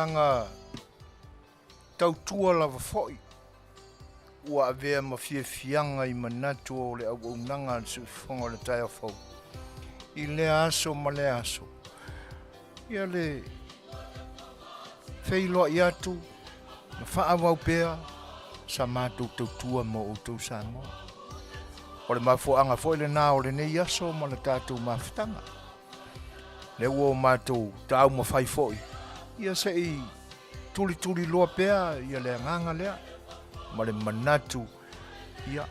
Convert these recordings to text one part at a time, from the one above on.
agaga tautua lava foi ua avea ma fiafiaga i manatu o le auaunaga a le Siufofoga o le Taeao Fou i lea aso ma lea aso. Ia le feiloai atu ma faaauau pea sa matou tautua mo outou Samoa. O le mafuaaga foi lena o lenei aso ma le tatou mafutaga. Lea ua o matou taumafai foi ia se i tulituliloa pea ia le agaga lea ma le manatu ia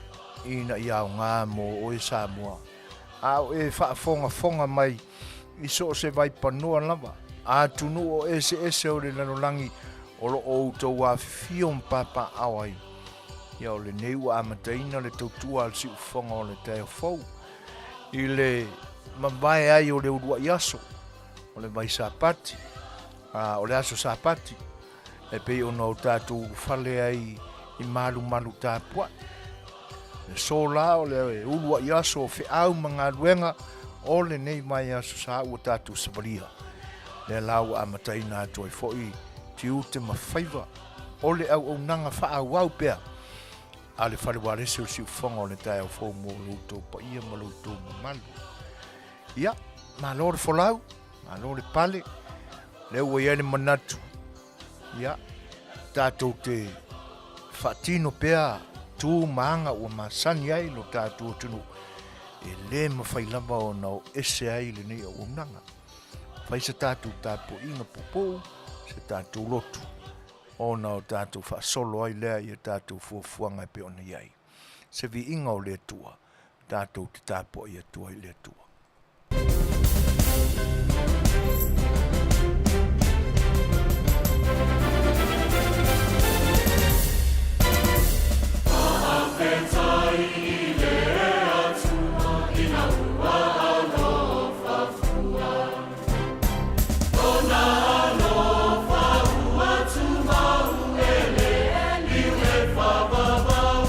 ina ia aoga mo oe Samoa. A o e faafogafoga mai i so o se vaipanoa lava, atunuu o eseese o le lalolagi o lo o outou afifio ma papaaao ai, ia o lenei ua amataina le tautua a le Siufofoga o le Taeao Fou i le mavae ai o le uluai aso o le vai Sapati, a o le aso Sapati, e pei ona o tatou ulufale ai i malumalu tapuai. Le aso la o le uluai aso o feau ma galuega o lenei vaiaso sa ua tatou savalia. Lea la ua amataina atu ai foi tiute ma faiva o le auaunaga faaauau pea a le Fale Ualesi o Siufofoga o le Taeao Fou mo lo outou paia ma lo outou mamalu. Ia, malo le folau, malo le pale, lea ua i ai le manatu, ia, tatou te faatino pea tu ma aga ua masani ai lo tatou atunuu, e le mafai lava ona o ese ai lenei auaunaga. Fai se tatou tapuaiga puupuu, se tatou lotu, ona o tatou faasolo ai lea i a tatou fuafuaga e pei ona i ai. Se viiga o le Atua, tatou te tapuai atu ai i le Atua. Faafetai i le Atua ina ua alofa fua. Lona alofa ua tumau e le liu e faavavau.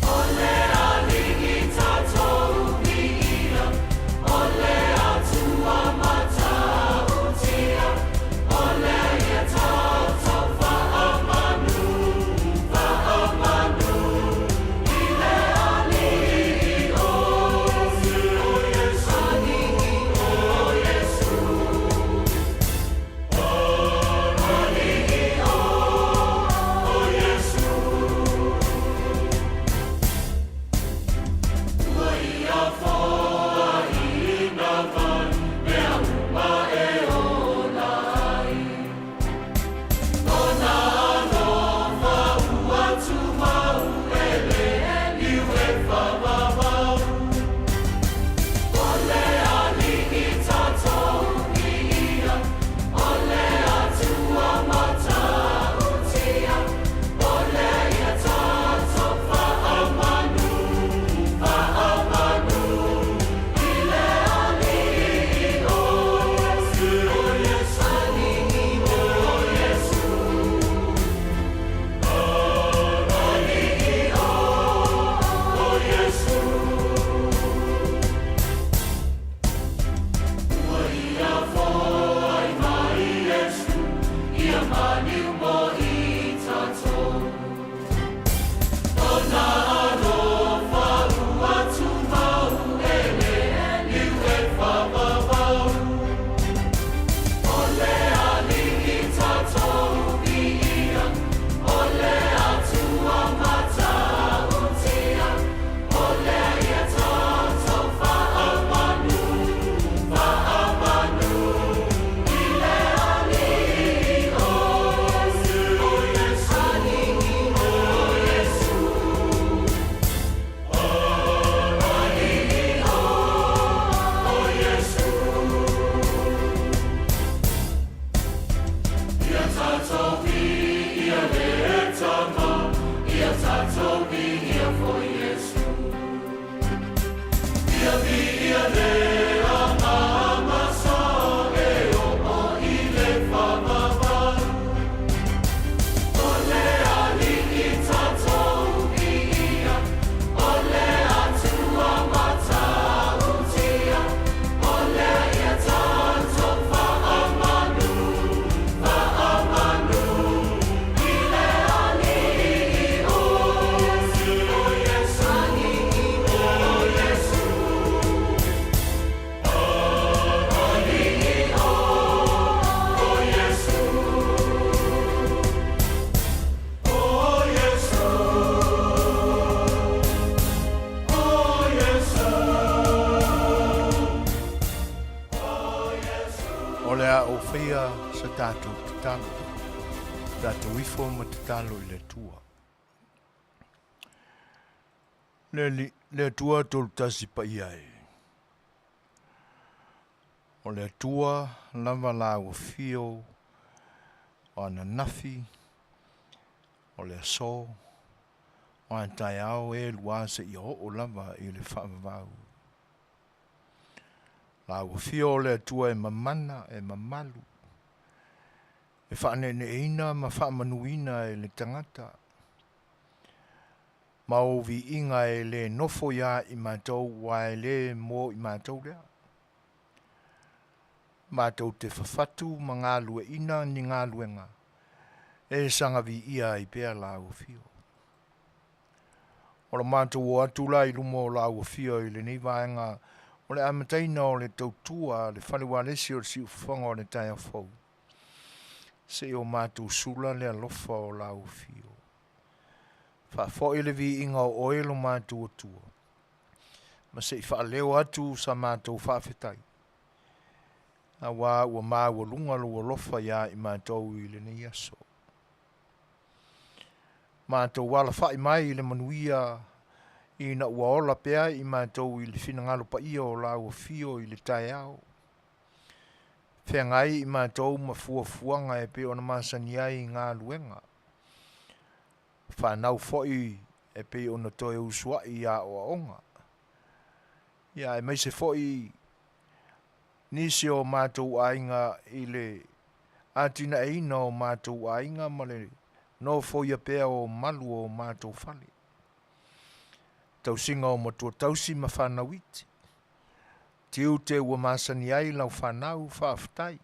O le Alii tatou viia, o le Atua matautia, o lea ia tatou faamanu, faamanu i le Alii o Iesu, o Iesu. Alii o Iesu. Ua ia foaiina mai mea uma e ola ai. Lona alofa ua tumau e le liu e faavavau. O le Alii tatou viia, o le Atua matautia, o lea ia tatou faamanu, faamanu i le Alii o Iesu, o Iesu. Alii o Iesu. Ua ia foai mai Iesu, ia maliu mo i tatou. Lona alofa ua tumau e le liu e faavavau. O le Alii tatou viia, o le Atua matautia, o lea ia tatou faamanu, faamanu i le Alii o Iesu, o Iesu. Alii o Iesu. Ia tatou viia le Tama, ia tatou viia foi Iesu. Ia viia le Agaga Sa e oo i le faavavau. O le Alii tatou viia, o le Atua matautia, o lea ia tatou faamanu, tatou tatalo, tatou ifo ma tatalo i le Atua. Le, le Atua tolu tasi paia e. O le Atua lava la ua fio o ananafi, o le aso, o a taeao e lua seia oo lava i le faavavau. La ua fio o le Atua e mamana, e mamalu, e faaneeneeina ma faamanuina e le tagata. Ma ou viiga e le nofo iā i matou aua e le mo i matou lea. Matou te fafatu ma galueaiina ni galuega e saga viia ai pea Lau Afio. O le matou o atu la i luma o Lau Afio i lenei vaega o le amataina o le tautua a le Fale Ualesi o le Siufofoga o le Taeao Fou, se i o matou sula le alofa o Lau Afio. Faafoi le viiga o Oe lo matou Atua, ma se i faaleo atu sa matou faafetai, auā ua maualuga lou alofa iā i matou i lenei aso. Matou alafa'i mai i le manuia ina ua ola pea i matou i le finagalo paia o Lau Afio i le taeao. Feagai i matou ma fuafuaga e pei ona masani ai i galuega. Fanau foi e pei ona toe usua'i i aoaoga. Ia aemaise foi nisi o matou aiga i le atinaeina o matou aiga ma le nofoia pea o malu o matou fale. Tausiga o matua tausi ma fanau iti. Tiute ua masani ai lau fanau, faafetai.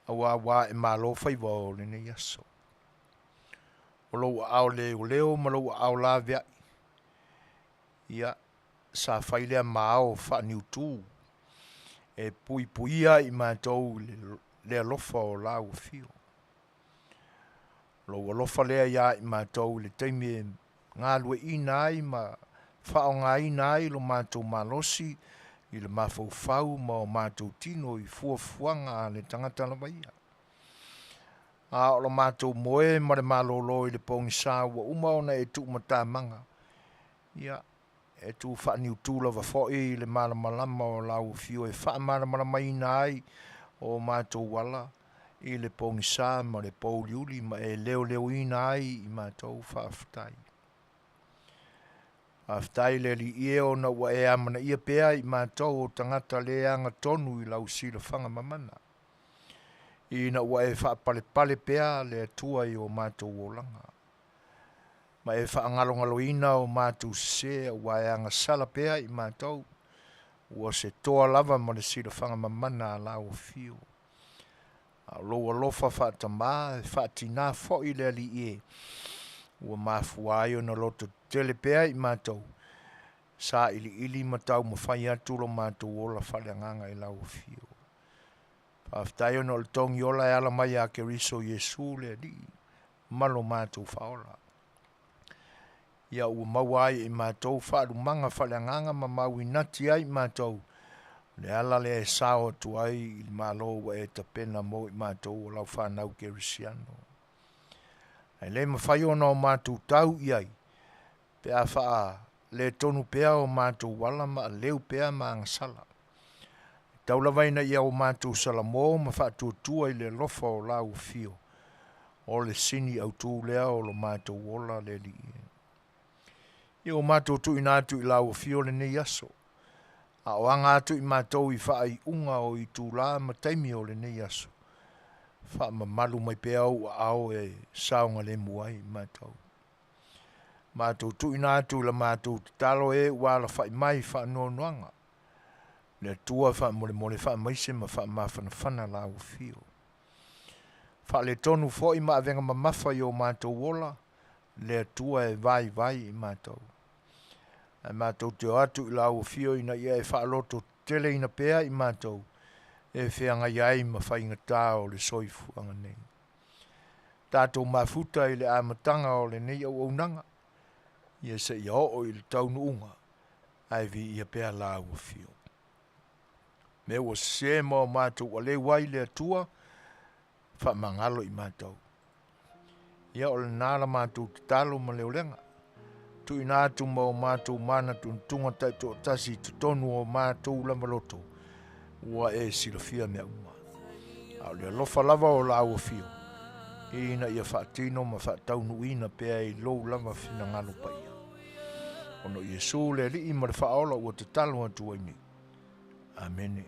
Aua ua ae malo faiva o lenei aso. O lou aao leoleo ma lou aao laveai, ia, sa fai lea ma ao faaniutu e puipuia i matou i le alofa o lau afio. Lou alofa lea iā i matou i le taimi e galueaiina ai ma faaaogaina ai lo matou malosi i le mafaufau ma o matou tino i fuafuaga a le tagata lava ia. A o lo matou moe ma le malolo i le pogisa ua uma ona e tuumatamaga, ia, e tu faaniutu lava foi i le malamalama o lau Afio e faamalamalamaina ai o matou ala i le pogisa ma le pouliuli ma e leoleoina ai i matou. Faafetai. Faafetai le Alii e ona ua e amanaia pea i matou o tagata le agatonu i lau silafaga mamana, ina ua e faapalepale pea le Atua i o matou olaga, ma e faagalogaloina o matou sesē aua e agasala pea i matou, ua se toa lava ma le silafaga mamana a lau Afio. A o lou alofa faatamā e faatinā foi le Alii e, ua mafua ai ona lototetele pea i matou, sailiili ma taumafai atu lo matou ola faaleagaga i lau Afio. Faafetai ona o le togi ola e ala mai ia Keriso Iesu le Alii ma lo matou Faaola. Ia ua maua ai e matou faalumaga faaleagaga ma mauinati ai matou le ala lea e sao atu ai i le Malo ua e tapena mo i matou o lau fanau kerisiano. Ae le mafai ona o matou tau i ai pe a faaletonu pea o matou ala ma aleu pea ma agasala. E tau lava ina ia o matou salamo ma faatuatua i le alofa o lau Afio, o le sini autu lea o lo matou ola le Alii e. Ia ua matou tuuina atu i lau Afio lenei aso, a o aga atu i matou i faaiuga o itulā ma taimi o lenei aso, faamamalu mai pea ou aao e saogalemu ai i matou. Matou tuuina atu i la matou tatalo e ua alafai mai i faanoanoaga, le Atua faamolemole faamaise ma faamafanafana lau Afio. Faaletonu foi ma avega mamafa i o matou ola, le Atua e vaivai i matou. Ae matou te o atu i lau Afio ina ia e faalototeteleina pea i matou e feagai ai ma faigata o le soifuaga nei. Tatou mafuta i le amataga o lenei auaunaga, ia seia oo i le taunuuga, ae viia pea lau Afio. Mea ua sese ma o matou aleu ai le Atua, Faamagalo i matou. Ia o lena la matou tatalo ma le olega. Tuuina atu ma o matou manatunatuga taitoatasi i totonu o matou lava loto, ua e silafia mea uma. A o le alofa lava o lau afio, ina ia faatino ma faataunuuina pea i lou lava finagalo paia. Ona o Iesu le Alii ma le Faaola ua tatalo atu ai nei. Amene.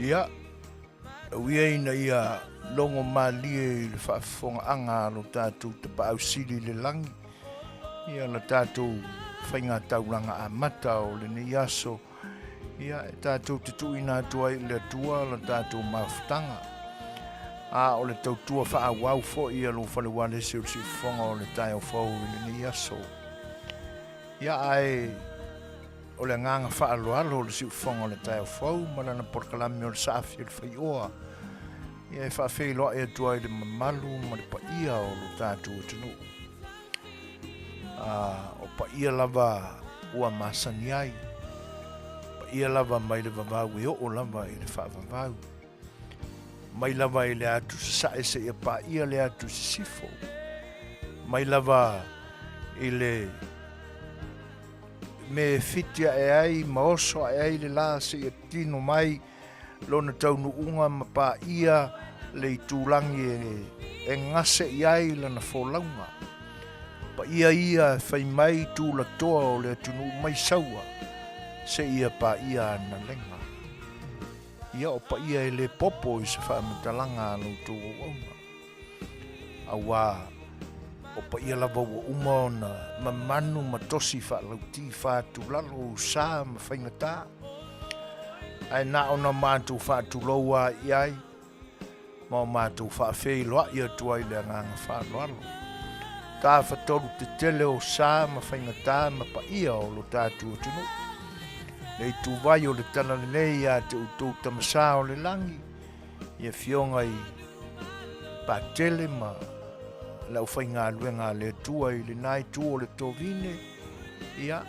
Ia, ui ia ina ia logo malie i le faafofogaaga a lo tatou Tapaau Sili i le lagi, ia la tatou faigataulaga amata o lenei aso, ia e tatou te tuuina atu ai i le Atua la tatou mafutaga. A o le tautua faaauau foi a lou fale ualesi o le siufofoga o le taeao fou i lenei aso. Ia ae o le agaga faaaloalo o le siufofoga o le taeao fou ma lana polokalame o le saafi o le faioa, ia e faafeiloai atu ai le mamalu ma le paia o lo tatou atunuu. O paia lava ua masani ai, paia lava mai le vavau e oo lava i le faavavau, mai lava i le atu sasae seia paia le atu sisifo, mai lava i le me e fiti ae ai ma oso ae ai le la seia tino mai lona taunuuga ma paia le itulagi e gase i ai lana folauga. Paia ia e fai mai tulatoa o le atunuu mai Saua seia paia ana lega. Ia o paia e le popo i se faamatalaga a lo outou auauna. Auā, o paia lava ua uma ona mamanu ma tosi faalauti fātulalo sa ma faigatā, ae na ona matou faatulou lava i ai ma o matou faafeiloai atu ai i le agaga faaaloalo. Tafatolu tetele o sa ma faigatā ma paia o lo tatou atunuu. Le ituvai o le Talalelei ia te outou Tama Sa o le Lagi, i afioga i Patele ma le aufaigaluega a le Atua i lena itu o le Tovine, ia,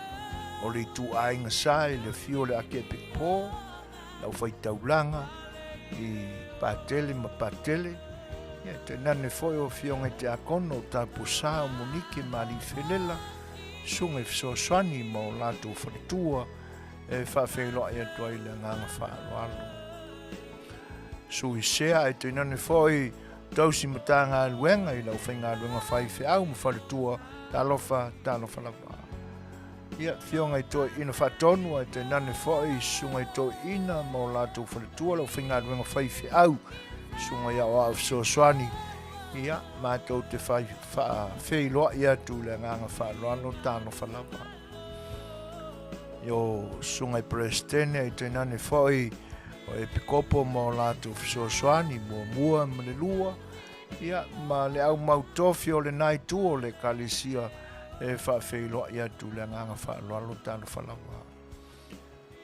o le ituaiga sa i le afio o le Ake Epic Paul, le aufaitaulaga i Patele ma Patele, ia tainane foi o Afioga i Tiakono o Tapusa o Monike ma Aliifelela, Susuga i Fesoasoani ma o latou faletua e faafeiloai atu ai le agaga faaaloalo. Sui Sea ae tainane foi tausi Matagaluega i le aufaigaluega faifeau ma faletua, talofa, talofa lava. Ia, Afioga i Toeaina Faatonu ae tainane foi Susuga i Toeaina ma o latou faletua, le aufaigaluega faifeau, Susuga i Aoao Fesoasoani, ia, matou te fai faafeiloai atu i le agaga faaaloalo, talofa lava. Ia, o Susuga i Peresetene ae tainane foi o Epikopo ma o latou fesoasoani, muamua ma le lua, Ia, ma le au mau tofi o lena itu o le Ekalesia e faafeiloai atu i le agaga faaaloalo talofa lava.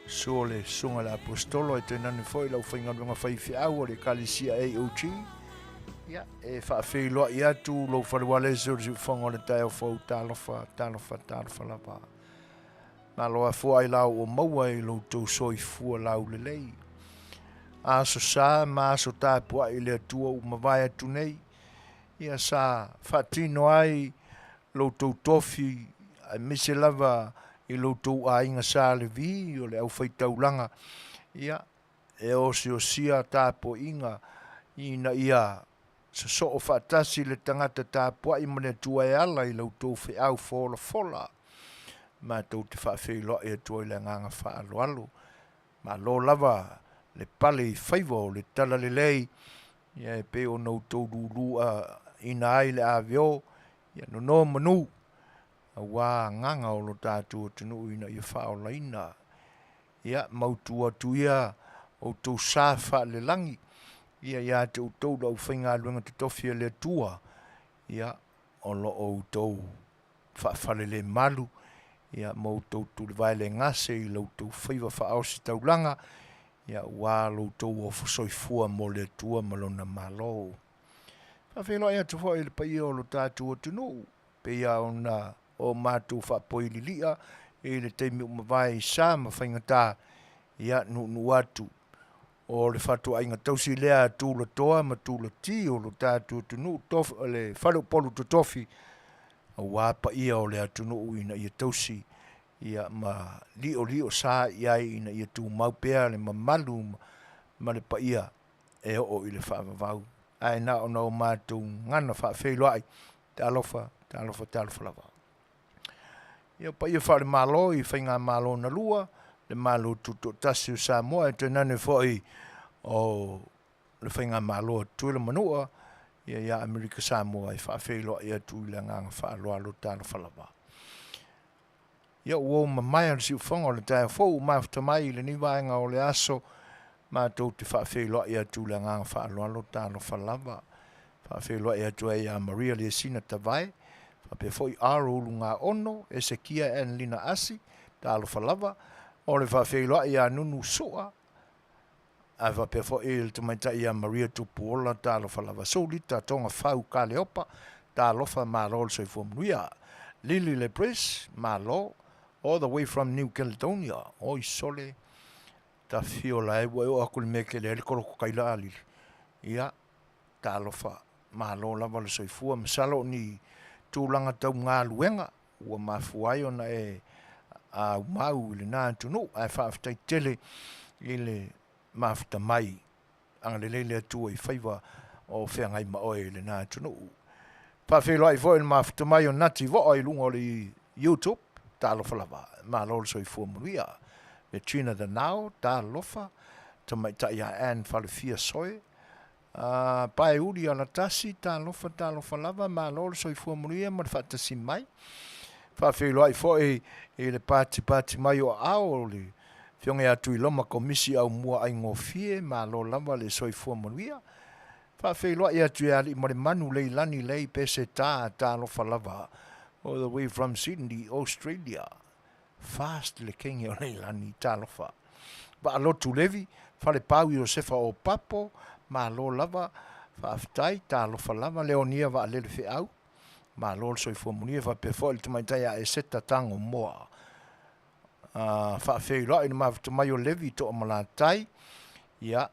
Susu o le Susuga i le Aposetolo ae tainane foi le aufaigaluega faifeau o le Ekalesia AOG, ia, e faafeiloai atu lou faleualese o le siufofoga o le taeao fou, talofa, talofa, talofa lava. Malo afua ailao ua maua i lo outou soifua laulelei. Aso sa ma aso tapuai i le Atua ua mavae atu nei, ia sa faatino ai lo outou tofi aemaise lava i lo outou aiga Sa Levi o le aufaitaulaga, ia e osiosia tapuaiga ina ia sosoo faatasi le tagata tapuai ma le Atua e ala i la outou feau folafola. Matou te faafeiloai atu ai i le agaga faaaloalo. Malo lava le pale i faiva o le talalelei, ia e pei ona outou luluina ai le aveo, ia nono manu, aua agaga o lo tatou atunuu ina ia faaolaina. Ia mautu atu ia outou sa faalelagi, ia ia te outou le aufaigaluega totofi a le Atua, ia o lo o outou faafalelemalu, ia ma outou tulivae le gase i lo outou faiva faaositaulaga, ia aua lo outou ofo soifua mo le Atua ma Lona Malo. Faafeiloai atu foi i le paia o lo tatou atunuu, pei lava ona o matou faapoi lilia i le taimi ua mavae i sa ma faigata, ia nuunuu atu o le fatuaiga tausi lea a Tulatoa ma Tulati o lo tatou atunuu, le faleupolu totofi, aua paia o le atunuu ina ia tausi ia ma liolio sa i ai ina ia tumau pea le mamalu ma le paia e oo i le faavavau. Ae na ona o matou gagana faafeiloai, talofa, talofa, talofa lava. Ia, o paia faale-Malo i Faigamalo na lua, le Malo Tutoatasi o Samoa, ae tainane foi o le Faigamalo a Tutuila ma Manua, ia ia Amerika Samoa e faafeiloai atu i le agaga faaaloalo, talofa lava. Ia ua mamae le siufofoga o le taeao fou ua mafuta mai i lenei vaega o le aso, matou te faafeiloai atu i le agaga faaaloalo, talofa lava. Faafeiloai atu ai ia Maria Liesina Tavae, faapea foi R Ulugaono, Esekia and Lina Asi, talofa lava. O le faafeiloai ia Nunu Sua, ae faapea foi le tamaitai ia Maria Tupuola, talofa lava. Sulita Togafau Kaleopa, talofa, malo le soifua manuia. Lily Lebris, malo, all the way from New Caledonia, oi sole, tafiola e ua e oo atu i le mea e tele ai le kolokokaila a Lily. Ia, talofa, malo lava le soifua, masalo o ni tulaga tau galuega ua mafua ai ona e aumau i lena atunuu, ae faafetai tele i le mafuta mai. Agalelei le Atua i faiva o feagai ma oe i lena atunuu. Faafeiloai foi i le mafuta mai o Nati Voa i luga o le YouTube, talofa lava, malo le soifua manuia. Regina The Now, talofa, tamaitai ia Ann Falefia Soe, A Paeuli Alatasi, talofa, talofa lava, malo le soifua manuia ma le faatasi mai. Faafeiloai foi i le patipati mai o aao o le Afioga ia Tuiloma Komisi Aumua Aigofie, malo lava le soifua manuia. Faafeiloai atu ia Aliimalemanu Leilani Lei Peseta, talofa lava, all the way from Sydney, Australia. Fast le kenge o Leilani, talofa. Vaalotu Levi, Falepau Iosefa Opapo, malo lava, faafetai, talofa lava, Leonia Vaalele Feau, malo le soifua manuia, faapea foi le tamaitai ia Eseta Tago Moa. Faafeiloai le mafuta mai o Levi Toamalatai, ia,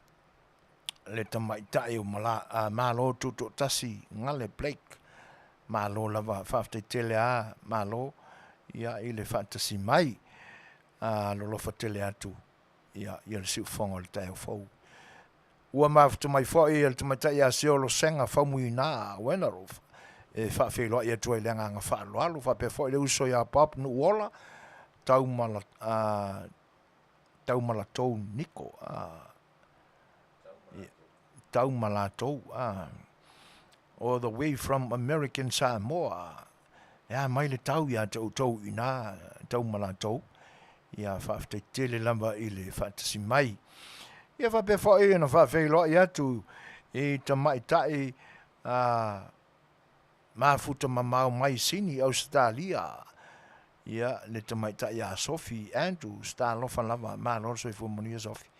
le tamaitai o Malo Tutoatasi Gale Blake, malo lava, faafetai tele a Malo ia i le faatasi mai, alolofa tele atu ia ia le siufofoga o le taeao fou. Ua mafuta mai foi le tamaitai ia Seolo Sega Faumuina Wenerov e faafeiloai atu ai i le agaga faaaloalo, faapea foi le uso ia Bob Nuuola Taumalatou Niko, Taumalatou, all the way from American Samoa. E a mai le tau ia te outou i ina Taumalatou? Ia faafetai tele lava i le faatasi mai. Ia faapea foi ona faafeiloai atu i tamaitai a mafuta mamao mai Sini, Ausetalia, ia le tamaitai ia Sophie Andrews, talofa lava, malo le soifua manuia Sophie.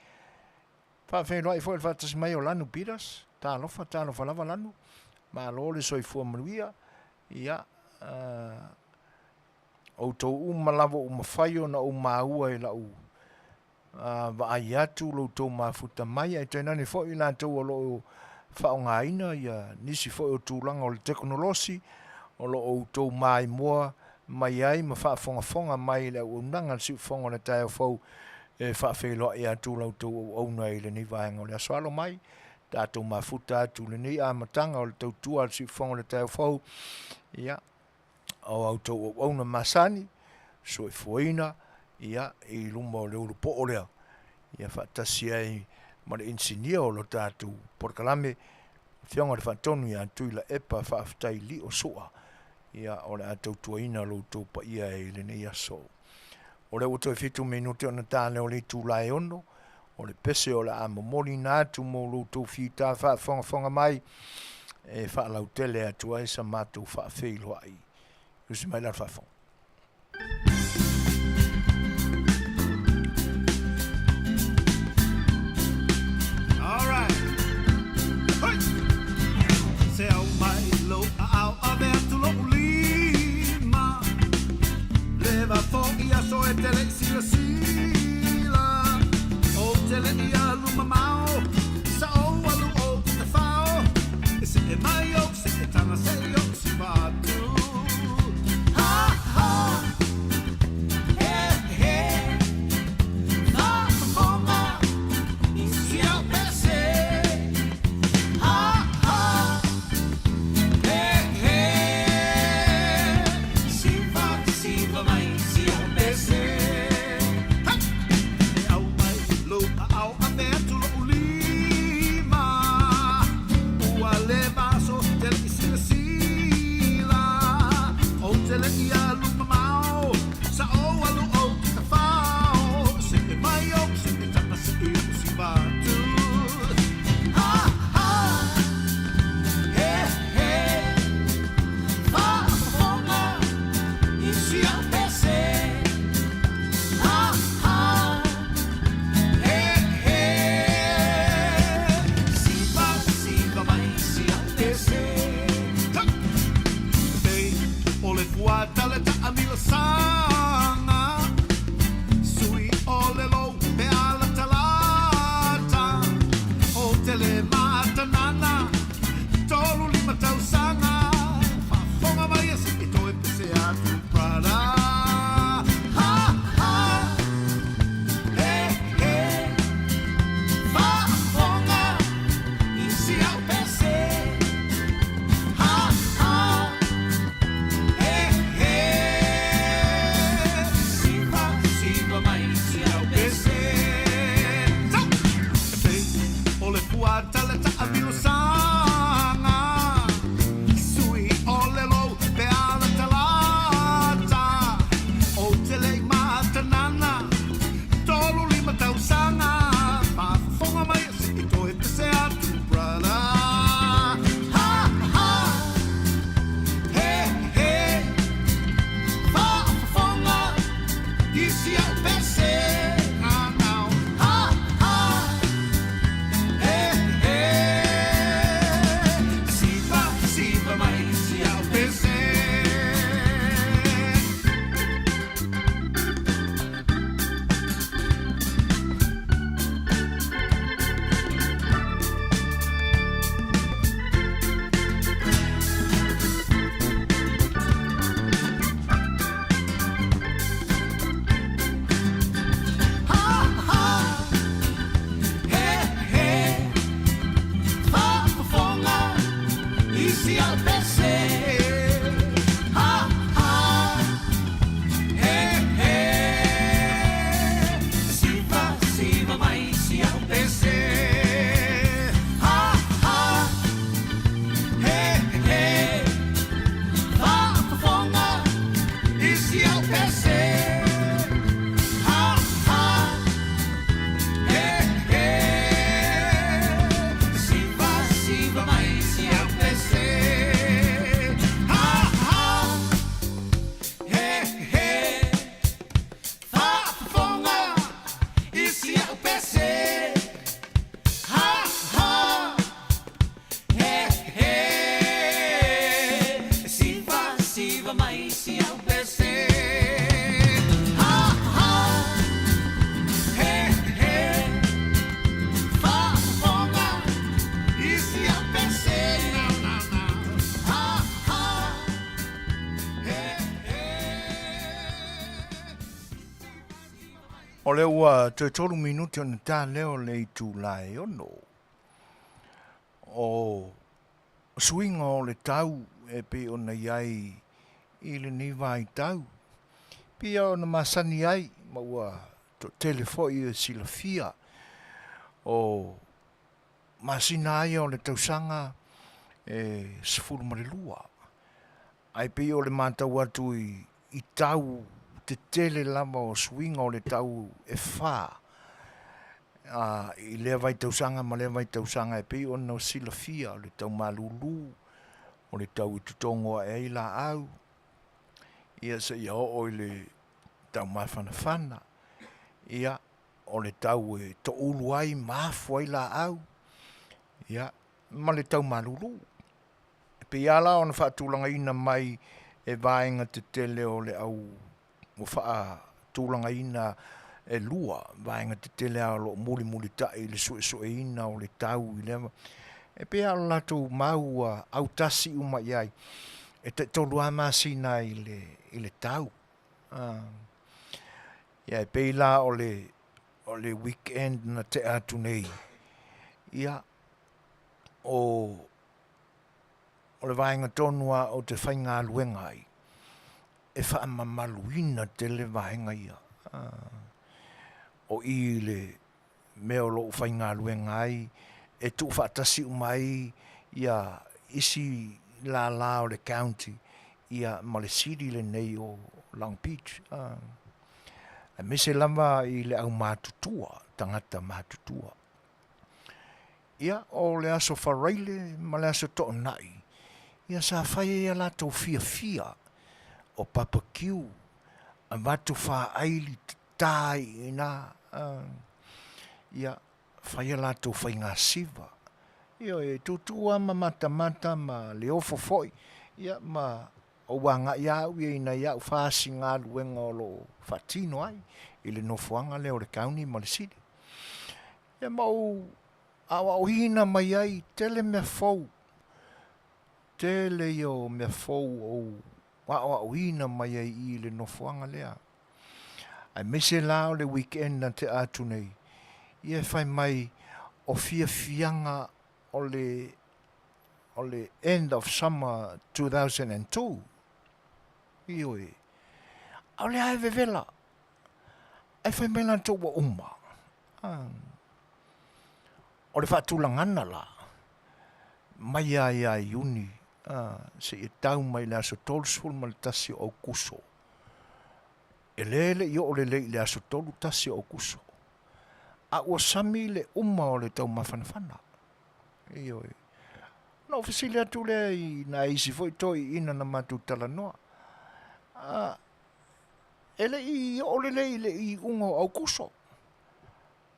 Faafeiloai foi le faatasi mai o Lanu Peters, talofa, talofa lava Lanu, malo le soifua manuia, ia, outou uma lava ua mafai ona ou maua i lau vaai atu lo outou mafuta mai, ae tainane foi i latou o lo o faaaogaina ia nisi foi o tulaga o le tekonolosi o lo o outou maimoa mai ai ma faafogafoga mai i le auaunaga a le Siufofoga o le Taeao Fou e faafeiloai atu la outou auauna i lenei vaega o le aso. Alo mai, tatou mafuta atu i lenei amataga o le tautua a le Siufofoga o le Taeao Fou, ia, o a outou auauna masani, soifuaina, ia, i luma o le ulupoo lea, ia faatasi ai ma le inisinia o lo tatou polokalame, Afioga i le Faatonu ia Tuilaepa Faafetai Lio Sua, ia, o le a tautuaina lo outou paia i lenei aso. O lea ua toe 7 minute ona ta lea o le itula e 6, o le pese o le a momoliina atu mo lo outou fita faafogafoga mai e faalautele atu ai sa matou faafeiloai. Usi mai la le faafofoga. All right. Hey! Se au mai lou aao ave atu lo'u lima Leva fo'i aso e te le'i silasila Ou te le'i alu mamao Sa ou alu ou te tafao E se'e mai ou se'e taga se'i ou siva atu Ha ha! O lea ua toe tolu minute ona ta lea o le itula e ono. O suiga o le tau e pei ona i ai i lenei vaitau. Pei ona masani ai ma ua toatele foi e silafia o masina lava ia o le tausaga e 12. Ae pei o le matau atu i tau tetele lava o suiga o le tau e fa i lea vaitausaga ma lea vaitausaga e pei ona silafia o le tau malulu, o le tau e totogo ae ai laau, ia seia oo i le tau mafanafana, ia o le tau e toulu ai ma afu ai laau, ia ma le tau malulu. E pei lava la ona faatulagaina mai e vaega tetele o le au ua faatulagaina e lua vaega tetele lava o lo o mulimulitai i le suesueina o le tau i lea e pei lava o le latou mau ua autasi uma i ai, e taitolu lava masina i le tau. Ia e pei la o le weekend na tea atu nei, ia o le vaega tonu lava ou te faigaluega ai, e faamamaluina tele vaega ia. O i i le mea o lo o faigaluega ai e tuufaatasi uma ai ia isi lala o le county ia ma le city lenei o Long Beach, aemaise lava i le aumatutua, tagata matutua. Ia, o le aso Faraile ma le aso Toonai, ia sa fai ai a latou fiafia o barbecue, avatu faaili tata ai i ina, ia, fai a latou faigasiva. Ioe, e tutu lava ma matamata ma le ofo foi, ia ma ou agai lava au ia i nai au fasi galuega o lo o faatino ai i le nofoaga lea o le county ma le city. Ia ma ou aoaoina mai ai, tele mea fou, tele ia o mea fou ua ou aoaoina mai ai i i le nofoaga lea. Aemaise la o le weekend na tea atu nei, ia e fai mai o fiafiaga o le o le end of summer 2002. Ioe. A o lea e vevela. Ae fai mai latou ua uma. O le faatulagana la, mai lava ia Iuni seia tau mai i le aso 31 o Aokuso, e le le i oo lelei i le aso 31 o Aokuso, a ua sami le uma o le taumafanafana. Ioe. Ona ou fesili atu lea i nai isi foi toeaiina na matou talanoa, e le i oo lelei i le iuga o Aokuso.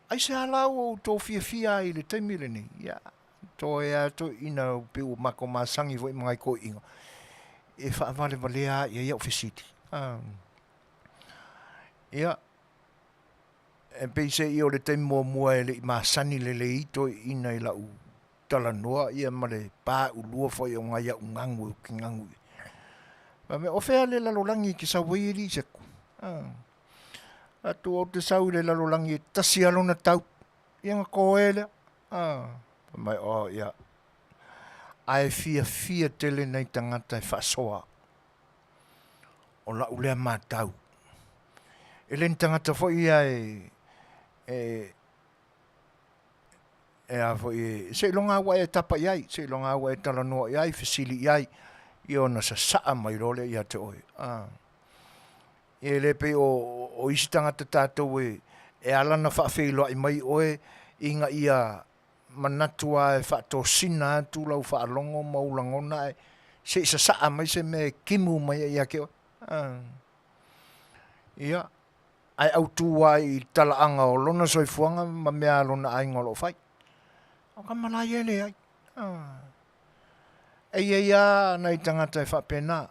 Aisea la ua outou fiafia ai i le taimi lenei? Ia, toe lava toeaiina pei ua matou masani foi ma nai toeaiina, e faavalevalea lava i ai au fesili. Ia, e peiseai o le taimi muamua e le i masani lelei ai toeaiina i lau talanoa ia ma le paulua foi o nai au gagu ou te gagu i ai. Fai mai, o fea le lalolagi e te sau ai alii Seko? Atu ou te sau i le lalolagi e tasi lava lona tau, ia ona toe lea. Fai mai, oh ia. Ae fiafia tele nai tagata e faasoa. O lau lea matau. E le ni tagata foi ia e, e, e a foi e, seiloga lava ua e tapa i ai, seiloga lava ua e talanoa i ai, fesili i ai, ia ona sasaa mai loa lea ia te oe. E le pei o, o isi tagata tatou e, e ala ona faafeiloai mai oe ina ia manatu lava e faatosina atu lau faalogo ma ou lagona ae se i sasaa mai se mea e kimu mai ai ia te oe. Ia, ae autu lava i talaaga o lona soifuaga ma mea a lona aiga o lo o fai. O tama la ia e leai. E i ai lava nai tagata e faapena.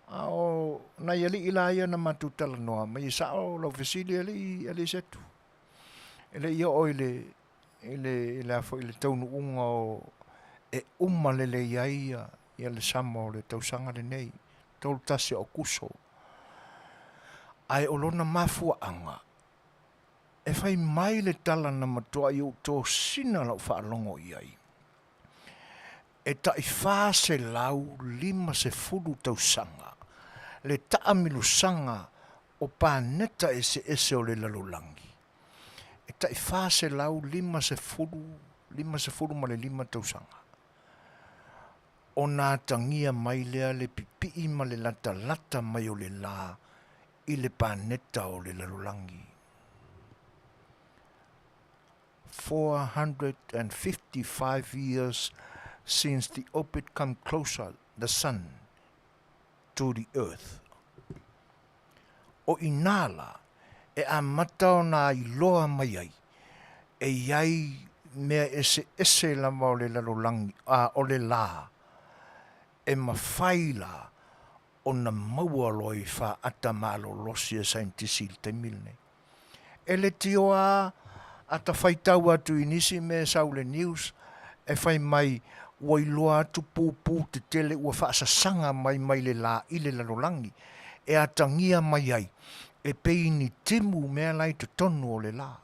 A o nai alii la ia na matou talanoa mai, e sao lau fesili alii, alii Setu. E le i oo i le, i le, i le a foi, i le taunuuga o e uma lelei ai ia, ia le sama o le tausaga lenei, 31 o Aokuso. Ae o lona mafuaaga, e fai mai le tala na matuai ou tosina lau faalogo i ai, e tai 450 tausaga le taamilosaga o paneta eseese o le lalolagi, e tai 450, 55 tausaga ona atagia mai lea le pipii ma le latalata mai o le la i le paneta o le lalolagi. 455 years since the orbit come closer the sun to the earth. O inā la e amata ona iloa mai ai e i ai mea eseese lava o le lalolagi, a o le lā, e mafai la ona maua loa i faata malolosi e saienitisi i le taimi lenei. E letioa a ata faitau atu i nisi mea e sau i le news e fai mai ua iloa atu pupū tetele ua faasasaga mai mai le la i le lalolagi e atagia mai ai e pei ni timu mea la i totonu o le la.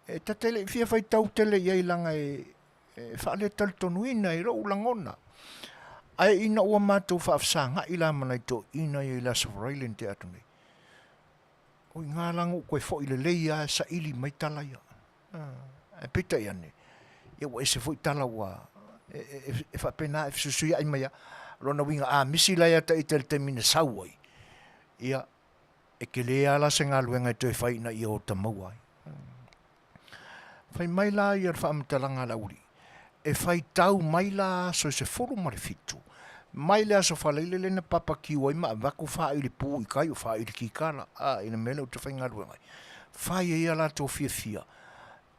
E ta te le i fia faitau tele i ai leaga e faaletalitonuina i lou lagona. Ae ina ua matou faafesagai la ma nai toeaiina ia i le Aso Faraile na tea atu nei, o i ina la na ou toe foi lelei lava e saili mai tala ia. Ae peitai ane, ia ua ese foi tala ua e faapena e fesuisuiai mai lava. O lona uiga a misi la ia ita i le taimi na sau ai, ia e tele lava la se galuega e toe fai ina ia ota maua ai. Fai mai la ia le faamatalaga a le aualii, e faitau mai la aso e 17, mai le aso Faraile lea na papakiu ai ma avatu faaili pu i tai o faaili kikala, a, i le mea lea ou te faigaluega ai, fai ai a latou fiafia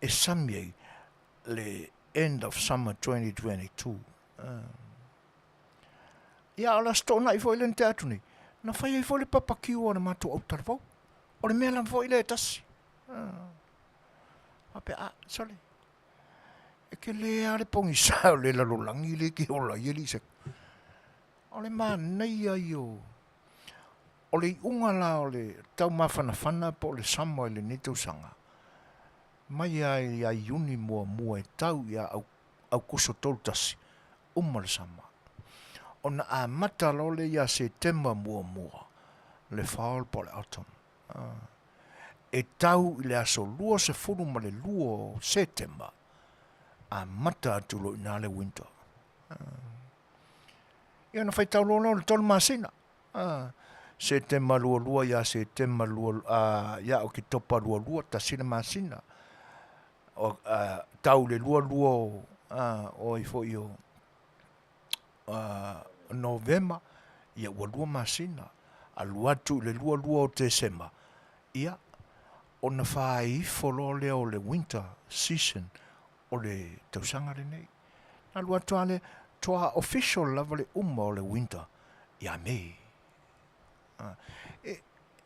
e sami ai le end of summer 2022. Ia, a o le Aso Toonai foi lea na tea atu nei, na fai ai foi le papakiu a le matou autalavou. O le mea lava foi lea e tasi. Faapea, a, sole, e tele lava le pogisa o le lalolagi lea e te ola ai alii se. O le manaia ia o, o le iuga la o le taumafanafana po o le summer i lenei tausaga, mai lava ia Iuni muamua e tau ia Aukuso 31, uma le sama. Ona amata loa lea ia Setema muamua, le fall po o le autumn. E tau i le aso 22 o Setema, amata atu loa i ina le winter. Ia ona faitau loa lea o le tolu masina. Setema 22 ia Setema 2, ia Oketopa 22, tasi le masina. O, tau i le 22 o, o ai foi o Novema, ia ua lua masina. Alu atu i le 22 o Tesema, ia, ona faaifo loa lea o le winter season o le tausaga lenei. Na alu atu lava lea, toa official lava le uma o le winter ia Me. E,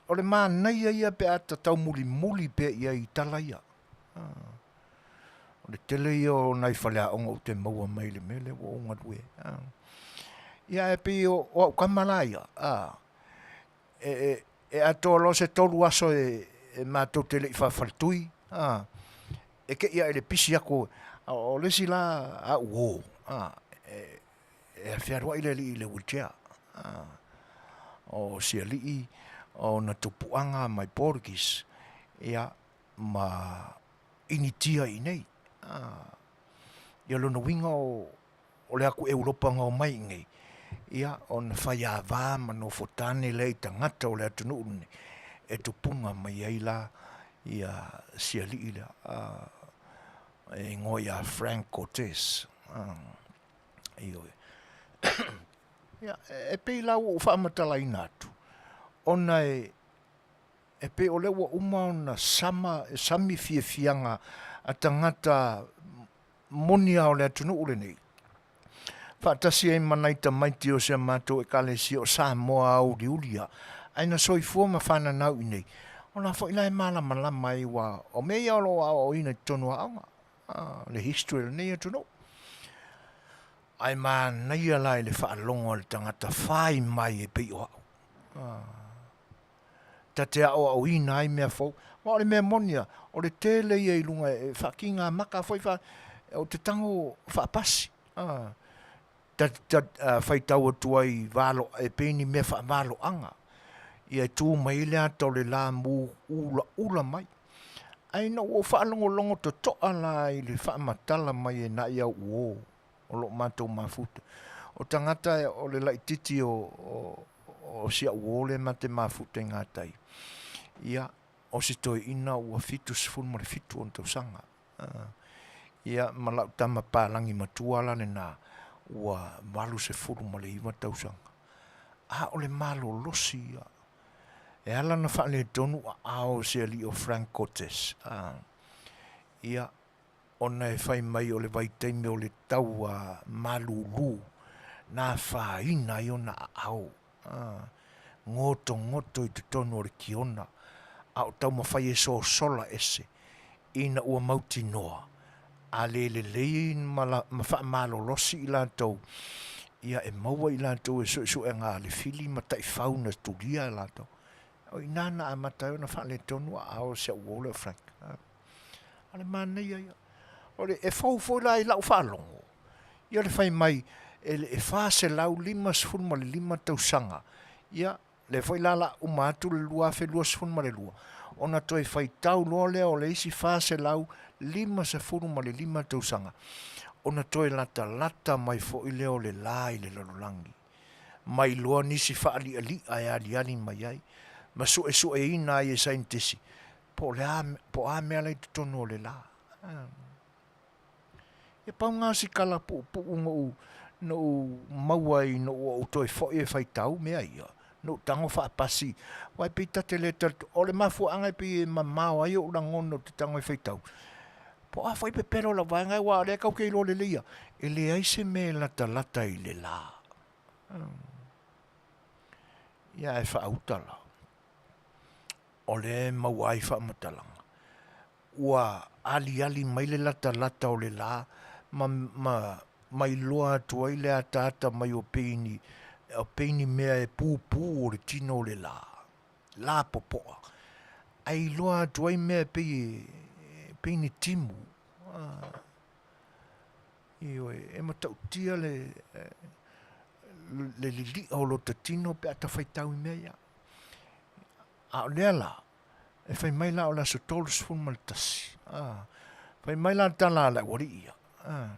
o le manaia ia pe a ta taumulimuli pea i ai i tala ia. O le tele ia o nai faleaoga ou te maua mai i le mea lea ua ou galue ai. Ia ae pei o au tama la ia, e atoa loa se tolu aso e matou te le i faafaletui, e te i ae i le pisi atu, o le isi la au uo, e fealuai le alii i le wheelchair. O si alii ona tupuaga mai Portuguese, ia, ma Initia i inei. Ia lona uiga o le atu Europa na omai i inei, ia ona faiava ma nofotane lea i tagata o le atunuu lenei e tupuga mai ai la ia si alii lea, e igoa ia Frank Cortez. Ioe. Ia, e pei la ua ou faamatalaina atu, ona e E pei o lea ua uma ona sama, sami fiafiaga a tagata moni lava o le atunuu lenei, faatasi ai ma nai tamaiti o si a matou Ekalesia o Samoa auliuli lava, ae na soifua ma fananau i inei, o la foi la e malamalama ai aua o mea ia o lo o aoaoina i totonu o aoga, le history o lenei atunuu. Ae manaia la i le faalogo a le tagata fai mai e pei o au. Ta te aoaoina ai mea fou. Aua o le mea moni lava, o le tele ia i luga e faakiga maka foi fa, o te tago faapasi. A, ta, ta faitau atu ai valo, e pei ni mea faavaloaga. Ia e tu mai ai le ata o le la mu ulaula mai. Ae ina ua ou faalogologo totoa la i le faamatala mai e nai au uō o lo o matou mafuta. O tagata o le laititi o, o, o si au uō lea ma te mafuta i gatai. Ia, o si toeaina ua 77 ona tausaga. Ia, ma lau tama palagi matua la lena ua 89 tausaga. A o le malolosi ia. E ala ona faaletonu aao o se alii o Frank Cortez. Ia, ona e fai mai o le vaitaimi o le taua malulu na afaina ai ona aao, gotogoto i totonu o le kiona, a o taumafai e sosola ese ina ua mautinoa a le lelei ma faamalolosi i latou, ia e maua i latou e suesuega a le fili ma taifau na tulia e latou. O i ina na amata ai ona faaletonu aao o si au uo lea o Frank. A o le manaia ia. O le, e fou foi la i lau faalogo, ia le fai mai e le 455 tausaga, ia lea foi la la uma atu le 2022, ona toe faitau loa lea o le isi 455 tausaga, ona toe latalata mai foi lea o le la i le lalolagi. Mai loa nisi faaliʻaliʻa e aliali mai ai ma suesueina ai e saienitisi po o le a, po o a mea la i totonu o le la. E pau lena o si tala puupuu na ou maua ai ina ua ou toe foi e faitau mea ia, na ou tago faapasi, aua e pei ta te le talitonu, o le mafuaaga e pei e mamao ai ou lagona ou te tago e faitau, po o a foi pepelo o lau vaega aua o lea tatou te iloa lelei lava, e leai se mea e latalata i le la. Ia ae faauta la, o lea e maua ai faamatalaga, ua aliali mai le latalata o le la ma, ma, ma iloa atu ai le ataata mai o pei ni, o pei ni mea e pupū o le tino o le la, la popoa, ae iloa atu ai mea e pei e, pei ni timu. Ioe, e matautia le, le lili'a o lota tino pe a ta faitau i mea ia. A o lea la, e fai mai la o le aso 31, a, fai mai la le tala a le aualii ia, a,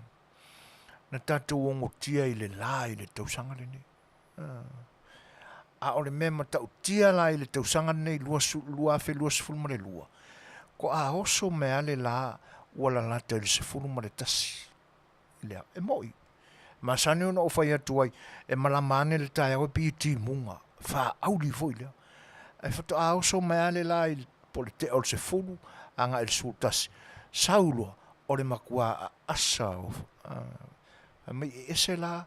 na tatou ogotia i le la i le tausaga lenei. A, a o le mea matautia la i le tausaga lenei 2022, toa oso mai lava le la ua lalata i le 11. I le e moʻi. Masani ona ou fai atu ai, e malama ane le taeao e pei e timuga, faauli foi lea. Ae faatoa oso mai lava le la i po o le tea o le 10 agai i le 11, sau loa o le matua aasa o, fai mai e ese la,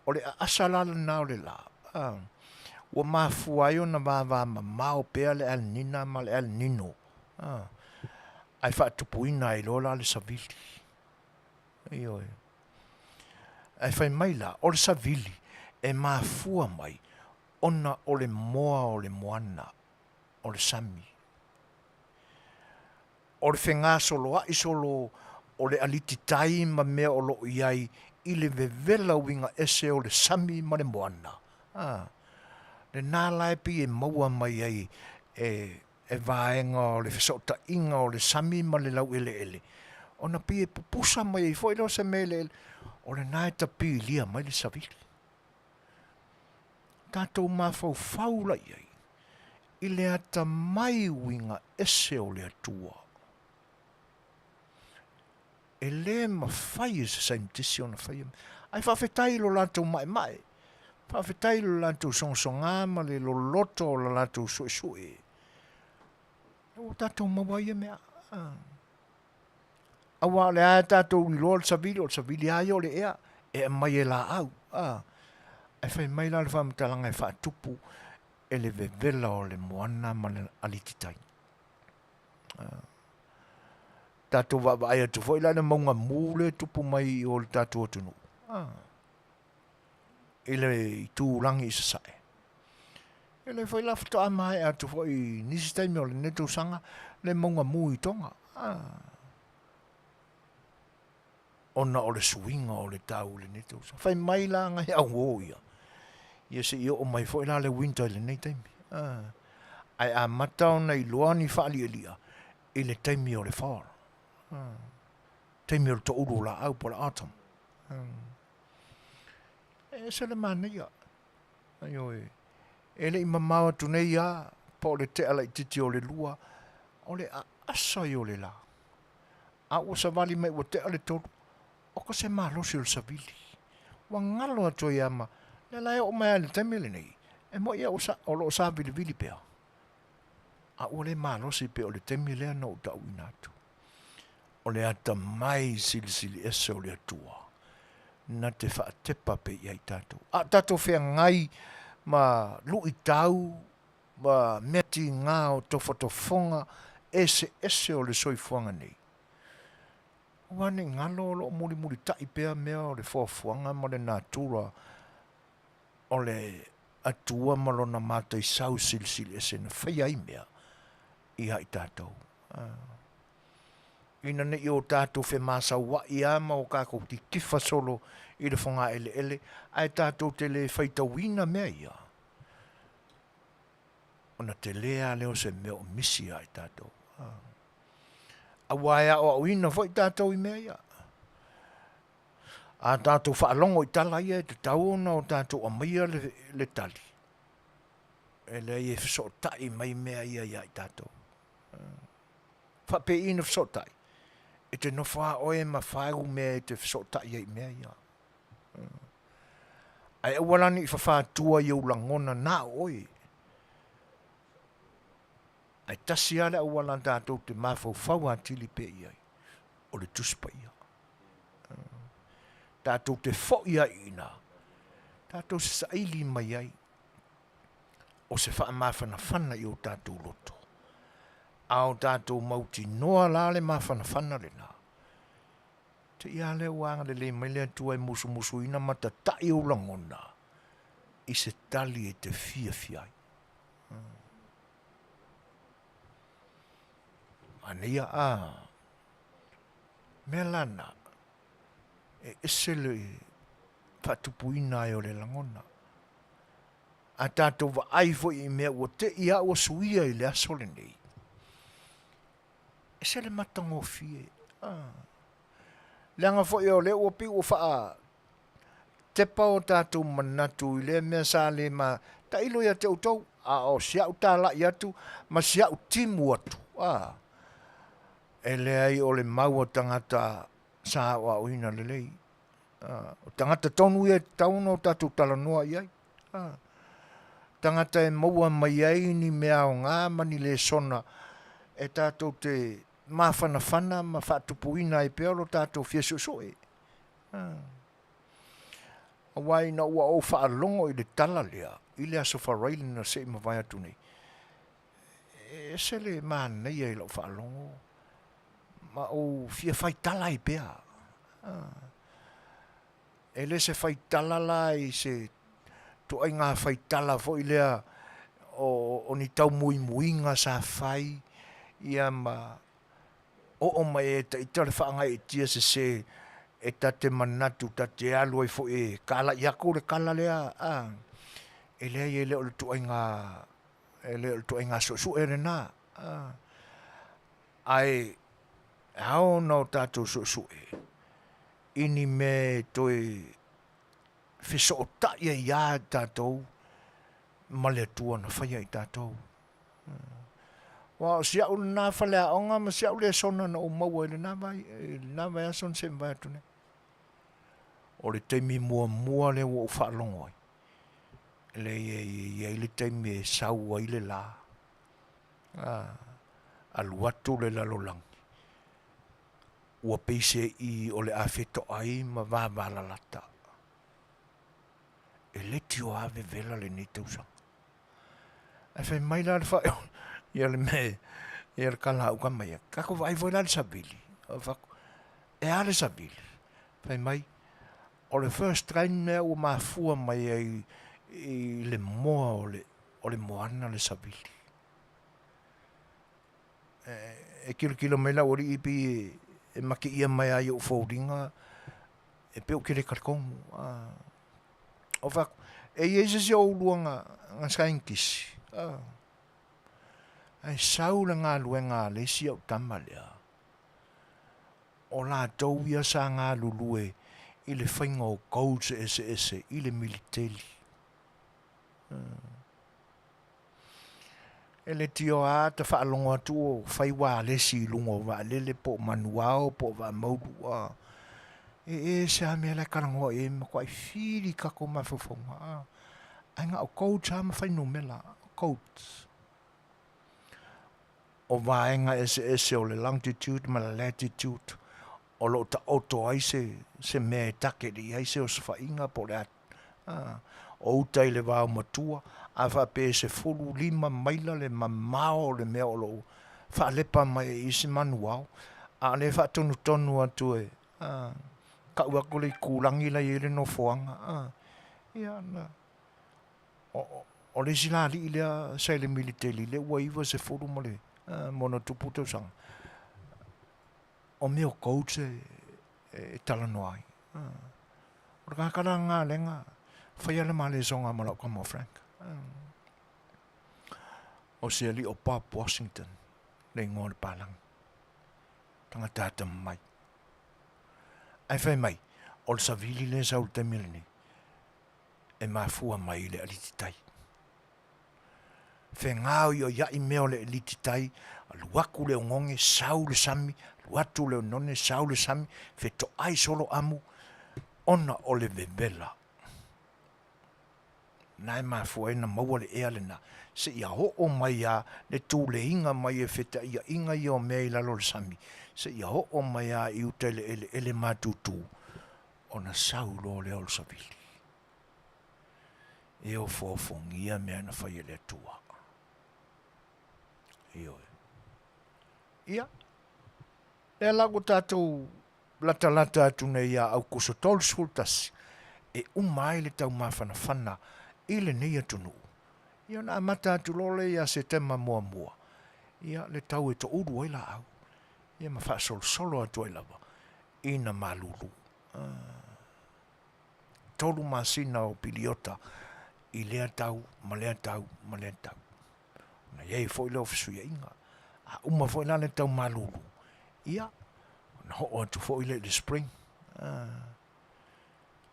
o le aasa la lena o le la, ua mafua ai ona vavamamao pea le El Nina ma le El Nino, ae faatupuina ai loa la le savili. Ioe. Ae fai mai la, o le savili e mafua mai ona o le moa o le moana, o le sami. O le fegasoloaʻi solo o le alititai ma mea o lo o i ai i le vevela uiga ese o le sami ma le moana. A, lena la e pei e maua mai ai e e vaega o le fesootaiga o le sami ma le laueleele, ona pei e pupusa mai ai foi lea o se mea eleele, o lena e tapilia mai le savili. Tatou mafaufau la i ai i le atamai uiga ese o le Atua. E le mafai e se saienitisi ona faia. Ae faafetai i lo latou maemae, faafetai i lo latou sogasoga ma le loloto o la latou suesue. Ua tatou maua ai ia mea. Aua o lea lava e tatou iloa le savili, o le savili lava ia o le ea, e aumai e laau. Ae fai mai la le faamatalaga e faatupu e le vevela o le moana ma le alititai. Tatou vaavaai atu foi la i le mauga mu lea e tupu mai i o le tatou atunuu, i le itulagi i sasae. Ia lea foi la faatoa maea atu foi i nisi taimi o lenei tausaga le mauga mu i Tonga. Ona o le suiga o le tau i lenei tausaga. Fai mai la nai au uo ia, ia se i oo mai foi la le winter i lenei taimi. Ae amata ona iloa ni faalialia i le taimi o le fall. Taimi o le toulu o laau po o le autumn. E ese le manaia. Ioe. E le i mamao atu nei lava, po o le tea laitiiti o le 2, o le aasa ai o le la. A ua savali mai ua tea le 3, oka se malosi o le savili. Ua galo atu ai lava ma, lea la e oo mai lava i le taimi lenei, e moni au o lo o savilivili pea, a ua le malosi pei o le taimi lea na ou tauina atu. O le atamai silisili ese o le Atua na te faatepa pea i ai tatou. A o tatou feagai ma luitau ma mea tiga o tofotofoga eseese o le soifuaga nei, aua ne i galo o lo o mulimulitai pea mea o le foafoaga ma le natura o le Atua ma lona mataisau silisili ese na faia ai mea ia i tatou. Ina ne i o tatou femasaua'i lava ma o tatou titifa solo i le fogaeleele, ae tatou te le faitauina mea ia, ona tele lava lea o se mea o misi ia i tatou. Aua e aoaoina foi tatou i mea ia. A tatou faalogo i tala ia, e tatau ona o tatou aumaia le tali, e leai e fesootai mai mea ia ia i tatou. Faapei na fesootai, e te nofo lava oe ma fau mea e te fesootai ai i mea ia. Ae aua la ne i fafatua i ou lagona na o oe. Ae tasi lava le auala tatou te mafaufau atili pea i ai, o le Tusi Paia. Tatou te foi ai i ina, tatou se saili mai ai o se faamafanafana i o tatou loto. A o tatou mautinoa la le mafanafana lena, te i a lea ua agalelei mai le Atua e musumusuina ma tatai ou lagona i se tali e te fiafia ai. Manaia a mea lana e ese le faatupuina ai o le lagona. A tatou vaai foi i mea ua te i a ua suia i le aso lenei, ese le matagofie. Ah. Leaga foi o lea ua pei ua faa tepa o tatou manatu i lea mea sa le ma tailo ia te outou, a o si au talai atu ma si au timu atu, a, e leai o le mau a tagata sa aoaoina lelei. O tagata tonu ia e tatau ona o tatou talanoa i ai. Tagata e maua mai ai ni mea aoga ma ni lesona e tatou te mafanafana ma faatupuina ai pea lo tatou fia suesue. Aua ina ua ou faalogo i le tala lea i le Aso Faraile na se i mavae atu nei, e ese le manaia i lau faalogo ma ou fia faitala ai pea. E le se faitala la i se ituaiga faitala foi lea o ni taumuimuiga sa fai ia ma oo mai e ita le faagaeetia sese e ta te manatu ta te alu ai foi e kalai atu le kala lea a. E leai e le o le ituaiga e le o le ituaiga suesue lena a. Ae ao ona o tatou suesue i ni mea e toe fesootai ai lava tatou ma le Atua na faia i tatou. Aua o si au lena faleaoga ma si au lesona na ou maua i lena vai, i lena vaiaso na se i mavae atu nei. O le taimi muamua lea ua ou faalogo ai, e leai e i ai le taimi e sau ai le la, alu atu le lalolagi, ua peiseai o le a fetoai ma vavalalata. E leitioa lava vevela lenei tausaga. Ae fai mai la le faaiuga, ia le mea, ia le tala a uka mai, tatou vaai foi la i le savili. Ou fai atu, e a le savili? Fai mai, o le first time lea ua mafua mai ai i le moa o le O le moana le savili. E kilokilo mai lau alii pei e make ʻia mai lava i ou foliga e pei ou te le talitonu. Ou fai atu, e i ai se isi o oulua na saienitisi? Ae sau le galuega a le isi au tama lea, o latou ia sa galulue i le faiga o codes eseese i le militeli. E leitioa lava ta faalogo atu o fai ualesi i luga o vaalele po o manuao po o vaamaulu, a, e ese lava mea la e talanoa i ai, e matuai fili tatou mafaufauga, a. Ae na o codes lava ma fuainumera, codes. O vaega eseese o le longitude ma le latitude o lo o taoto ai se mea e target i ai se osofaiga po o le a, o uta i le vaomatua, a faapea e 15 maila le mamao o le mea o lo o faalepa mai ai i se manuao, a o lea e faatonutonu atu e tau atu le itulagi la e i ai le nofoaga, ia ona o le isi la alii lea sa i le militeli lea ua 90 ma le ma ona tupu tausaga, o mea o codes e talanoa ai. O le tagata la lena lea na faia le ma liaison ma lau tama o Frank. O se alii o Bob Washington le igoa o le palagi. Tagata atamamai. Ae fai mai, o le savili lea e sau i le taimi lenei, e mafua mai i le alititai. Fegaoioiai mea o le alititai, alu atu le oneone sau le sami, alu atu le oneone sau le sami, fetoai solo amu ona o le vevela. Na e mafua ai ona maua le ea lena, seia oo mai lava le tuleiga mai e fetaiaiga ia o mea i lalo o le sami, seia oo mai lava i uta i le eleele matutu, ona sau loa lea o le savili. E ofoofogia mea na fai e le Atua. Ioe. Ia, lea la ua tatou latalata atu nei ia Aukuso 31, e uma ai le taumafanafana i lenei atunuu, ia ona amata atu loa lea ia Setema muamua, ia le tau e toulu ai laau, ia ma faasolosolo atu ai lava ina malulu. 3 masina o piliota i lea tau ma lea tau ma lea tau. Ona i ai foi lea o fesuiaiga. A uma foi la le tau malulu, ia, ona oo atu foi lea i le spring,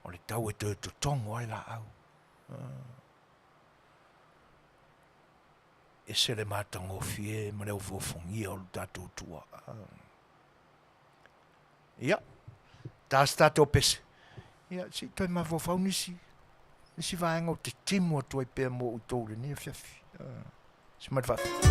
o le tau e toe totogo ai laau. Ese le matagofie ma le ofoofogia o le tatou Atua. Ia, ta se tatou pese, ia se i toe mafaufau nisi, nisi vaega ou te timu atu ai pea mo outou i lenei afiafi. Se mai le faafetai.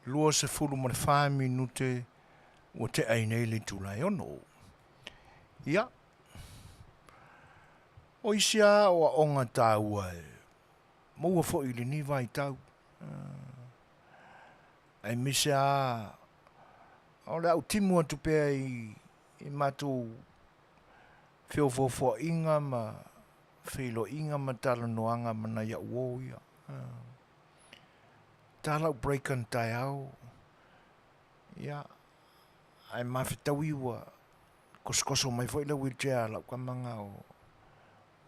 24 minute ua tea ai nei le itula e 6. Ia, o isi lava aoaoga taua e maua foi i lenei vaitau, aemaise lava o le a ou timu atu pea i matou feofoofoaiga ma feiloaiga ma talanoaga ma nai au uo ia. Ta lau break ana taeao, ia, ae mafetaui ua kosokoso mai foi le wheelchair a lau tama lena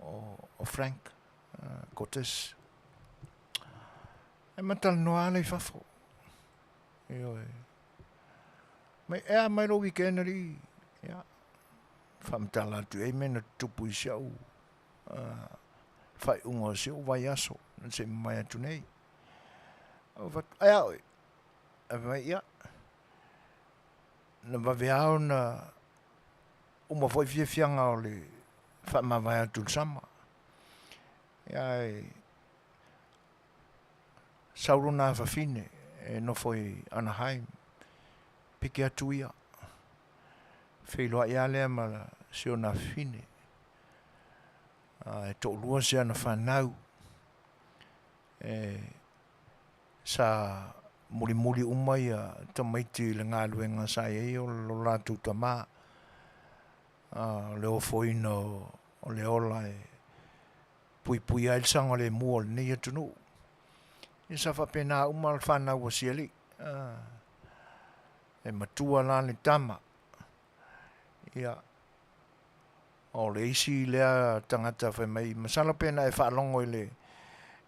o Frank Cortez. Ae ma talanoa lava lea i fafo. Ioe. Mai ea mai lou weekend alii. Ia, faamatala atu i ai mea na tutupu i si au faaiuga o si ou vaiaso na se i mamae atu nei. Ou fai atu, ae a oe? Ae fai mai, ia, na vave lava ona uma foi fiafiaga o le faamavae atu i le sama. Ia ae sau lona afafine e nofo i Anaheim, piki atu ia, feiloai lava lea ma si ona afafine. E toalua si ana fanau e sa mulimuli uma ia tamaiti i le galuega sa i ai o lo latou tama, o le ofoina o le ola e puipuia ai le saogalemu o lenei atunuu. Ia sa faapena uma le fanau a si alii. E matua la le tama. Ia, o le isi lea tagata fai mai, masalo pe na e faalogo i le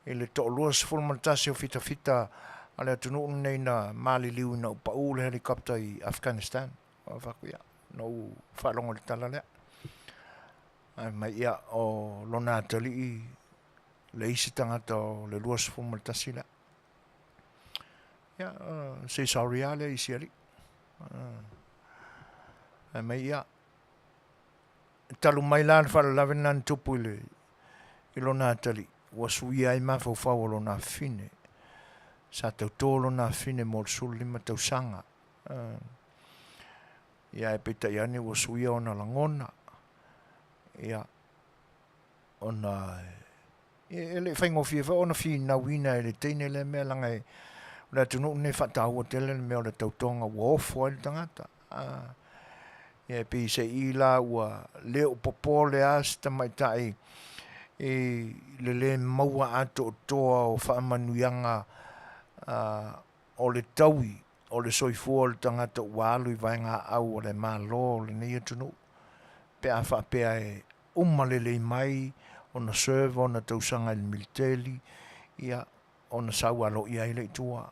i le toalua 11 o fitafita a le atunuu lenei na maliliu ina ua pau le helicopter i Afghanistan. Ou fai atu, ia, na ou faalogo i le tala lea. Ae fai mai, ia, o lona atalii le isi tagata o le 21 lea. Ia, say sorry lava lea i si alii. Fai mai, ia, talu mai la le faalavelave lena na tupu i le i lona atalii, ua suia ai mafaufau o lona afafine. Sa tauto lona afafine mo le 15 tausaga. Ia ae peitai ane ua suia ona lagona, ia, ona e le i faigofie foi ona finauina e le teine lea mea leaga e, o le atunuu lenei e faataua tele le mea o le tautoga ua ofo ai le tagata. Ia e pei se i la ua le o popole lava si tamaitai i le le maua atoatoa o faamanuiaga o le taui o le soifua o le tagata ua alu i vaegaau a le Malo o lenei atunuu pe a faapea e uma lelei mai ona serve ona tausaga i le militeli, ia, ona sau aloaia ai lea i tua,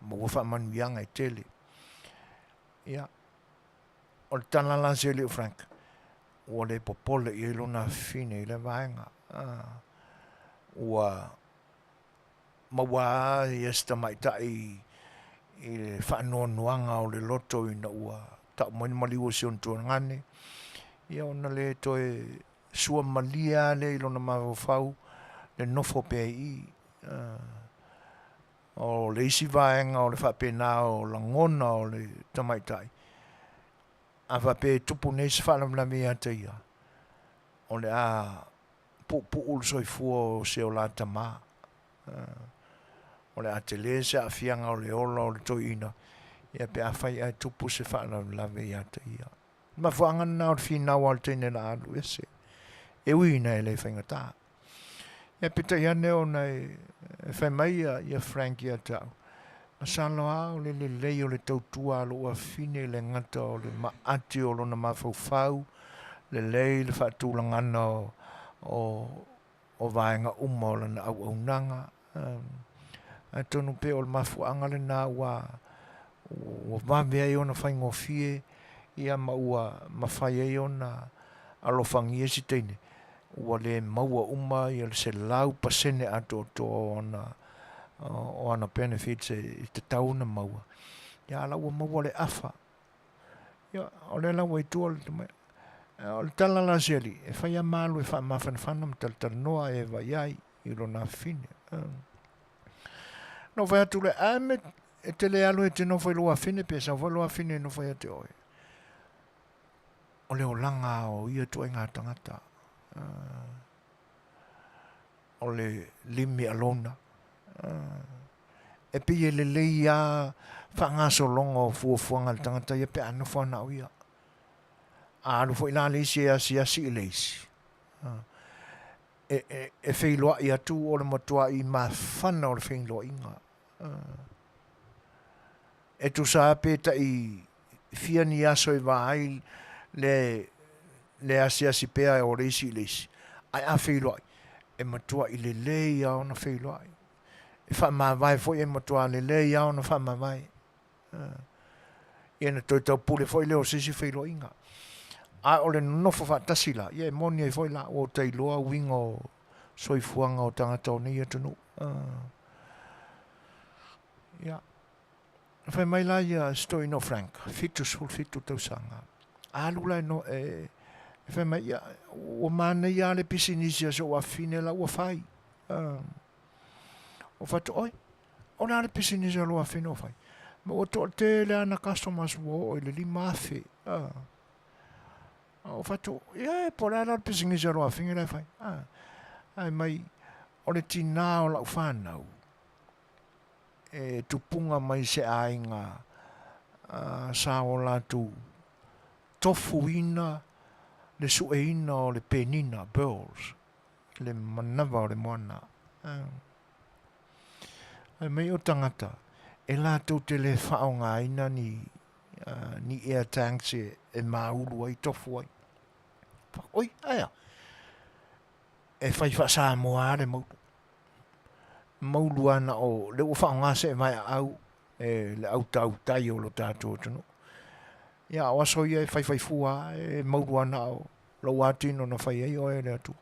maua faamanuiaga e tele. Ia, o le tala la a si alii o Frank, ua le popole i ai lona afafine i lea vaega. Ua maua lava ia si tamaitai i le faanoanoaga o le loto ina ua tau mai le maliu o si ona tuagane, ia ona le toe suamalie lava lea i lona mafaufau le nofo pea i i. O le isi vaega o le faapena o lagona o le tamaitai, a faapea e tupu nei se faalavelave ia te ia, o le a puupuu le soifua o si o la tama. O le a tele se aafiaga o le ola o le toeaina, ia pe afai ae tupu se faalavelave ia te ia. O le mafuaaga lena o le finau a le teine o le a alu ese, e ui ina e le faigata. Ia peitai ane ona e fai mai ia Frank ia te au, masalo lava o le lelei o le tautua a lou afafine i le gata o le maati o lona mafaufau, lelei le faatulagana o vaega uma o lana auaunaga. Atonu pei o le mafuaaga lena ua vave ai ona faigofie ia ma ua mafai ai ona alofagia si teine ua le maua uma ia le 100% atoatoa o ana o ana benefits e tatau ona maua, ia a la ua maua le afa. Ia, o lea la ua i tua le tamai. O le tala la a si alii, e fai lava ma alu e faamafanafana ma talatalanoa e vaai ai i lona afafine. Ona ou fai atu lea, ae me E te le alu e te nofo i lou afine pe sau foi lou afine e nofo ia te oe. O le olaga o ia ituaiga tagata. O le limi alona. E pei e lelei lava faagasologa o fuafuaga a le tagata ia pe a nofo lava na o ia. A alu foi la le isi e asiasi i le isi, e feiloai atu o le matuai mafana o le feiloaiga. E tusa lava pe tai fia ni aso e va ai le le asiasi pea o le isi i le isi, ae a feiloai, e matuai lelei lava ona feiloai. E faamavae foi e matua lelei lava ona faamavae. Ia ona toe taupule foi lea o se isi feiloaiga. A o le nonofo faatasi la, ia e moni ai foi la, ua ou tailoa uiga o soifuaga o tagata o nei atunuu. Ia, fai mai la ia si toeaina o Frank, 77 tausaga, alu la e, no, e, e fai mai, ia, ua manaia lava le pisinisi a si ou afafine la ua fai. O fai atu, oi, o le a le pisinisi a lou afafine ua fai? Ma ua toatele ana customers ua oo i le 5,000. Ou fai atu, ia po o le a la le pisinisi a lou afafine la e fai? Fai mai, o le tinā o lau fanau, e tupuga mai se aiga sa o latou tofuina le sueina o le penina, pearls, le manava o le moana. Fai mai o tagata, e latou te le faaaogaina ni, ni air tanks e māulu ai, tofu ai. Oi, ae a? E fai faa-Samoa lava le maulu. Maulu lava na o lea ua faaaoga se vaeaau e le au tautai o lo tatou atunuu. Ia, o aso ia e faifai fua lava, e maulu lava na o lou atino na fai ai oe e le Atua.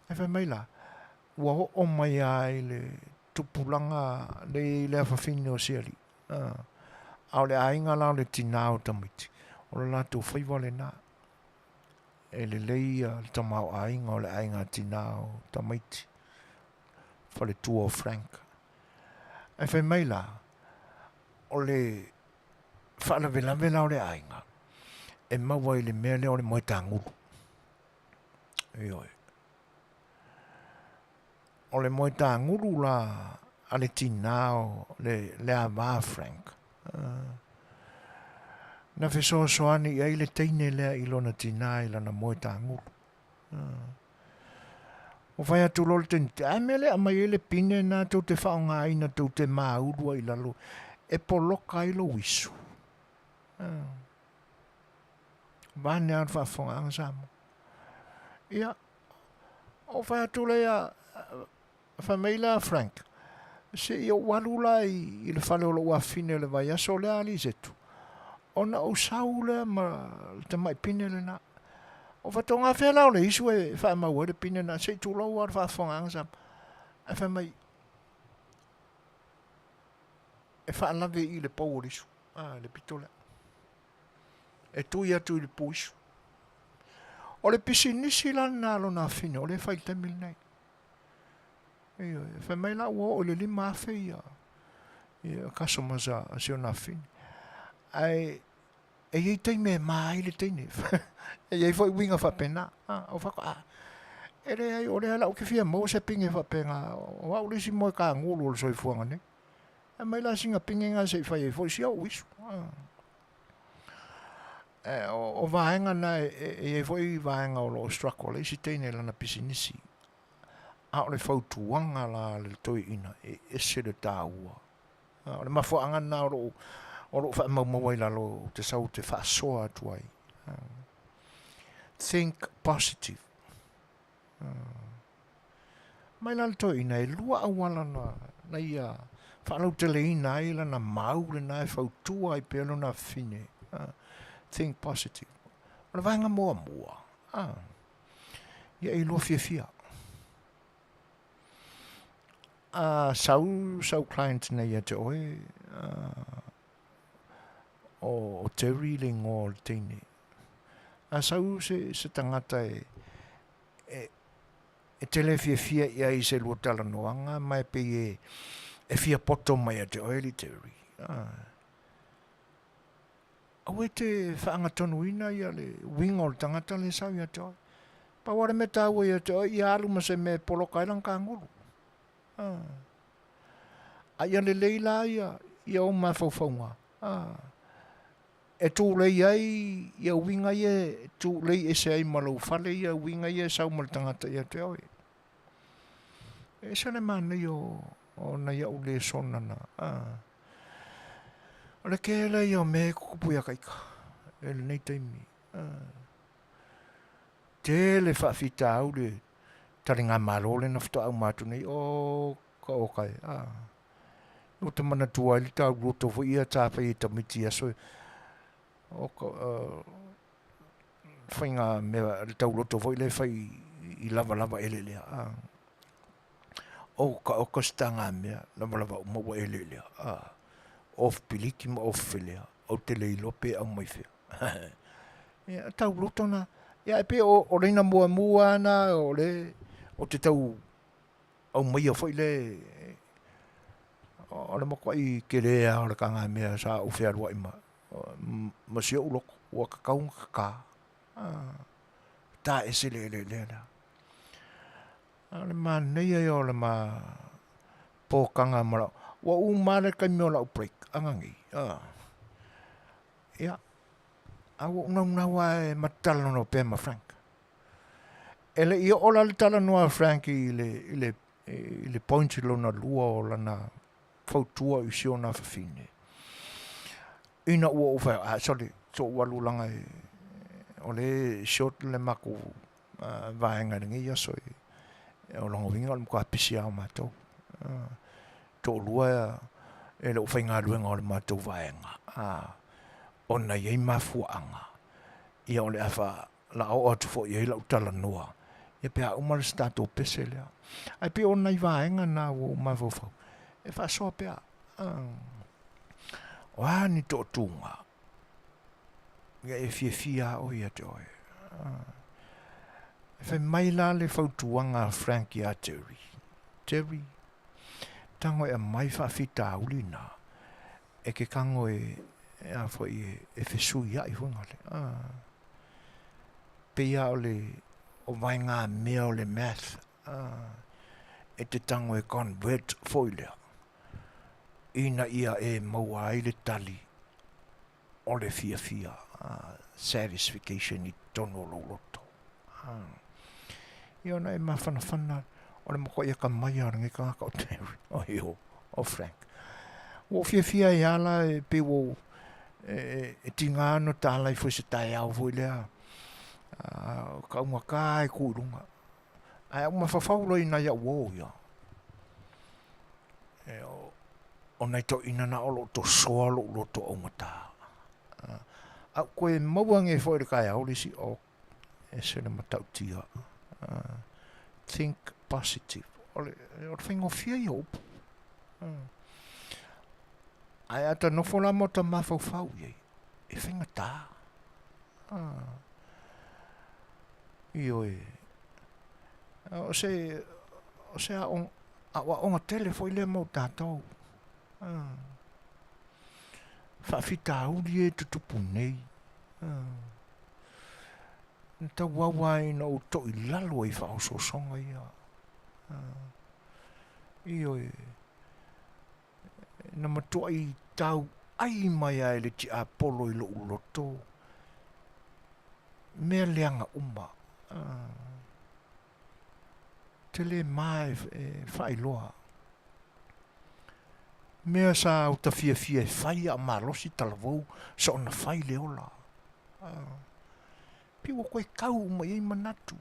Ae fai mai la, ua oo mai lava i le tupulaga le i le afafine o si alii, a o le aiga la o le tinā o tamaiti, o le latou faiva lena. E lelei le tamaoaiga o le aiga tinā o tamaiti, faletua o Frank. Ae fai mai la, o le faalavelave la o le aiga, e maua i le mea lea o le moetagulu. Ioe. O le moetagulu la a le tinā o le, le ava Frank, na fesoasoani i ai le teine lea i lona tinā i lana moetagulu. Ua fai atu loa le teine, a mea lea aumai ai le pine lena tou te faaaogaina tou te māulu ai i lalo e poloka ai lou isu. Vaeane lava le faafofogaaga Samoa. Ia, ou fai atu lea, fai mai la Frank, se i ou alu la i le fale o lou afafine i le vaiaso lea a Lisetu, ona ou sau lea ma le tamai pine lena. O faatoga fea la o le isu e faamau ai le pine lena, se i tulou lava le faafofogaaga Samoa. Ae fai mai, e faalave i le pou o le isu, a, le pito lea. E tui atu i le puisu. O le pisinisi la lena a lona afine, o lea e fai i le taimi lenei. Ioe, fai mai la ua oo i le 5,000 ia, ia customers a, a si ona afine. Ae e i ai taimi e ma ai le teine. E i ai foi uiga faapena. A, o fako, a, e leai, o lea la ou te fia maua se pine faapena, o au le isi moe kagulu o le soifuaga nei. Aumai la sina pine na se i fai ai foi si au isu. E, o, o vaega na e, e, e i ai foi vaega o lo o struggle ai si teine i lana pisinisi. A o le fautuaga la a le toeaina, e ese le taua. O le mafuaaga lena o lou, o lou faamaumaua i lalo ou te sau ou te faasoa atu ai. Think positive. Mai la le toeaina, e lua auala na, na ia faalauteleina ai lana mau lena e fautua ai pea lona afafine. Think positive. O le vaega muamua, ia e lua fiafia. A sau sau client nei ia te oe, o Terry le ingoa o le teine. A sau se, se tagata e, e, e te le fiafia i ai i se lua talanoaga ma e pei e, E fia poto mai ia te oe alii Terry. Aua e te faagatonuina ia le uiga o le tagata lea e sau ia te oe. Pau lava le mea taua ia te oe, ia alu ma se mea e poloka ai lana kagulu. A ia lelei la ia ia ou mafaufauga, e tulei ai ia uiga ia e tulei ese ai ma lou fale ia uiga ia e sau ma le tagata ia te oe. E ese le manaia o nai au lesona na. O le tele ia o mea e tutupu ia ita i lenei taimi. Tele faafitauli taligamalo lea na faatoa uma atu nei, oka oka e. Ou te manatua ai le tauloto foi ia sa fai e tamaiti i aso oka faiga mea le tauloto foi lea e fai i lavalava eleelea a. Oka oka se taga mea lavalava uma ua eleelea a. Off piliki ma off felea ou te le iloa pe aumai fea. Ia tauloto na. Ia e pei o le ina muamua na o le o te tau aumaia foi le o le matuai tele lava o le taga mea sa ou fealuai ma ma si ou loto ua tatau ona tata. Ta ese le eleelea lea. A o le manaia ia o le ma pokaga ma lau, ua uma lava le taimi o lau break ananei. Ia, a ua ou naunau lava e ma te talanoa pea ma Frank. E le i oo la le talanoa a Frank i le, i le, i le point lona lua o lana fautua i si ona fafine. Ina ua ou fai, ah, sorry, so ua alu laga e, o le short le matou vaega i lenei aso e, o lona uiga o le matua pisi lava o matou. Toalua e le o faigaluega o le matou vaega, ona e i ai mafuaaga, ia o le a la a oo atu foi i ai lau talanoa, ia pe a uma le se tatou pese lea. Ae pei o nai vaega na ua ou mafaufau, e faasoa pea. O a ni toatuga, ia e fiafia lava oe ia te oe. E fai mai la le fautuaga a Frank ia Terry, Terry, tago e aumai faafitauli na, e ke tago e, a foi e fesuiai foi ngale. Pei lava o le o vaegamea o le math e te tago e convert foi lea ina ia e maua ai le tali o le fiafia, satisfication i totonu o lou loto. Ia ona e mafanafana o le matuai akamai lava o lenei tagata o Terry, oi o, o Frank. Ua ou fiafia ai lava la e pei ua ou, e, e tiga ona talai foi se taeao foi lea, ka augata e tu i luga. Ae au mafaufau loa i nai au uo ia. E, o, o nai toeaiina na o lo o tosoa lou loto augata. A ou toe maua nei foi i le taeao le isi, o, ese le matautia. Think positive. O le, o le faigofie ia o upu. Ae a ta nofo la ma ta mafaufau i ai, e faigata. Ioe. O se, o se aoaoga tele foi lea mo tatou. Faafitauli e tutupu nei. Na tauau lava ina ou toilalo ai i faaosoosoga ia. Ioe. Na matuai tauai mai lava e le tiapolo i lou loto mea leaga uma. Te le ma e faailoa. Mea sa ou ta fiafia e fai a o malosi talavou soona fai le ola. Pei ua toe tau uma i ai manatu.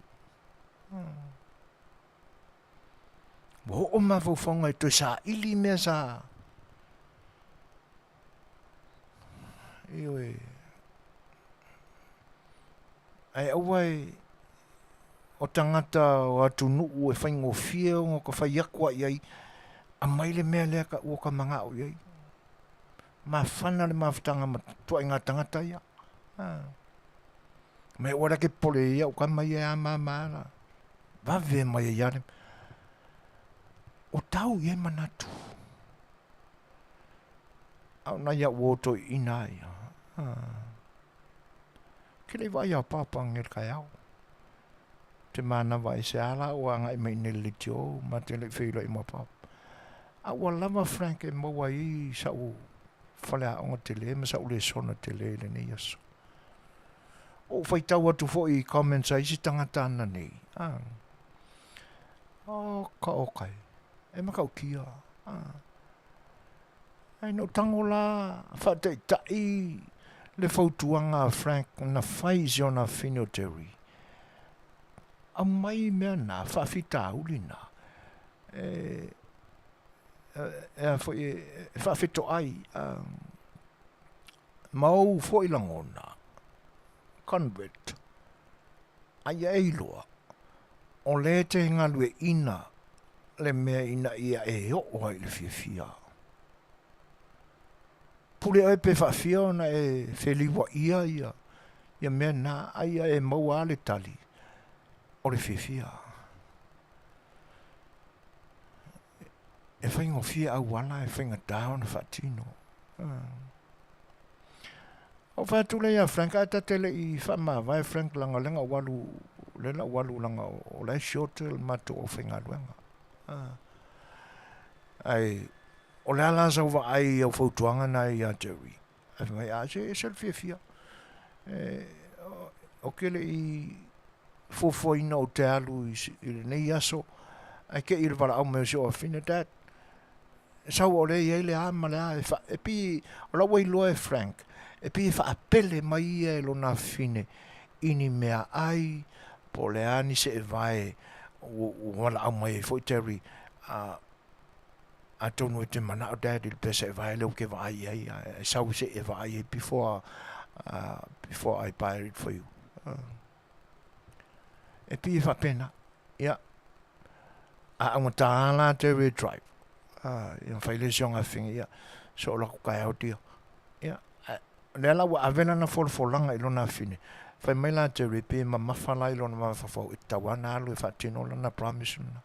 Ua oo mafaufauga e toe saili mea sa Ioe. Ae aua e o tagata o atunuu e faigofie ona ta fai atu lava i ai, aumai le mea lea ua ta manao i ai. Mafana le mafutaga ma ituaiga tagata ia. Mai aua la e te popole i au tama ia e a ma ma la. Vave mai ai lava le... O tau i ai manatu. A o nai au uo toeaiina ia, ke le i vaai ia Papa anei i le taeao. Te manava ai se a la ua agai mai i inei i le leitio ma te le i feiloai ma Papa. A ua lava Frank e maua ai sa'u faleaoga tele ma sa'u lesona tele i lenei aso. Ua ou faitau atu foi i comments a isi tagata ananei, a, oka oka e, e matautia, a. Ae na ou tago la faataitai le fautuaga a Frank na fai i si ona afine o Terry, aumai mea na, faafitauli na, e, e a foi, e faafetoai, ma ou foi lagona, convert, a ia e iloa, o lea e te galueaiina le mea ina ia e oo ai i le fiafia. Pule oe pe faafia ona e feliuaia ia, ia mea na, a ia e maua lava le tali o le fiafia. E faigofie auala e faigata ona faatino. Ou fai atu lea ia Frank, ae ta te le i faamavae Frank leaga o lea na ou alu, lea na ou alu leaga o la e short le matou aufaigaluega. Ae o le a la sau vaai i au fautuaga na ia Jerry? Ae fai mai, a se ese le fiafia. E, ou te le i fuafuaina ou te alu i lenei aso, ae te i le valaau mai o si ou afafine, Dad, sau o lea e i ai le a ma le a, e, fa, e pei, o la ua iloa e Frank, e pei e faapele mai ia e lona afafine i ni meaai, po o le a ni seevae ua, ua valaau mai ai foi Terry, a, atonu e te manao Dad i le pea seevae lea ou te vaai i ai, ae sau se i e vaai ai before, before I buy it for you. E pei e faapena. Ia, a augata lava la Terry e drive, ia ona fai lea o si ona afafine, ia, se o latou taeao dia. Ia, o lea la ua ave lana folafolaga i lona afafine, fai mai la Terry, e pei e mamafa la i lona mafaufau e tatau lava ona alu e faatino lana promise lena.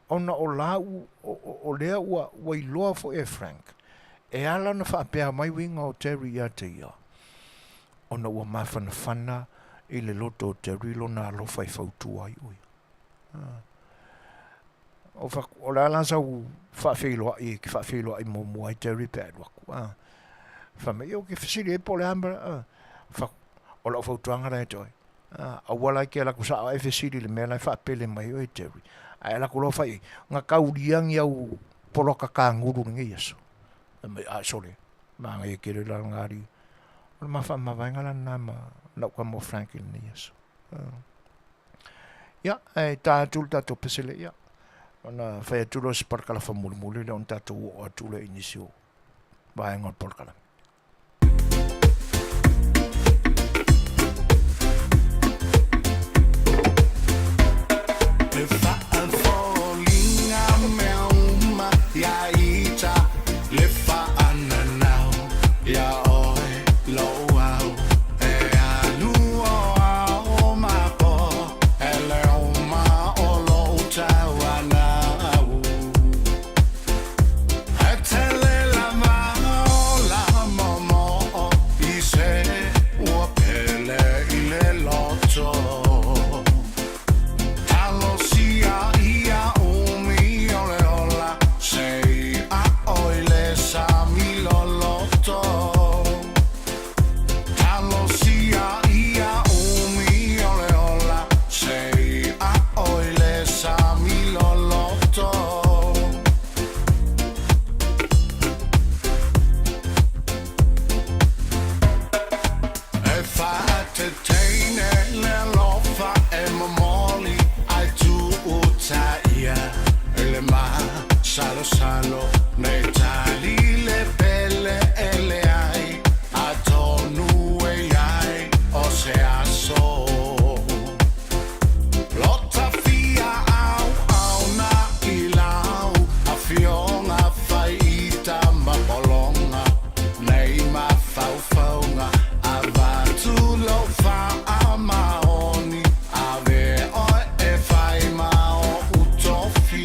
Ona o la u, o lea ua, ua iloa foi e Frank, e ala ona faapea mai uiga o Terry ia te ia, ona ua mafanafana i le loto o Terry lona alofa e fautua ai ʻo ia. O, fa, o le a la sau faafeiloai e te faafeiloai muamua ai Terry pe a alu atu. A. Fai mai, ou te fesili ai po o le a ma, a. Fa, o lau fautuaga la ia te oe. A, aua la e te alu atu sao ae fesili i le mea la e faapele mai ai oe Terry. Ae alu atu loa fai i ai, na taulia ni au poloka kagulu i lenei aso. Fai mai, a sole, manaia tele la lena alii. O le ma faamavaega la lena ma lau tama o Frank i lenei aso. Ia, ae ta atu le tatou pesele, ia, ona fai atu lea o se parakalafa mulimuli lea ona tatou oo atu lea i nisi o vaega o le polokalame. Le faafoliga mea uma ia ita le faananau ia oe lou au e alu o ao ma po e le uma o lou tauanau E tele lava o la momoo i se ua pele i le loto Talosia ia umi o le ola se i aʻo i le sami loloto Talosia ia umi o le ola se i aʻo i le sami loloto E faateteine le alofa e momoli ai tuuta ia i le masalosalo nei tali le pele e leai atonu e i ai o se aso Lota fia auauna i lau afioga fai ita ma pologa nei mafaufauga avatu lou faamaoni ave oe e fai ma ou tofi.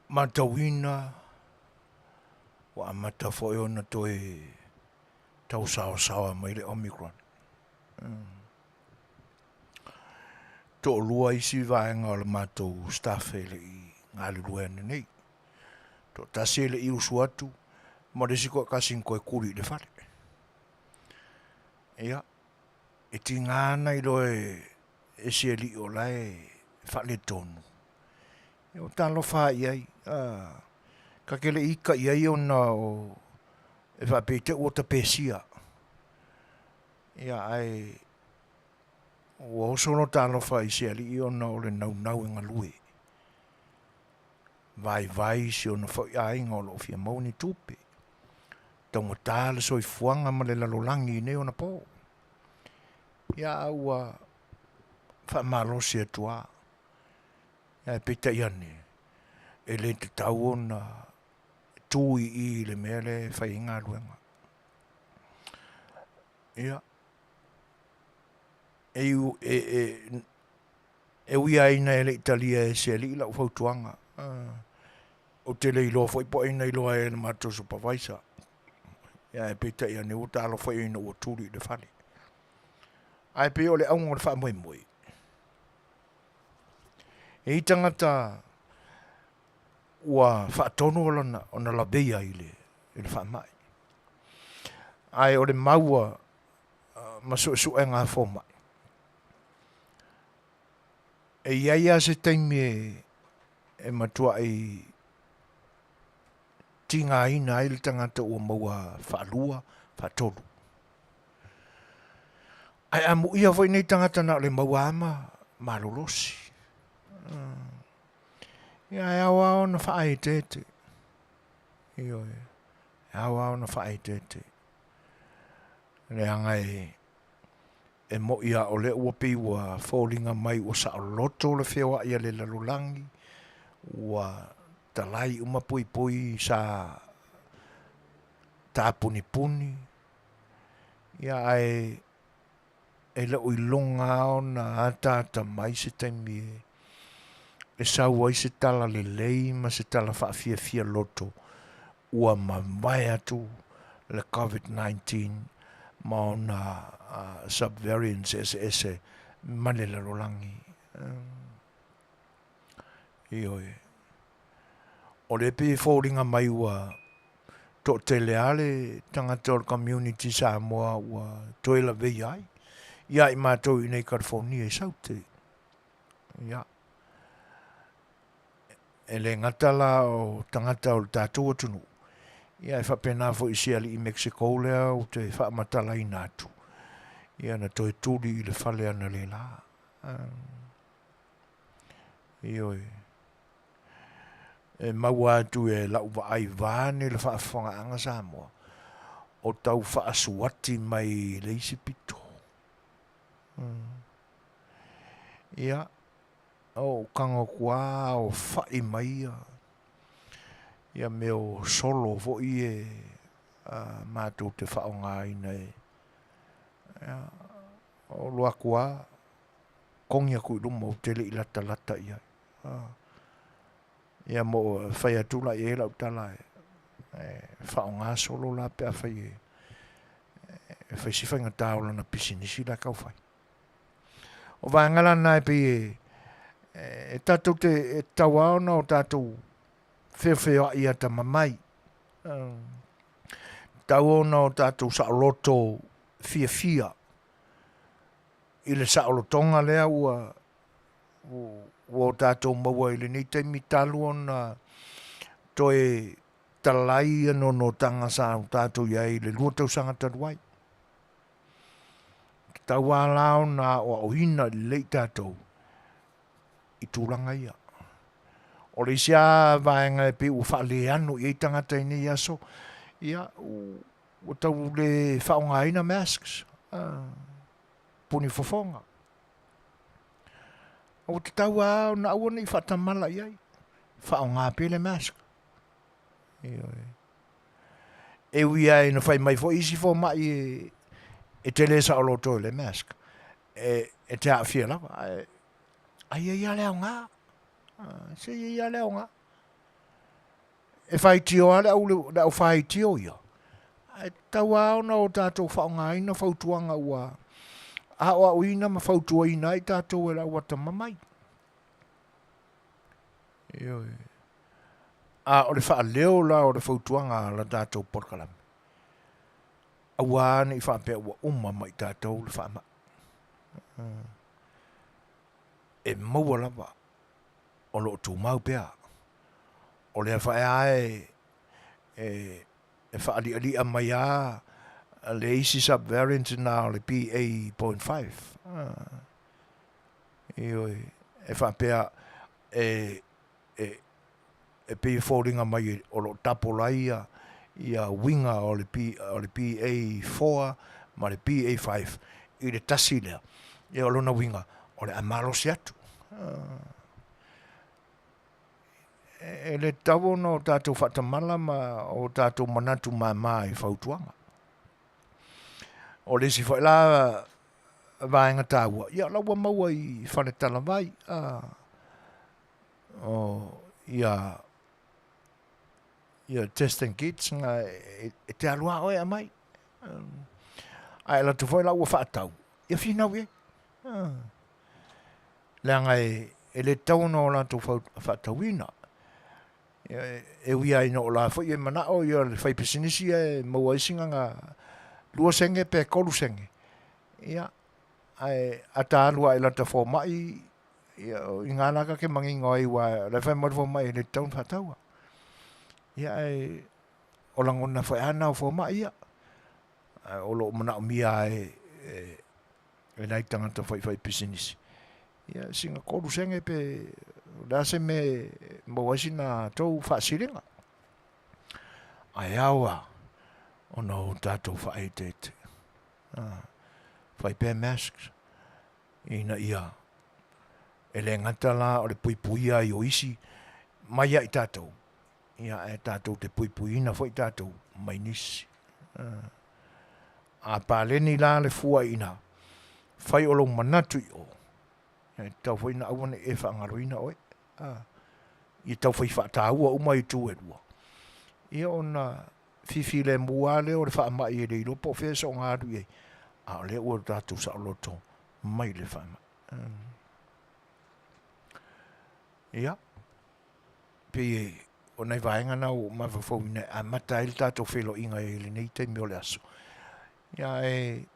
matauina ua amata foi ona toe tausaosaoa mai le Omicron. Toalua isi vaega o le matou staff e le i galulue ananei. Toatasi e le i usu atu ma le isi toatasi na toe tuli i le fale. Ia, e tiga ona iloa e si alii o la e faaletonu, ia ua talofa lava i ai, ta te le i ita i ai ona e faapea i te i ua ta pesia. Ia ae ua oso lota alofa i si alii ona o le naunau e galue, vaivai si ona foi aiga o lo o fia maua ni tupe, taugata le soifuaga ma le lalolagi i nei ona po. Ia a ua faamalosi atu lava, ae peitai ane, e le tatau ona tu i i i le mea lea e fai ai galuega. Ia, e ui lava ina e le i talia e se alii lau fautuaga, ou te le iloa foi po o ai na iloa ai e le matou supervisor, ae peitai ane ua talofa i ai ina ua tuli i le fale. Ae pei o le auga o le faamoemoe, e i ai tagata ua faatonu ona laveia i le faamai. Ae o le mau ma suesuega a fomai, e i ai lava se taimi e matuai tigaina ai le tagata ua maua faalua, faatolu. Ae amuia foi nei tagata na o le maua lava ma malolosi. Ia e ao lava ona faaeteete. Ioe, e ao lava ona faaeteete. Leaga e e mo'i a o lea ua pei ua foliga mai ua saoloto le feoai a le lalolagi, ua talai uma puipui sa tapunipuni, ia ae e le o iloga lava ona ataata mai se taimi e sau ai se tala lelei ma se tala faafiafia loto ua mavae atu le Covid-19 ma ona sub-variants eseese ma le lalolagi. Ioe. O lea e pei e foliga mai ua toatele lava le tagata o le community Samoa ua toe laveia ai ia i matou i inei i California i Saute. Ia. E le gata la o tagata o le tatou atunuu, ia e faapena foi i si alii Mexico lea ou te faamatalaina atu, ia na toe tuli i le fale analeila. Ioe. E maua atu e lau vaai vaeane le faafofogaaga Samoa, o tau faasuati mai le isi pito. Ia, ou tago atu lava aofai mai ia mea o solo foi ia matou te faaaogaina e, ia, ou alu atu lava togi atu i luma ou te le i latalata i ai. Ia ma fai atu la i ai lau tala e faaaoga solo la pe afai e fai si faigata o lana pisinisi la e tau fai. O vaega la na e pei e tatou te e tatau lava ona o tatou feofeoai atamamai. Tatau ona o tatou saoloto fiafia i le saolotoga lea ua ua o tatou maua i lenei taimi talu ona toe talai ia nonotaga sa o tatou i ai i le 2 tausaga talu ai. Tatau lava la ona aoaoina lelei tatou i tulaga ia. O le isi lava vaega e pei ua faaleano i ai tagata i nei aso, ia ua tau le faaaogaina masks, puni fofoga. Ua tatau lava ona aua ne i faatamala i ai, faaaoga pea le mask. Ioe. E ui lava ina fai mai foi isi fomai e te le saoloto i le mask, e te aafia lava, ae ai ai lava le aoga. Se i ai lava le aoga. e faitio lava le au, le au faitio ia, ae tatau lava ona o tatou faaaogaina fautuaga ua aoaoina ma fautuaina ai tatou e le au atamamai. Ioe. A o le faaleo la o le fautuaga a la tatou polokalame, aua ne i faapea ua uma ma i tatou le faamai. E maua lava o lo o tumau pea. O lea foi lava e faalialia mai lava le isi sub-variant lena o le BA.5. Ioe, e faapea e pei e foliga mai o lo o double ai ia uiga o le BA4 ma le BA5 i le tasi lea, ia o lona uiga o le a malosi atu. E le tatau ona o tatou faatamala ma o tatou manatu mama i fautuaga. O le isi foi la vaega taua, ia o la ua maua i faletalavai ia testing kits na e te alu lava oe e aumai. Ae alu atu foi la ua faatau, ia finau i ai. Leaga e le tatau ona o latou faatauina. E ui lava ina o la foi e manao le faipisinisi ia e maua ai sina 2 sene pe 3 sene, ia, ae a ta alu lava i lata fomai, ia, o i ina la ta te manino ai, aua o la e fai mai le fomai e le tatau ona faataua. Ia, ae o lagona foi lava na o fomai ia, ae o lo o manaomia lava e nai tagata foi faipisinisi, ia sina 3 sene pe o le a se mea e maua ai sina tou faasiliga. Ae ao lava ona o tatou faaeteete, fai pea masks ina ia e le gata la o le puipuia ai o isi mai ia i tatou, ia ae tatou te puipuiina foi tatou mai nisi. A paleni la le fua i ina, fai o lou manatu i o, e tatau foi ona aua ne i e faagaloina oe. Ia tau fai faataua uma itu e lua, ia ona fifilemu lava lea o le faamai e le iloa po o fea e soona alu i ai, a o lea ua tatou saoloto mai le faamai. Ia, pei o nai vaega na ua ou mafaufauina e amata ai le tatou feiloaiga i lenei taimi o le aso. Ia, ae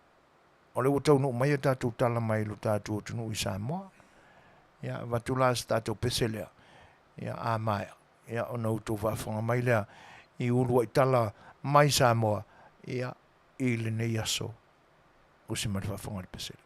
o lea ua taunuu mai a tatou tala mai lo tatou atunuu i Samoa. Ia, avatu la se tatou pese lea, ia, a maea, ia, ona outou faafofoga mai lea i uluai tala mai Samoa, ia, i lenei aso. Usi mai le faafofoga i le pese lea.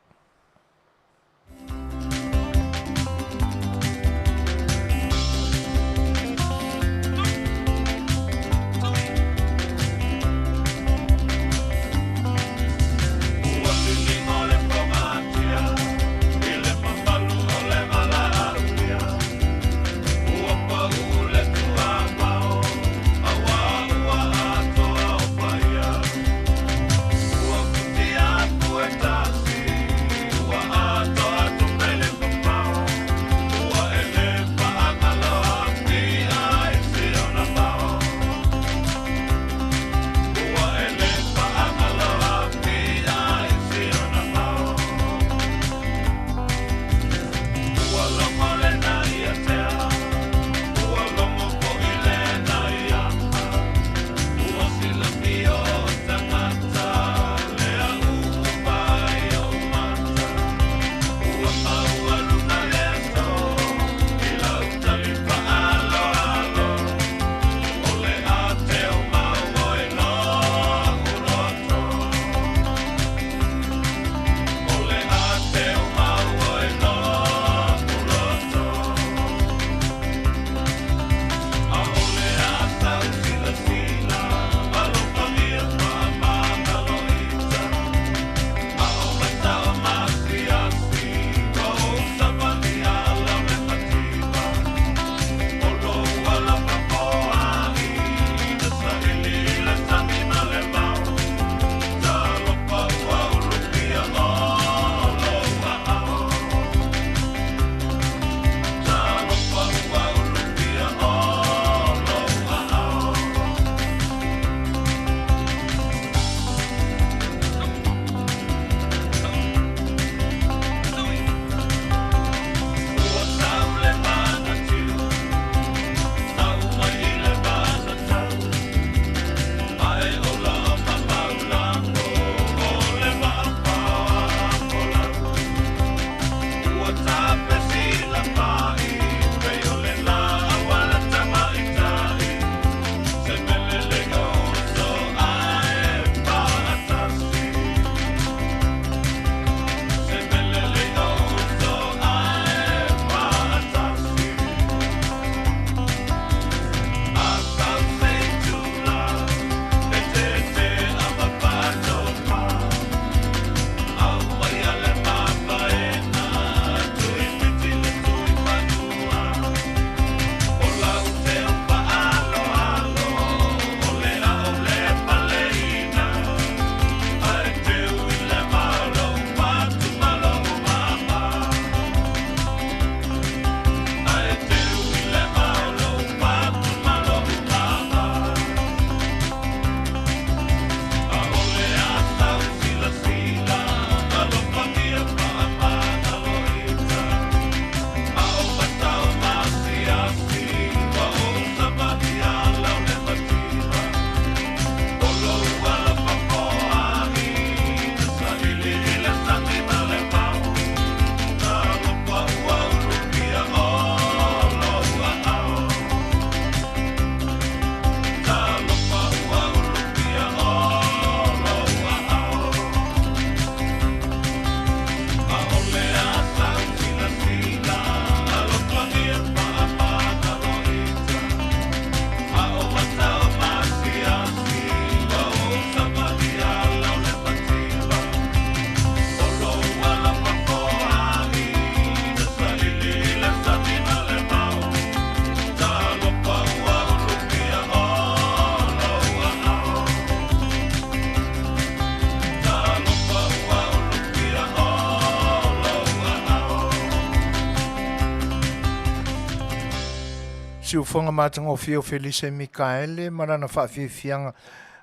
Siufoga matagofie o Felise Mikaele ma lana faafiafiaga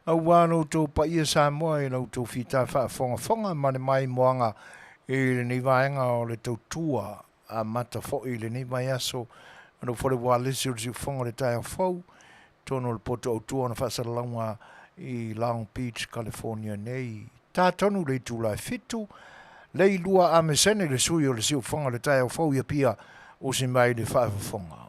aua lo outou paia Samoa i la outou fita faafogafoga ma le maimoaga i lenei vaega o le tautua amata foi i lenei vaiaso lou fale ualesi o le siufoga o le taeao fou tonu o le poto autu ona faasalalauga i Long Beach, California nei. Tā tonu le itula e 7, lei 2 amesene le sui o le siufoga o le taeao fou i Apia, usi mai le faafofoga.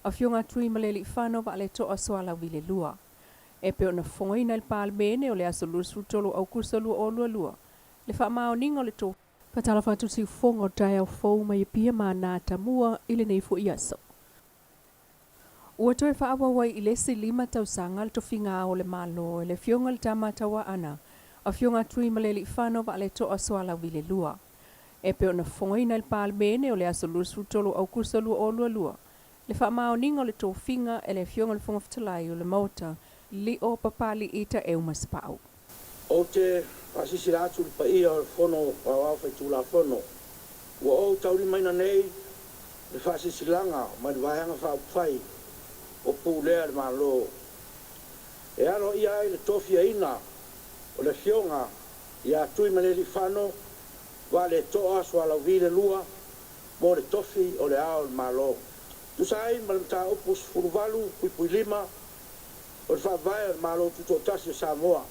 Afioga Tuimalealiifano Vaaletoa Sualauvi le Lua. E pei ona fofogaina e le Palemene o le aso 23 Aukuso 2022 le faamaoniga o le to. Faatalofa atu siufofoga o taeao fou mai Apia ma ana atamua i lenei foi aso. Ua toe faaauau ai i le isi 5 tausaga le tofiga ao o le Malo e le Afioga i le Tama Tauaana, Afioga Tuimalealiifano Vaaletoa Sualauvi le Lua. E pei ona fofogaina e le Palemene o le aso 23 Aukuso 2022 le faamaoniga o le tofiga e le Afioga i le Fofoga Fetalai o le Maota, Lio Papali'i Taeu Masepau. Ou te faasilasila atu i le paia o le Fono Aoao Faitulafono, ua ou taulimaina nei le faasilasilaga mai le Vaega Faaupufai o Pulea le Malo e aloaia ai le tofiaina o le Afioga ia Tuimalealiifano Vaaletoa Sualauvi le Lua mo le tofi o le Ao o le Malo. Tusa ai ma le mataupu 18.5 o le Faavae o le Malo Tutoatasi o Samoa,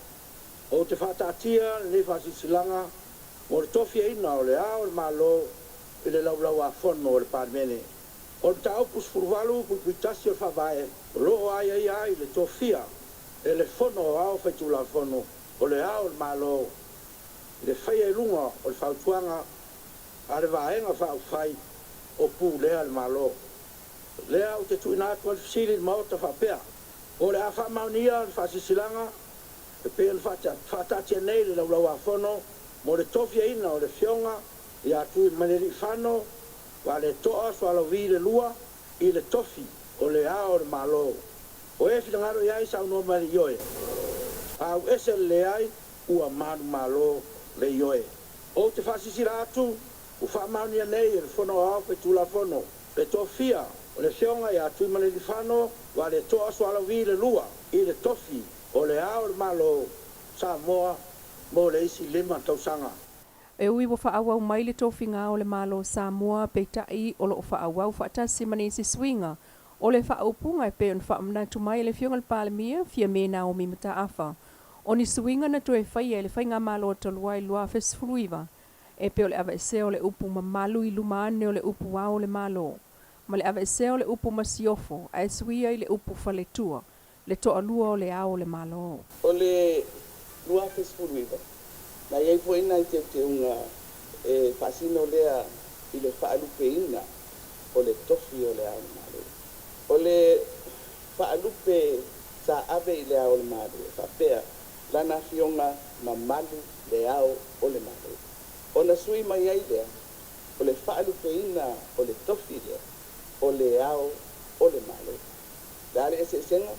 ou te faataatia lenei faasilasilaga mo le tofiaina o le Ao o le Malo i le Laulau-a-Fono o le Palemene. O le mataupu 18.1 o le Faavae o lo o aiaia ai le tofia e le Fono Aoao Faitulafono o le Ao o le Malo i le faia i luga o le fautuaga a le Vaega Faaupufai o Pulea le Malo. Lea ou te tuuina atu ai le fesili i le Maota faapea, O le a faamaonia le faasilasilaga e pei ona faataatia nei i le Laulau-a-Fono mo le tofiaina o le Afioga ia Tuimalealiifano Vaaletoa Sualauvi le Lua i le tofi o le Ao o le Malo. O e finagalo i ai saunoa mai le ioe. A ua ese le leai, ua manumalo le ioe. Ou te faasilasila atu, ua faamaonia nei e le Fono Aoao Faitulafono le tofia o le Afioga ia Tuimalealiifano Vaaletoa Sualauvi le Lua i le tofi o le Ao o le Malo Samoa mo le isi 5 tausaga. E ui ua faaauau mai le tofiga o le Malo o Samoa, peitai o lo o faaauau faatasi ma nisi suiga o le faaupuga e pei ona faamanatu mai e le Afioga i le Palemia, Fiame Naomi Mataafa. O ni suiga na toe faia e le Faigamalo talu ai 2019, e pei o le aveesea o le upu mamalu i luma ane o le upu ao o le Malo, ma le aveesea o le upu masiofo ae suia i le upu faletua, le toalua o le Ao o le Malo. O le 2019, na i ai foi nai teuteuga e faasino lea i le faalupeina o le tofi o le Ao o le Malo. O le faalupe sa ave i le Ao o le Malo e faapea, Lana Afioga mamalu le Ao o le Malo. Ona sui mai ai lea, o le faalupeina o le tofi lea o le Ao o le Malo. Le a le eseesega?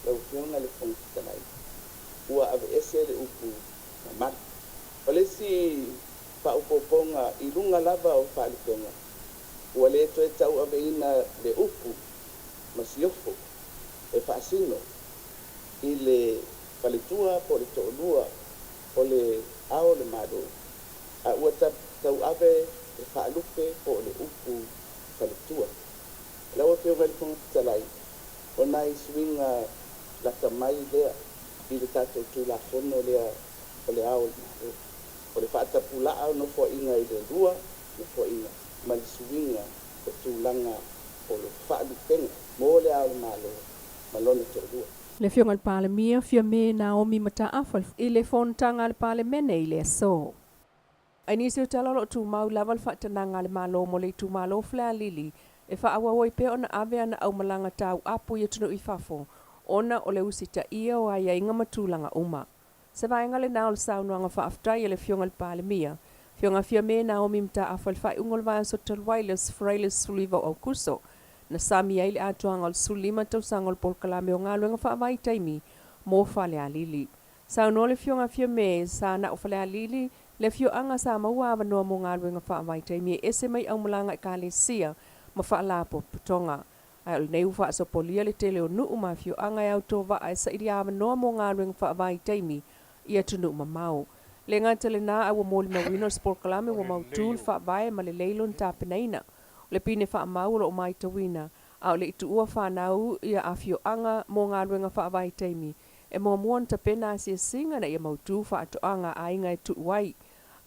Lau Afioga i le Fofoga Fetalai, ua aveese le upu mamalu. O le isi faaopoopoga i luga lava o faalupega, ua le toe tauaveina le upu masiofo e faasino i le faletua po o le toalua o le Ao o le Malo, a ua tauave le faalupe po o le upu faletua. Lau Afioga i le Fofoga Fetalai, o nai suiga lata mai lea i le tatou Tulafono lea o le Ao o le Malo, o le faatapulaa o nofoaiga i le 2 nofoaiga ma le suiga o tulaga o le faalupega mo le Ao o le Malo ma lona toalua. Le Afioga i le Palemia, Fiame Naomi Mataafa i le fonotaga a le Palemene i le aso. I nisi o tala o lo o tumau lava le faatanaga a le Malo mo le itumalo o Falealili e faaauau ai pea ona ave ana aumalaga tauapu i atunuu i fafo ona o le usitaia o aiaiga ma tulaga uma. Se vaega lena o le saunoaga faafetai a le Afioga i le Palemia, Afioga Fiame Naomi Mataafa i le faaiuga o le vaiaso talu ai le aso Faraile 19 o Aukuso. na sami ai le atoaga o le 15 tausaga o le polokalame o galuega faavaitaimi mo Falealili. Saunoa le Afioga Fiame, sa na o Falealili le afioaga sa maua avanoa mo galuega faavaitaimi e ese mai aumalaga ekalesia ma faalapotopotoga. Ae o lenei ua faasopolia le tele o nuu ma afioaga e autovaa e saili avanoa mo galuega faavaitaimi i atunuu mamao. E le gata i lena, ae ua molimauina o se polokalame O ua le mautu lelei le o faavae ma lelei lona tapenaina. O le pine faamau o lo o matauina, a o le i tuua fanau ia afioaga mo galuega faavaitaimi, e muamua ona tapena asiasiga ina ia mautu faatoaga a aiga e tuu ai.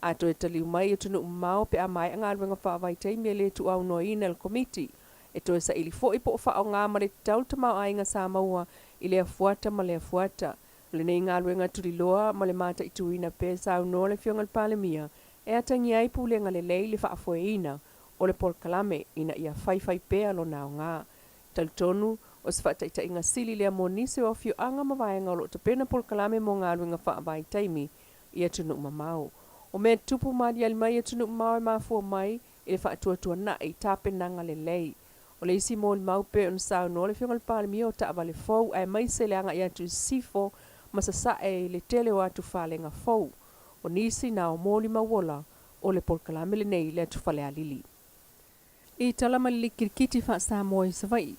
A toe taliu mai i atunuu mamao pe a maea galuega faavaitaimi e le tuuaunoaina e le Komiti, e toe saili foi po o faaaoga ma le tatau le tamaoaiga sa maua i lea fuata ma lea fuata. O lenei galuega tuliloa ma le mataituina pea saunoa le Afioga i le Palemia e atagia ai pulega lelei le faafoeina o le polokalame ina ia faifai pea lona aoga. Talitonu, o se faataitaiga sili lea mo nisi o afioaga ma vaega o lo o tapena polokalame mo galuega faavaitaimi i atunuu mamao. O mea tutupu ma aliali mai i atunuu mamao e mafua mai i le faatuatuanai tapenaga lelei. O le isi molimau pei ona saunoa le Afioga i le Palemia o taavale fou aemaise le agai atu i sisifo ma sasae i le tele o atufalega fou. O nisi na o molimau ola o le polokalame lenei i le atu Falealili. I tala mai le Ligi Kirikiti faa-Samoa i Savaii,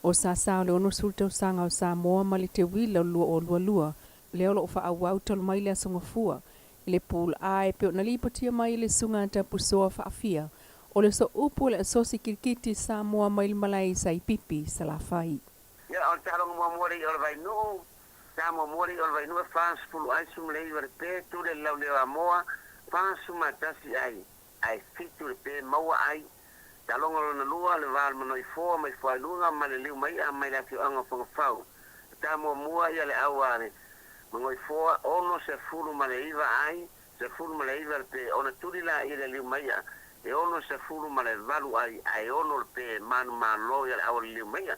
o Sasa o le 60 tausaga o Samoa ma le Teuila o le 2022, lea o lo o faaauau talu mai le Aso Gafua i le Pool A e pei ona lipotia mai e le Susuga a Tapusoa Faafia o le Sooupu o le Asosi Kirikiti Samoa mai le malae i Saipipi, Salafai. Ia, o le taaloga muamua le i'a o le Vainuu, ta muamua le i'a o le Vainuu e 40 ai 19 le pe, tuli le lauleo Amoa, 41 ai, ae 7 le pe maua ai. Taaloga lona lua, le va o le Manoifoa mai Fuailuga ma le Liumai'a mai le afioaga o Fagafau. Ta muamua ia le au a le Manoifoa, 69 ai, 19 le pe, ona tuli laia le Liumai'a e 68 ai, ae 6 le pe manumalo ia le au a le Liumai'a.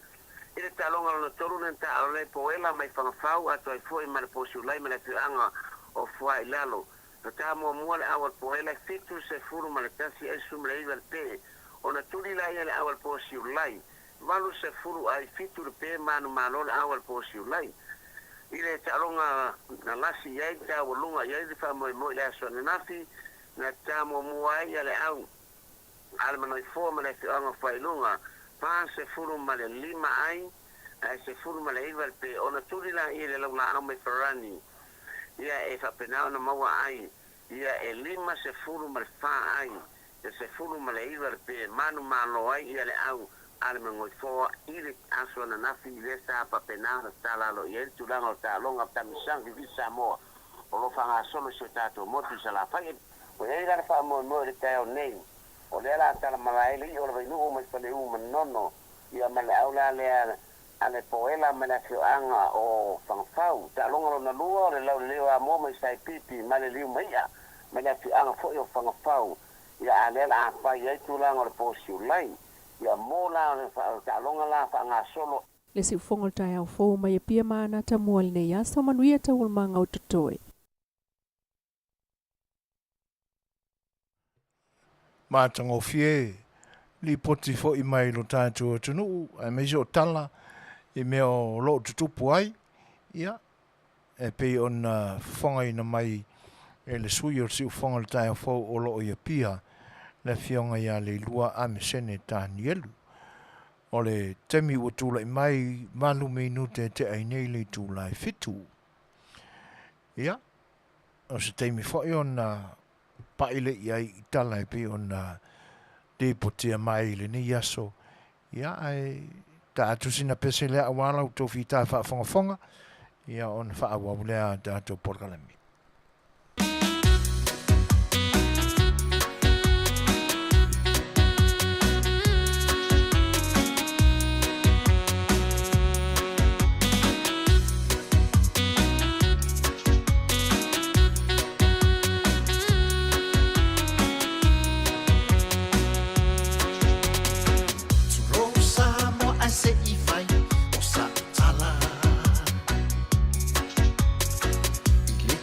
I le taaloga lona tolu na taaalo ai Poela mai Fagafau atoa ai foi ma le Posiulai ma le afioaga o Fuailalo. Na ta muamua le au a le Poela e 71 ai 19 le pe, ona tuli laia le au a le Posiulai 80 ai 7 le pe manumalo le au a le Posiulai. I le taaloga na lasi i ai taualuga i ai le faamoemoe i le aso ananafi, na ta muamua ai ia le au a le Manoifoa ma le afioaga o Fuailuga, 45 ai, ae 19 le pe, ona tuli laia i le laulaau mai Farani, ia e faapena ona maua ai ia e 54 ai, e 19 le pe manumalo ai ia le au a le Magoifoa i le aso ananafi i lea sa faapena ona tatala alo i ai le tulaga o taaloga tamisaga i Samoa o lo o faagasolo i si o tatou motu i Salafai. Ua i ai la le faamoemoe i le taeao nei, o lea o le a talamala ai le i'a o le Vainuu mai Faleu Manono ia ma le au la lea a le Poela ma le afioaga o Fagafau. Taaloga lona lua o le Laulelei o Amoa mai Saipipi ma le Liumai'a ma le afioaga foi o Fagafau. Ia a lea o le a fai ai tulaga o le Posiulai. Ia mo la o le taaloga la faagasolo. Le siufogo o le taeao fou mai Apia ma Anatamua i lenei aso, manuia taualumaga o totoe. Matagofie lipoti foi mai lo tatou atunuu aemaise o tala i mea o lo o tutupu ai, ia, e pei ona fofogaina mai e le sui o le Siufofoga o le Taeao Fou o lo o i Apia, le Afioga ia Leilua Amesene Tanielu. O le taimi ua tulai mai 8 minute e tea ai nei le itula e 7. Ia, o se taimi foi ona pa'i lea i ai i tala e pei ona lipotia mai i lenei aso. Ia, ae ta atu sina pese lea aua la outou fita faafogafoga, ia ona faaauau lea a tatou polokalame. Tulou Samoa ae se i fai o sa'u tala I le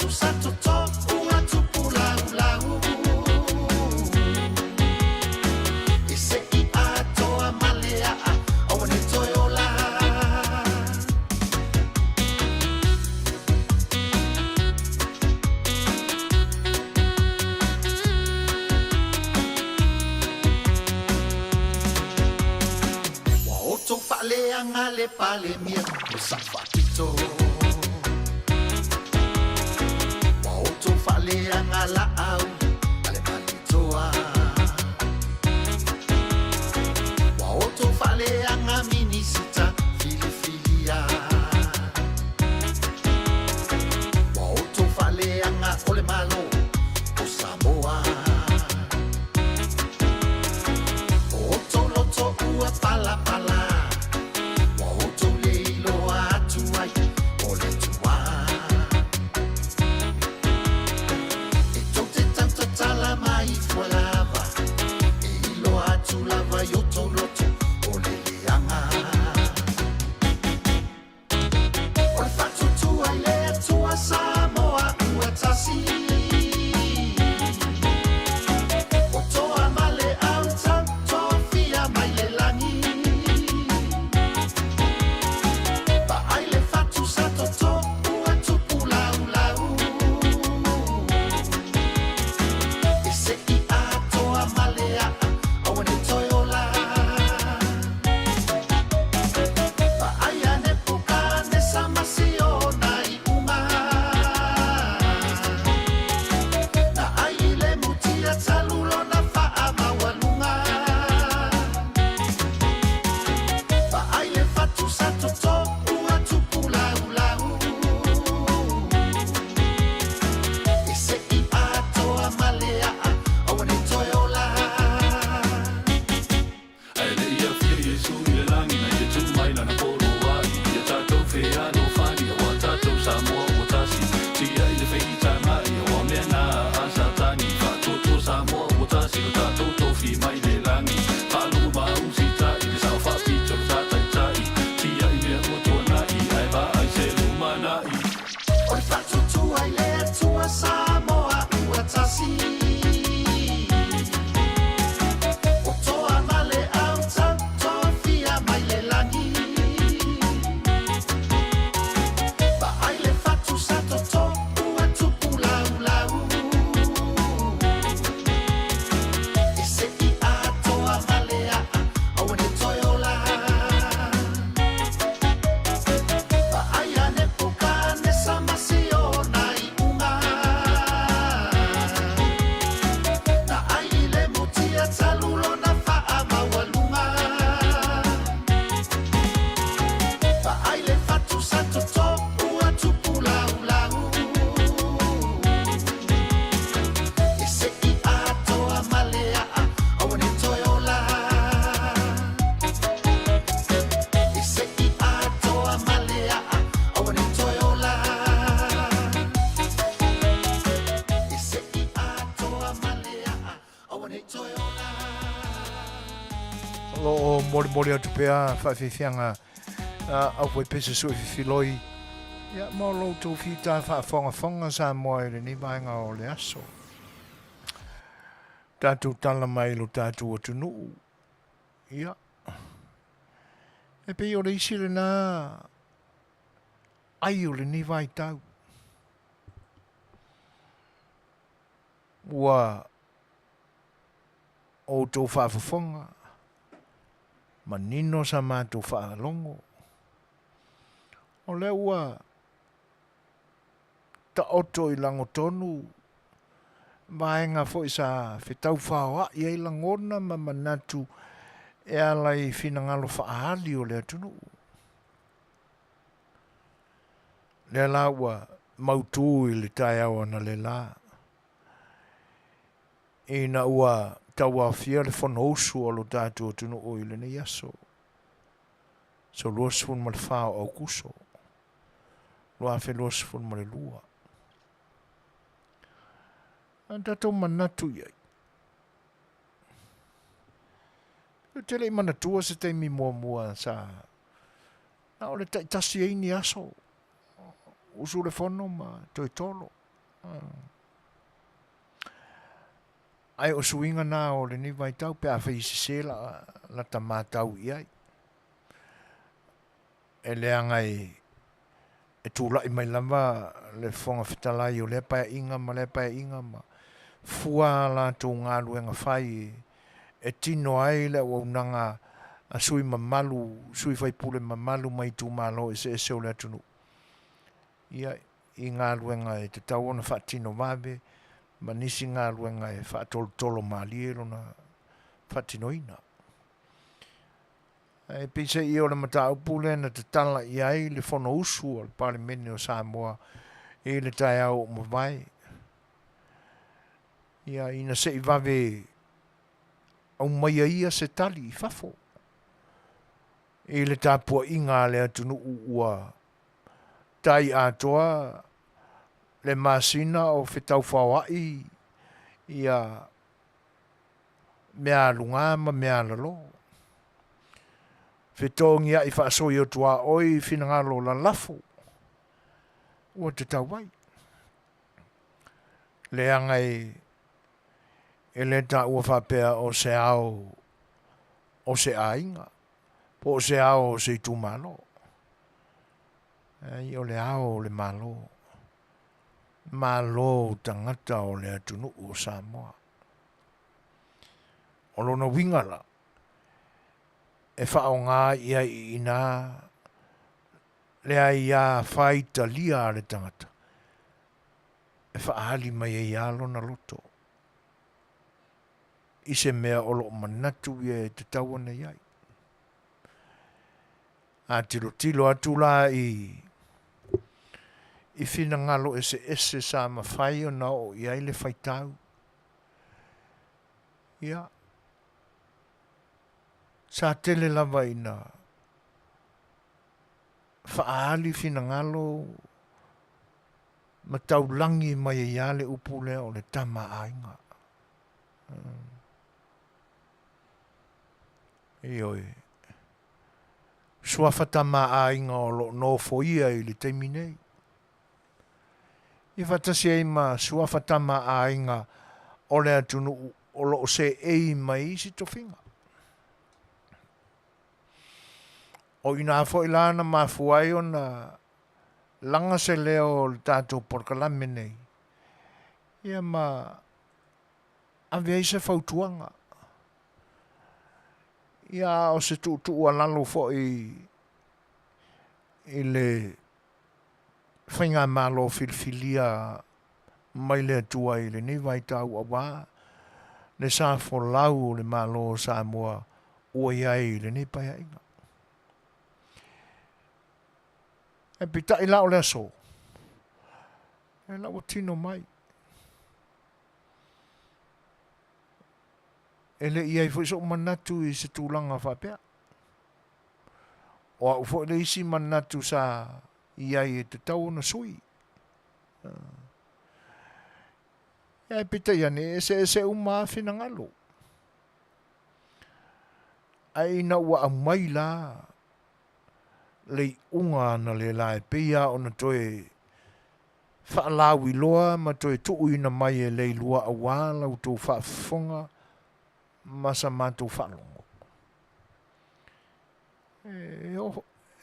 fatu sa toto ua tupu laulau E se'i atoa ma le a'a aua ne toe ola. Ua outou faaleaga le Palemia o Sao Faapito. Ua outou faaleaga laau a le Malietoa. Ua outou faaleaga Minisita filifilia. Ua outou faaleaga o le Malo o Samoa. O outou loto ua palapala. Ua outou le iloa atu ai o le Atua. E tou te tautatala mai fua lava, e iloa atu lava i outou loto o le leaga. O le faatuatua i le Atua Samoa ua tasi. Ua toa ma le au tau tofia mai le lagi. Vaai le fatu sa toto ua tupu laulau. E se'i atoa ma le a'a aua ne toe ola. Vaai a Nepukanesa ma siona iuga. Na ai i le mutia talu lona faamaualuga. Vaai le fatu sa toto ua tupu laulau. E se'i atoa ma le a'a aua ne toe ola. Ae le i afio Iesu i le lagi na ia tuu mai lana poloai ia tatou fealofani auā tatou Samoa ua tasi tiai le feitagai auā mea na a Satani faatuatua Samoa ua tasi lo tatou tofi mai le lagi faalogo ma usitai le sao faapito le ta taitai tiai mea ua tuanai ae vaai se lumanai. O le faatuatua i le Atua Samoa ua tasi. Ua toa ma le au tau tofia mai le lagi. Vaai le fatu sa toto ua tupu laulau. E se'i atoa ma le a'a aua ne toe ola. Vaai a Nepukanesa ma siona iuga. Na ai i le mutia talu lona faamaualuga. Vaai le fatu sa toto ua tupu laulau. E se'i atoa ma le a'a aua ne toe ola. E se'i atoa ma le a'a aua ne toe ola. E se'i atoa ma le a'a aua ne toe ola. O lo o molimoli atu pea faafefiaga au faipese sue fefiloi ia mo lo outou fita faafogafoga Samoa i lenei vaega o le aso. Tatou tala mai i lo tatou atunuu. Ia, e pei o le isi lena ai o lenei vaitau. Ua outou faafofoga, manino sa matou faalogo. O lea ua taoto i lagotonu vaega foi sa fetaufaoa'i ai lagona ma manatu e ala i finagalo faaali o le atunuu. Lea la ua mautu i le taeao analeila ina ua tauaofia le Fonousu a lo tatou atunuu i lenei aso, aso 24 o Aukuso 2022. A tatou manatu i ai, ou te le i manatua se taimi muamua sa na o le taitasi ai ni aso, usu le fono ma toe tolo. Ae o suiga na o lenei vaitau pe afai e sese la, lata matau i ai. E leaga e, e tulai mai lava le Fofoga Fetalai o lea Paeaiga ma lea Paeaiga ma fua a latou galuega fai e tino ai le auaunaga a sui mamalu, sui faipule mamalu mai itumalo eseese o le atunuu. Ia, i galuega e tatau ona faatino vave ma nisi galuega e faatolotolo malie lona faatinoina. Ae peiseai o le mataupu lea na tatala i ai le Fonousu a le Palemene o Samoa i le taeao ua mavae, ia ina se i vave aumaia ia se tali i fafo i le tapuaiga a le atunuu ua tai atoa le masina o fetaufaoa'i ia mea aluga ma mea alalo. Fetogia'i faasoiotuaoi finagalo lalafo ua tatau ai. Leaga e e le taua faapea o se ao o se aiga po o se ao o se itumalo. Ai o le ao o le Malo, Malo tagata o le atunuu o Samoa. O lona uiga la, e faaaoga i ai i ina le aia faitalia a le tagata e faaali mai ai lava lona loto i se mea o lo o manatu ia e tatau ona i ai. A tilotilo atu la i i finagalo eseese sa mafai ona oo i ai le faitau, ia, sa tele lava ina faaali finagalo ma taulagi mai ai lava le upu lea o le Tama a Aiga. Ioe. Suafa Tama a Aiga o lo o nofoia i le taimi nei. Ia faatasi ai ma Suafa Tama a Aiga o le atunuu o lo o seei mai isi tofiga. O i ina foi la na mafua ai ona laga se leo o le tatou polokalame nei, ia ma ave ai se fautuaga, ia a o se tuutuualalo foi i le Faigamalo filifilia mai le Atua i lenei vaitau auā le sa folau o le Malo o Samoa ua i ai i lenei Paeaiga. Ae peitai la o le aso, e la ua tino mai. E le i ai foi so'u manatu i se tulaga faapea. O au foi le isi manatu sa i ai e tatau ona sui. Ae peitai ane, e eseese uma lava finagalo. Ae ina ua aumai la le iuga analeila e pei lava ona toe faalauiloa ma toe tuuina mai e Leilua aua la outou faafofoga ma sa matou faalogo.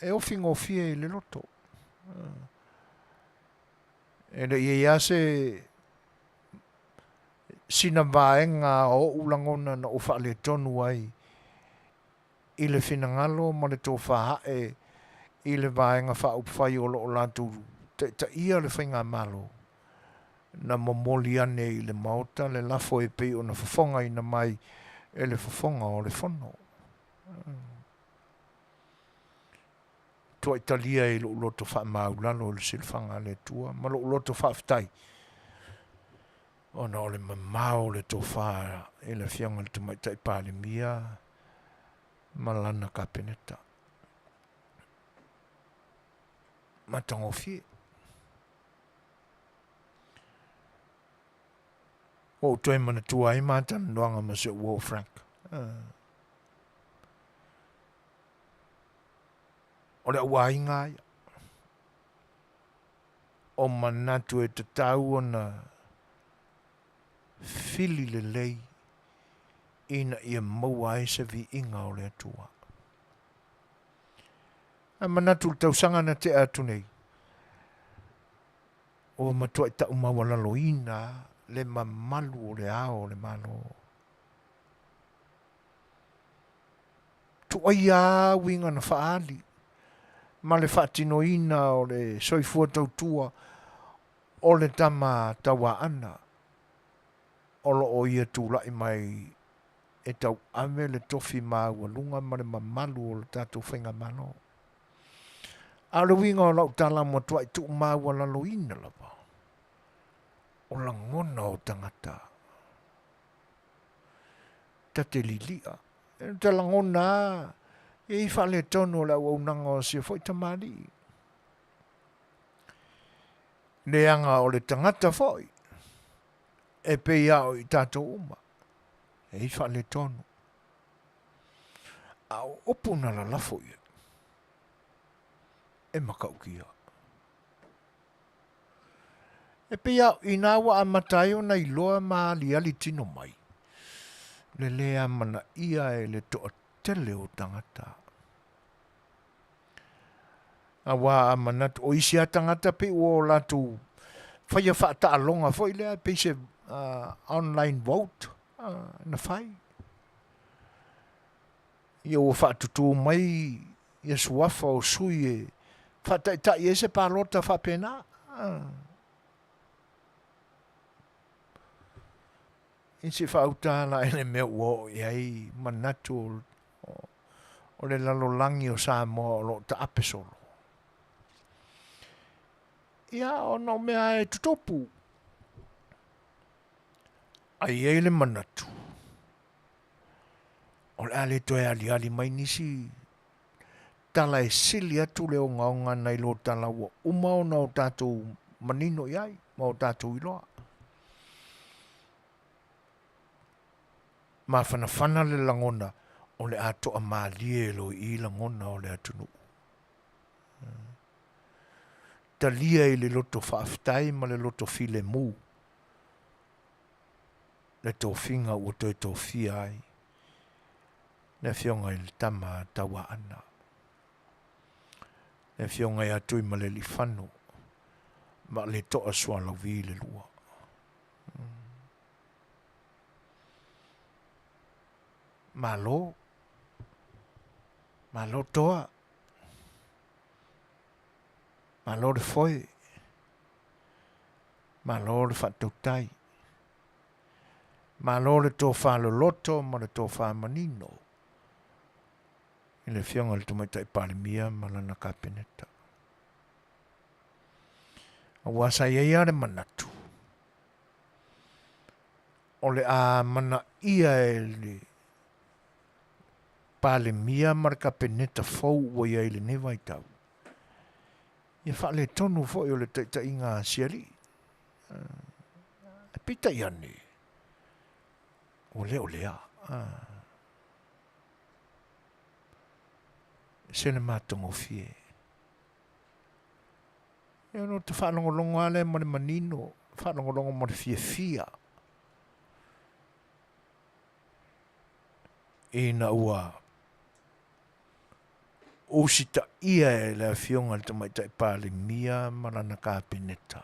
E ofi gofie i le loto. E le i ai lava se sina vaega o ou lagona na ou faaletonu ai i le finagalo ma le tofa ae i le Vaega Faaupufai o lo o latou taitaia le Faigamalo, na momoli ane i le Maota le lafo e pei ona fofogaina mai e le Fofoga o le Fono. Tuaitalia i lou loto faamaulalo i le silafaga a le Atua ma lou loto faafetai ona o le mamao o le tofa i le Afioga i le Tamaitai Palemia ma lana Kapeneta. Matagofie. Ua ou toe manatua ai ma talanoaga ma si ou uo Frank. O le au aiga ia. O manatu e tatau ona fili lelei ina ia maua ai se viiga o le Atua. Ae manatu i le tausaga na tea atu nei, ua matuai tau maualaloina le mamalu o le Ao o le Malo. Tuaia lava uiga na faaali ma le faatinoina o le soifua tautua o le tama tauaana o lo o ia tulai mai e tauave le tofi maualuga ma le mamalu o le tatou Faigamalo. A o le uiga o lau tala matuai tuumaualaloina lava, o lagona o tagata. Ta te lilia. E ta lagona a, e i faaletonu o le auaunaga o sia foi tamalii. Leaga o le tagata foi, e pei a o i tatou uma, e i faaletonu. A o upu na lalafo i ai, e matautia. E pei a inā ua amata ai ona iloa ma aliali tino mai, le lē amanaia e le toatele o tagata. Aua a manatu, o isi lava tagata pei ua o latou faia faataaloga foi lea pei se online vote na fai. Ia ua faatutū mai ia suafa o sui e faataitai ai se palota faapena. I se faauta la i le mea ua oo i ai manatu o le lalolagi o Samoa o lo o taape solo. Ia, ona o mea e tutupu. Ae i ai le manatu, o le a le toe aliali mai nisi tala e sili atu le ogaoga nai lo tala ua uma ona o tatou manino i ai ma o tatou iloa. Mafanafana le lagona o le a toamalie loa i i lagona o le atunuu. Talia i le loto faafetai ma le loto filemu le tofiga ua toe tofia ai le Afioga i le Tama a Tauaana, le Afioga ia Tuimalealiifano Vaaletoa Sualauvi le Lua. Malo, malo toa, malo le foe, malo le faatautai. Malo le tofa loloto ma le tofa manino i le Afioga i le Tamaitai Palemia ma lana Kapeneta. Aua sa i ai lava le manatu, o le a amanaia e le Palemia ma le Kapeneta fou ua i ai i lenei vaitau, ia faaletonu foi o le taitaiga a si alii. Ae peitai ane, ua le o lea. E se le matagofie. Ia ona ta faalogologo lava lea ma le manino, faalogologo ma le fiafia ina ua usitaia e le Afioga i le Tamaitai Palemia ma lana Kapeneta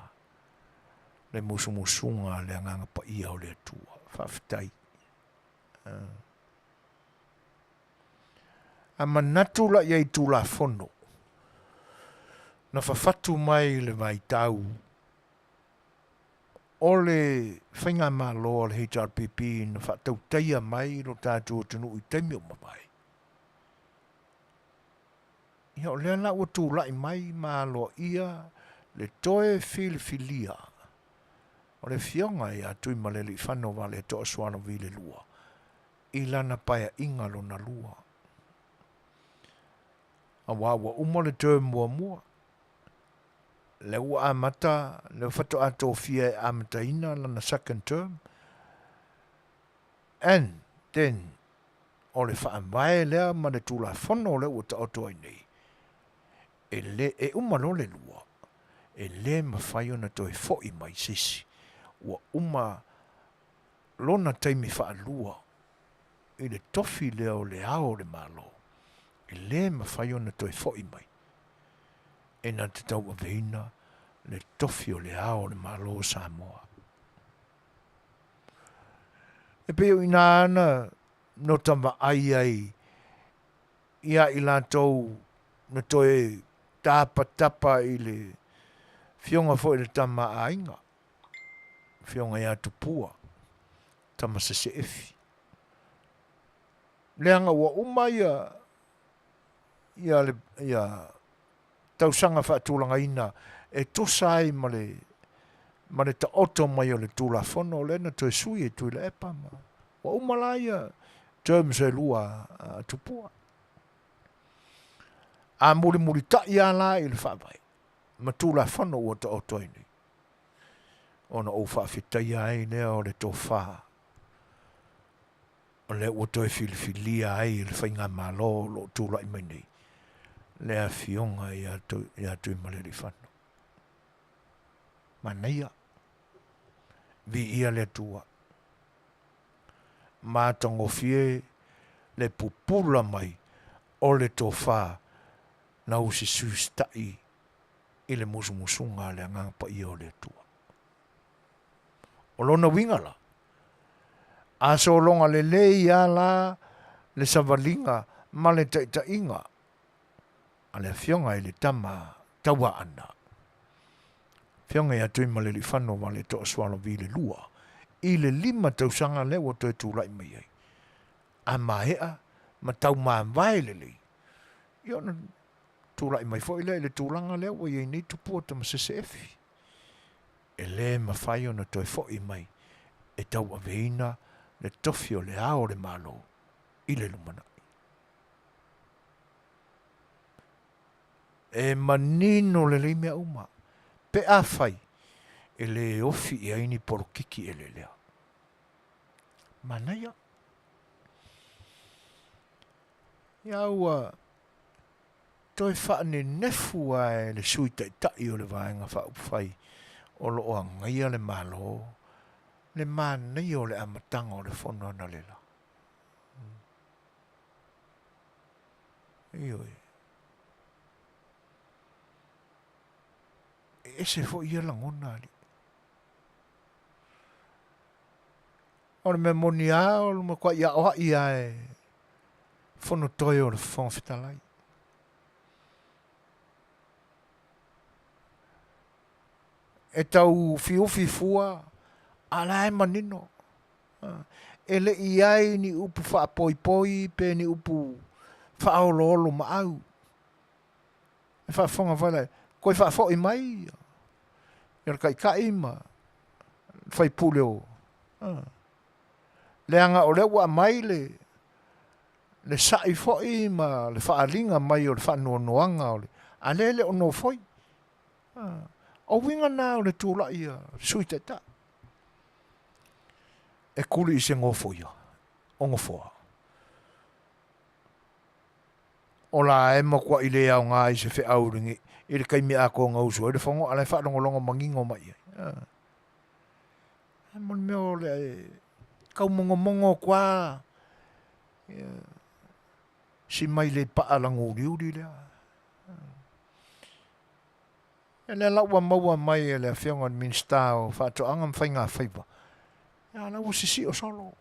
le musumusuga a le Agaga Paia o le Atua. Faafetai. A manatu la i ai Tulafono na fafatu mai i le vaitau o le Faigamalo a le HRPP na faatautaia mai lo tatou atunuu i taimi o mavae, Ia o lea la ua tulai mai ma aloaia le toe filifilia o le Afioga ia Tuimalealiifano Vaaletoa Sualauvi le Lua i lana paeaiga lona lua. Aua ua uma le term muamua, lea ua amata, lea faatoa tofia e amataina lana second term, and then O le faavae lea ma le Tulafono lea ua taoto ai nei, e le, e uma loa le lua, E lē mafai ona toe foʻi mai se isi ua uma lona taimi faalua i le tofi lea o Le Ao o le Malo, e lē mafai ona toe foʻi mai e na te tauaveina le tofi o Le Ao o le Malo o Samoa. E pei o i ina ana no ta vaai ai ia i latou na toe tapatapa i le Afioga foi i le Tama a Aiga, Afioga ia Tupua, Tama Seseefi. Leaga ua uma ia ia le ia tausaga faatulagaina e tusa ai ma le ma le taoto mai o le Tulafono lea na toe sui e Tuilaepa ma ua uma la ia terms e lua a Tupua. A mulimulitai lava la i le Faavae ma Tulafono ua taoto ai nei, ona ou faafetaia ai lea o le tofa o lea ua toe filifilia ai e le Faigamalo o lo o tulai mai nei le Afioga ia Tuimalealiifano. Manaia, viia le Atua. Matagofie le pupula mai o le tofa na usisusitaʻi i le musumusuga a le Agaga Paia o le Atua. O lona uiga la, a sologa lelei lava la le savaliga ma le taitaiga a le Afioga i le Tama Tauaana, Afioga ia Tuimalealiifano Vaaletoa Sualauvi le Lua, i le 5 tausaga lea ua toe tulai mai ai, a maea ma taumavae lelei, ia ona tulai mai foi lea i le tulaga lea ua i ai nei Tupua Tamasese Efi. E lē mafai ona toe foʻi mai e tauaveina le tofi o Le Ao o le Malo i le lumanai. E manino lelei mea uma pe afai e lē ofi i ai ni polokiki elelea. Manaia. Ia ua toe faanenefu lava e le Sui Taitai o le Vaega Faaupufai o lo o agaia le Malo le manaia o le amataga o le Fono Analela. Ioe. E ese foi ia lagona, alii. O le mea moni lava, o le matuai aoai lava e fonotoe o le Fofoga Fetalai. E tau ufiufi fua, a o la e manino. E le i ai ni upu faapoipoi pe ni upu faaoloolomaau. E faafofoga foi la, toe faafoi mai ia le Taitai ma le sui usufono o, leaga o lea ua aumai le le sa'i foi ma le faaaliga mai o le faanoanoaga o le, a o lea e le o nofoi. O uiga na o le tulai a le Sui Taitai e kuli i se gofoia o gofoa. O la e matuai le aoga i se feau i le taimi atoa na usu ai le fono, a o la e faalogologo manino mai i ai. Ae mo le mea o le taumogomogo atu lava si mailei paa laguliuli lea. Ia lea la ua maua mai e le Afioga i le Minisita o Faatoaga ma Faigafaiva, ia la ua sisio solo.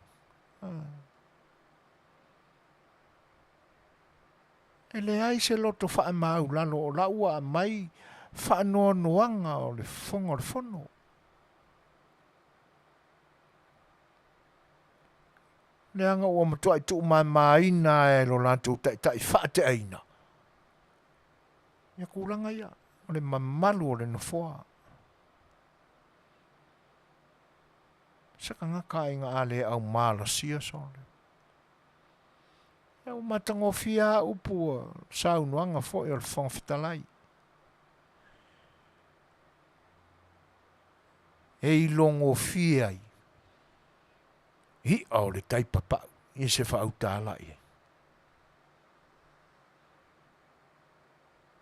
E leai se loto faamaulalo o la ua aumai faanoanoaga o le Fofoga o le Fono. Leaga ua matuai tuumamaina e lo latou taitai faateaina ia tulaga ia o le mamalu o le Nofoa. Se tagata aiga a le aumalasia sole. Ia ua matagofie lava upu o saunoaga foi o le Fofoga Fetalai. E ilogofie ai i'a o le tai papa'u i se faauta ala i ai.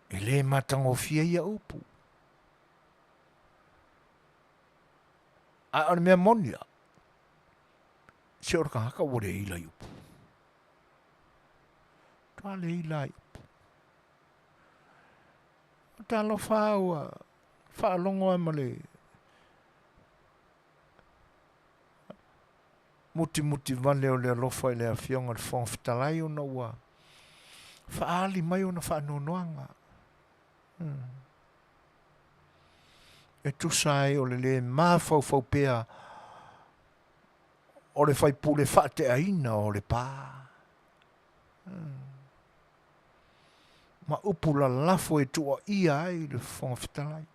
E le matagofie ia upu. Ae o le mea moni lava, se o le tagata ua le ila i upu. Matua le ila i upu. O talofa lava ua faalogo lava ma le mutimuti vale o le alofa i le Afioga i le Fofoga Fetalai ona ua faaali mai ona faanoanoaga. E tusa ai o le lē mafaufau pea o le faipule faateaina o Lepa. Ma upu lalafo e tuuaia ai le Fofoga Fetalai.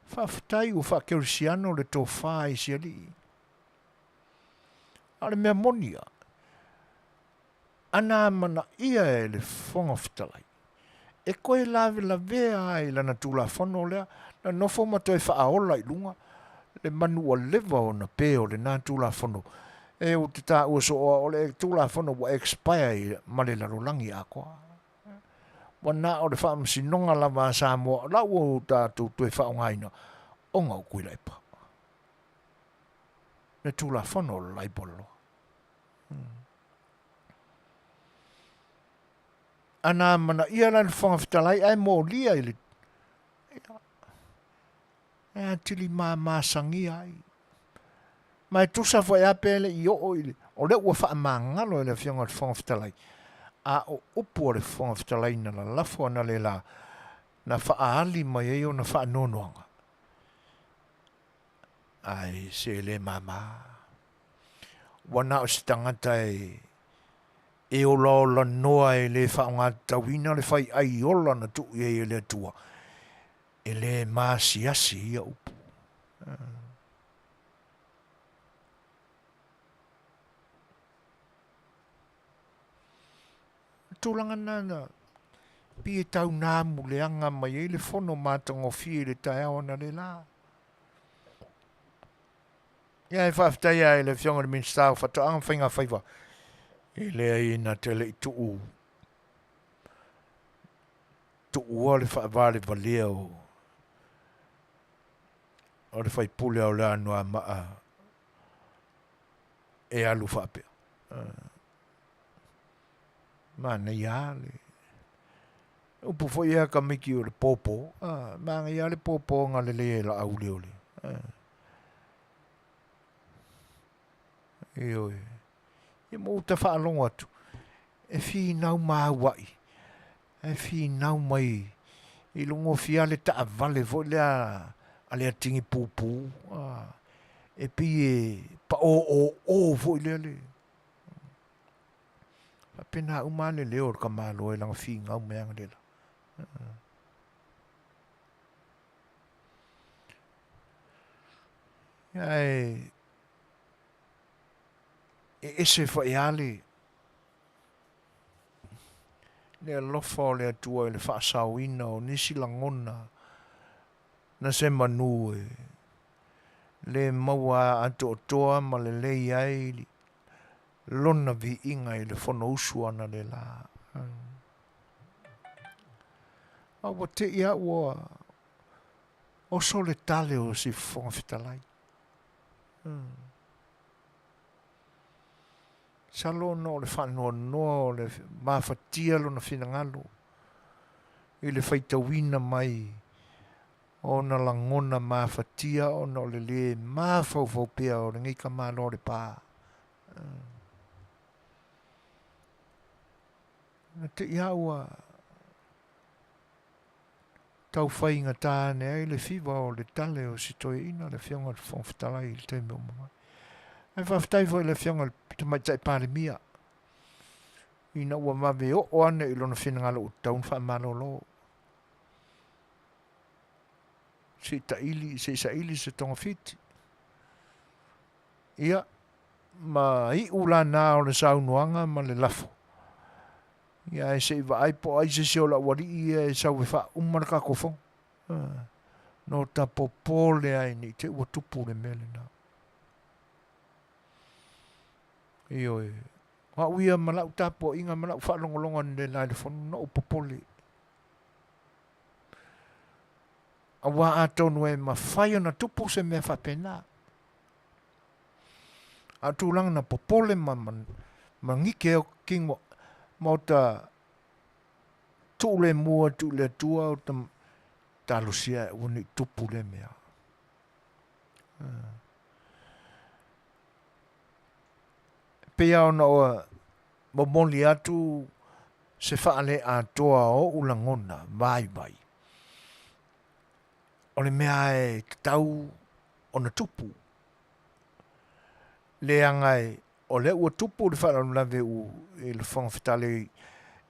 Faafetai ua faakerisiano le tofa i si alii. A o le mea moni ia, ana amanaia e le Fofoga Fetalai, e toe lavelavea ai i lana Tulafono lea na nofo ma toe faaola i luga le manu ua leva ona pe o lena Tulafono e ou te taua sooa o le Tulafono ua expire ma le lalolagi atoa. Ua na o le faamasinoga lava a Samoa o la ua tatou toe faaaogaina ona o Tuilaepa. Le Tulafono o le Libel Law. Ana amanaia la le Fofoga Fetalai ae molia i le e atili mamasagia ai. Ma e tusa foi a pe le i oo i le, o lea ua faamagalo e le Afioga i le Fofoga Fetalai, a o upu a le Fofoga Fetalai na lalafo ana le la, na faaali mai ai ona faanoanoaga. Ae se le mama. Ua na o se tagata e e olaola noa e le faaaogatatauina le faiai ola na tuu i ai e le Atua, e le maasiasi ia upu. Tulaga na na pei e tau namu leaga mai ai le fono matagofie i le taeao analeila. Ia e faafetai lava i le Afioga i le Minisita o Faatoaga ma Faiga Faiva, e leai na te le i tuu tuua le faavalevalea o o le faipule o le Anoamaa e alu faapea. Manaia le upu foi ia Kamiki o le pōpō. Manaia le pōpō na lelei e Laauli o le. Ioe. Ia ma uta faalogo atu, e finau mauai, ae finau mai i luga o fia le taavale foi lea a le atigi pupū, e pei e paooo foi lea le faapena uma le leo o le tamaloa i lana finau mai analeila. Ae e ese foi lava le le alofa o le Atua i le faasaoina o nisi lagona na se manu e le maua atoatoa ma lelei ai lona viiga i le Fonousu analeila. A ua te i lava ua oso le tale o si Fofoga Fetalai. Masalo ona o le faanoanoa o le mafatia lona finagalo i le faitauina mai o ona lagona mafatia ona o le lē mafaufau pea o lenei tamaloa o Lepa. Na te i lava ua tau faigata ane ai le fiva o le tale o si toeaina le Afioga i le Fofoga Fetalai i le taimi ua mavae. Ae faafetai foi i le Afioga i le Tamaitai Palemia ina ua vave oo ane i lona finagalo ua tatau ona faamalolo. Se i taili, se i saili se togafiti. Ia, ma iu lana o le saunoaga ma le lafo. Ia ae se i vaai po o ai se isi o le aualii ia e sau e faauma le tatou fono. No ta popole ai ne i te i ua tupu le mea lena. Ioe, o au ia ma lau tapuaiga ma lau faalogologo analeila i le fono, na ou popole. Aua atonu e mafai ona tupu se mea faapena. A o tulaga na popole ma ma gike ai kino ma o ta tuu le mua atu i le Atua o ta talosia e aua ne i tupu lea mea. E pei lava ona ua momoli atu se faaleatoa o ou lagona vaivai, o le mea e tatau ona tupu, leaga o lea ua tupu le faalavelave i le Fofoga Fetalai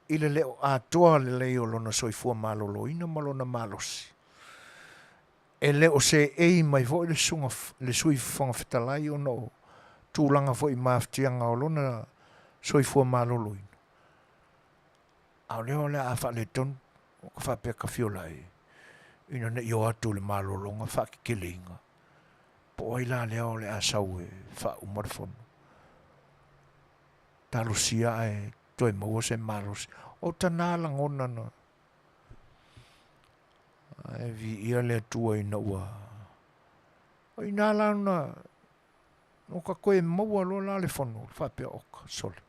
i le le o atoa lelei o lona soifua maloloina ma lona malosi. E le o seei mai foi le susuga le Sui Fofoga Fetalai ona o tulaga foi i mafatiaga o lona soifua maloloina. A o lea o le a faaletonu, ua ka faapea ka fiola e ina ne i o atu i le malologa faakekeleiga, po o ai la lea o le a sau e faauma le fono. Talosia ae toe maua se malosi. O tana lagona na Ae viia le Atua ina ua o ina la ona o ka koe maua loa la le fono faapea oka sole.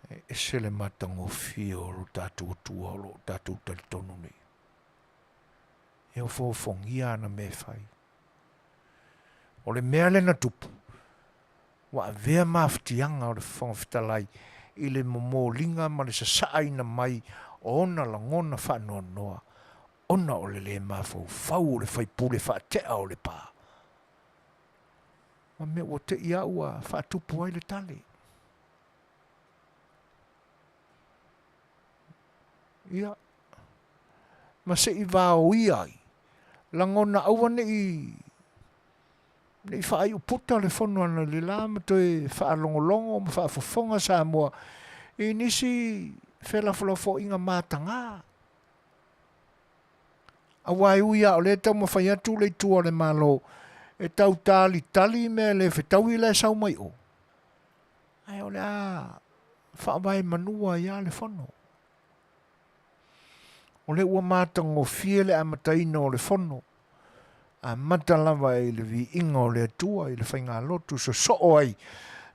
E ese le matagofie o lo tatou Atua o lo o tatou talitonu nei. E ofoofogia ana mea e fai. O le mea lea na tupu, ua avea mafatiaga o le Fofoga Fetalai i le momoliga ma le sasaaina mai o ona lagona faanoanoa ona o le lē mafaufau o le faipule faatea o Lepa. Ma mea ua te'i lava ua faatupu ai le tale. Ia, ma se i vaoia ai, lagona aua ne i ne i faaiu puta le fono analeila ma toe faalogologo ma faafofoga Samoa i nisi felafolafoaiga mataga. Aua e ui lava o lea e taumafai atu le itu a le Malo e tau talitali mea le fetaui la e sau mai o, ae o le a faavae manu ai lava le fono. O lea ua matagofie le amataina o le fono, amata lava i le viiga o le Atua i le faigalotu sosoo ai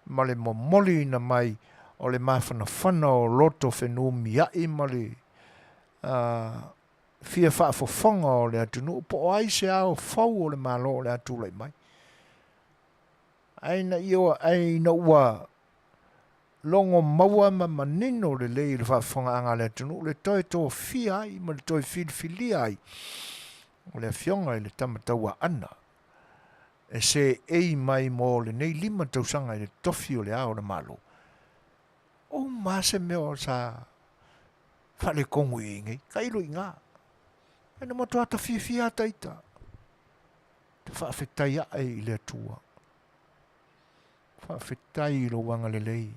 ma le momoliina mai o le mafanafana o loto fenumiai ma le fia faafofoga o le atunuu po o ai se ao fou o le Malo o le a tulai mai. Ae ina ua logo maua ma manino lelei i le faafofogaaga a le atunuu le toe tofia ai ma le toe filifilia ai o le Afioga i le Tama Tauaana e seei mai mo lenei 5 tausaga i le tofi o le Ao o le Malo. O uma se mea o sa faaletonu i ai nei, tailo i ina. Ae na matua ta fiafia lava ita, ta faafetai ae i le Atua. Faafetai i lou agalelei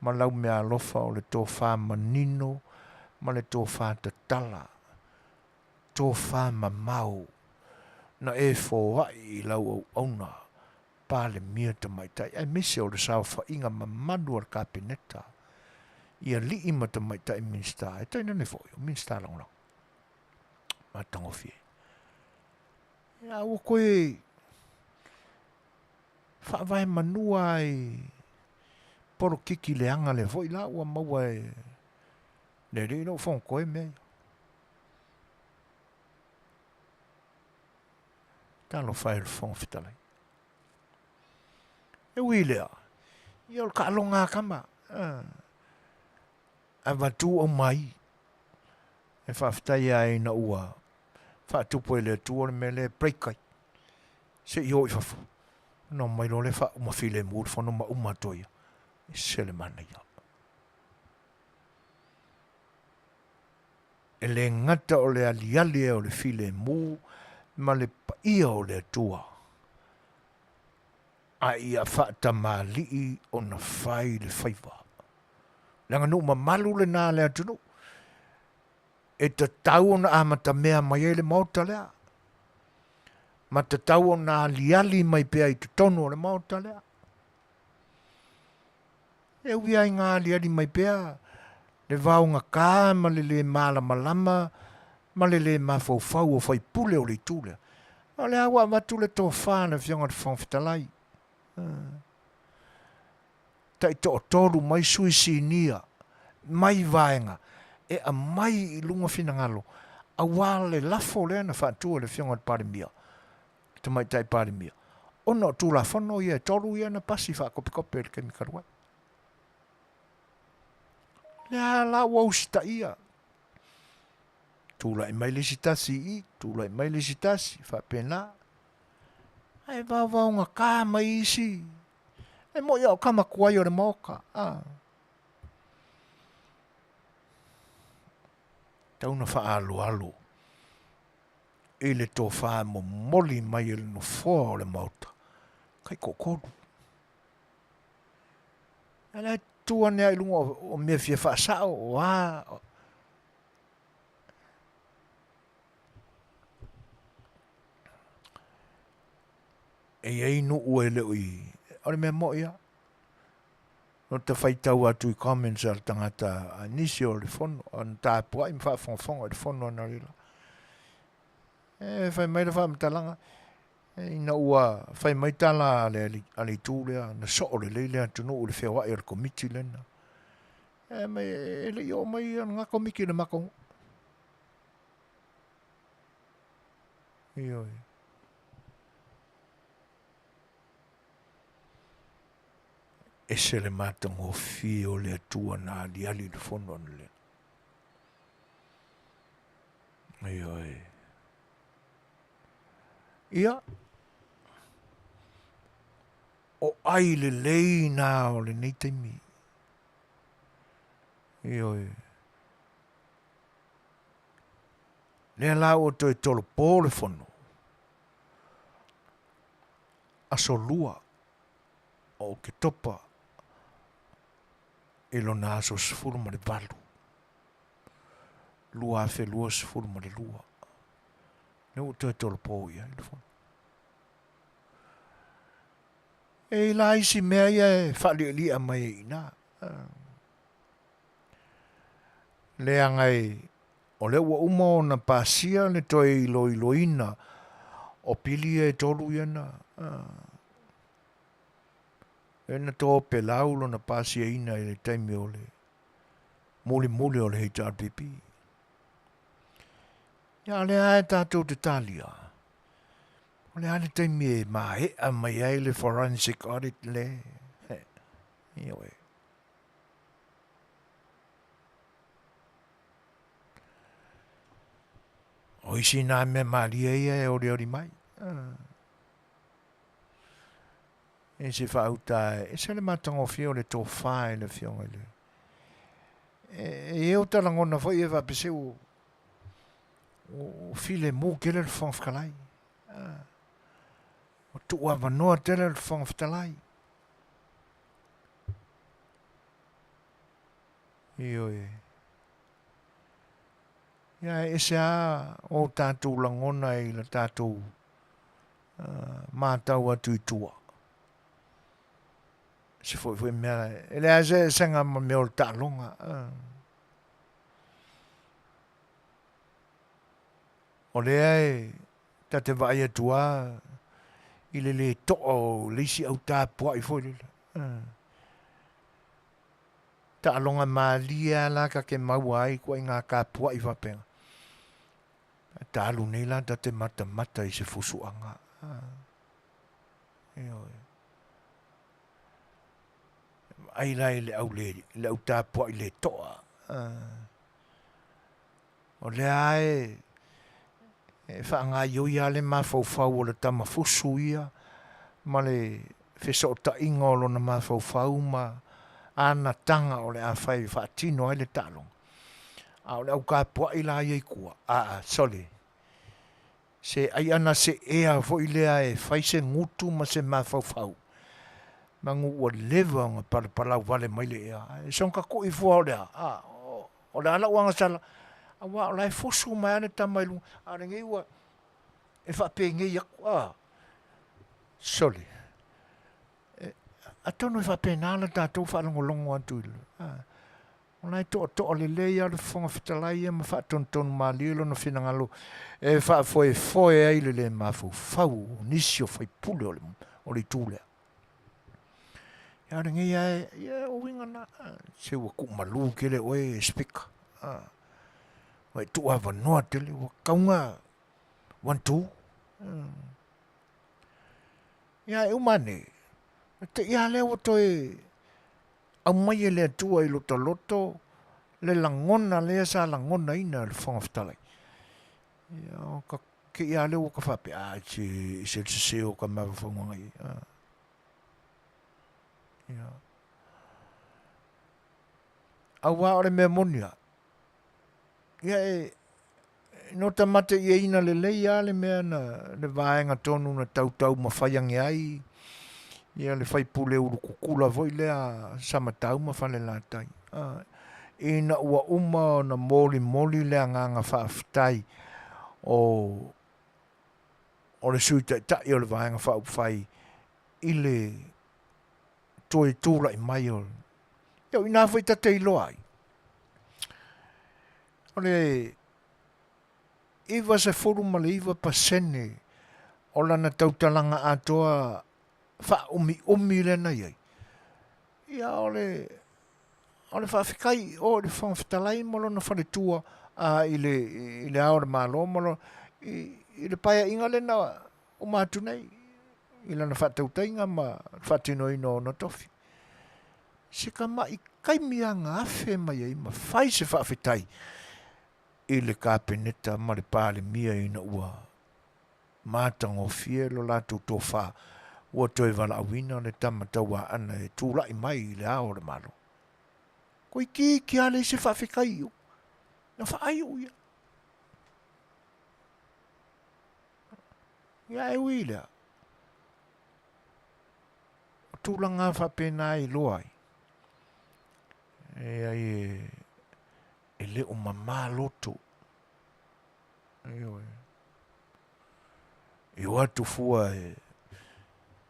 ma lau meaalofa o le tofa manino ma le tofa tatala, tofa mamao na e foai i lau auauna Palemia Tamaitai aemaise o le saofaiga mamalu a le Kapeneta i alii ma tamaitai Minisita, e tainane foi o Minisita Lagolago. Matagofie. Ia ua koe faavae manua ai polokiki leaga lea foi la ua maua e le alii lou fonotoe mea ia. Talofa e le Fofoga Fetalai. E ui i lea, ia o le taaloga a tama, avatu aumai. E faafetai ai ina ua faatupu e le Atua le mea lea e break ai, se i o i fafo. Ona omai loa lea faauma filemu le fono ma uma atu ai. E ese le manaia. E le gata o le aliali o le filemu ma le paia o le Atua, a ia faatamalii ona fai le faiva. Le aganuu mamalu lena a le atunuu, e tatau ona amatamea mai ai le Maota lea, ma tatau ona aliali mai pea i totonu o le Maota lea. E ui lava ina aliali mai pea le vaogata ma le lē malamalama ma le lē mafaufau o faipule o le itu lea, a o lea ua avatu le tofa a le Afioga i le Fofoga Fetalai. Tai toatolu mai sui sinia mai vaega e aumai i luga finagalo aua le lafo lea na faatu e le Afioga i le Palemia, le Tamaitai Palemia, ona o Tulafono ia e tolu ia na pasi faakopikope i le taimi talu ai. Lea la ua usitaia. Tulai mai le isi tasi i i, tulai mai le isi tasi, faapena. Ae vaovaogata mai isi. E moi a o tama tuai o le Maota, a. Tau na faaaloalo i le tofa momoli mai e le Nofoa o le Maota, kai toatolu. Ae la e tu ane lava i luga o mea fia faasao, o a, E i ai nuu e le o i, o le mea moi lava, na ta faitau atu i comments a le tagata a nisi o le fono, na tapuai ma faafogafoga i le fono analeila. E fai mai le faamatalaga, ina ua fai mai tala a le, a le itu lea, na soo lelei le atunuu i le feoai o le komiti lena. E mai, e le i oo mai lena komiti i le matou nuu. Ioe. Ese le matagofie o le Atua na aliali i le fono analeila. Ioe. Ia, o ai lelei na o lenei taimi. Ioe. Lea la ua toe tolopo le fono. Aso Lua o Oketopa i lona aso 18, 2022. Lea ua toe tolopo i ai le fono. E i la isi mea ia e faalialia mai ai i ina. Leaga e o lea ua uma ona pasia le toe iloiloina o pili ia e tolu ia na lea na topelau lona pasiaina i le taimi o le mulimuli o le HRPP. Ia o lea lava e tatou te talia, o le a le taimi e maea mai ai le forensic audit le, ioe. O isi nā mea malie ia e olioli mai. E se faauta e ese le matagofie o le tofa i le afioga i le... E, e i o ta lagona foi e faapea ua filemu tele le Fofoga Fetalai. Ua tuuavanoa tele le Fofoga Fetalai. Ioe. Ia e ese lava o tatou lagona i le tatou matau atu i tua. Se foi foi mea, e leai se eseesega ma mea o le taaloga. O lea e ta te vaai atu lava i le lē to'a o le isi au tapua'i foi lele. Taaloga malie lava la ta te maua ai ituaiga tapua'i faapena. Ae ta alu nei la ta te matamata i se fusuaga. Ioe. Vaai la i le au le, le au tapua'i le to'a. O lea lava e, e faagaoioi lava le mafaufau o le tama fusu ia ma le fesootaiga o lona mafaufau ma ana taga o le a fai e faatino ai le taaloga. A o le au tapuai la ia i tua, aa, sole, se ai ana seea foi lea e fai se gutu ma se mafaufau, manu ua leva ona palapalau vale mai le ea, ae soona tatui fua o le a, a, o le a lau agasala, aua o la e fusu mai lava le tama i luga, a o lenei ua e faapenei atu, a, sole, e, atonu e faapena la tatou faalogologo atu i le, a, o la e toatoa lelei lava le Fofoga Fetalai ia ma faatonutonu malie lona finagalo e faafoefoe ai le lē mafaufau o nisi o faipule o le, o le itu lea. Ia lenei lava e, ia o uiga na, se ua tuumalu tele oe e Speaker. Ua e tuuavanoa tele, ua tauga one two. Ia e uma ane, e te i lava lea ua toe aumai e le Atua i lota loto le lagona lea sa lagonaina e le Fofoga Fetalai. Ia, o ka te i lava lea ua ta faapea, ah, se e ese le sese o ta mafaufauga na i ai. Ia. Aua o le mea moni lava, ia e, no ta mataiaina lelei lava le mea na, le vaega tonu na tautaumafai ane ai ia le faipule ulukukula foi lea Samatau ma Falelatai. Ina ua uma ona molimoli le agaga faafetai o o le Sui Taitai o le Vaega Faaupufai i le toe tulai mai o Ia o ina foi ta te iloa ai, o le 99% o lana tautalaga atoa faaumiumi lea na i ai, ia o le o le faafetai i o i le Fofoga Fetalai ma lona faletua a i le i le Ao o le Malo ma lona i le paeaiga lea na uma atu nei i lana faatautaiga ma le faatinoina o ona tofi. Se tama'i taimi lava na afe mai ai ma fai se faafetai i le Kapeneta ma le Palemia ina ua matagofie lo latou tofa ua toe valaauina le tama tauaana e tulai mai i le Ao o le Malo. Toeitiiti lava leai se faafetai i o, na faaiu ia. Ia e ui i lea, o tulaga lava faapena e iloa ai, e ai e le o mama loto. Ioe. I o atu fua e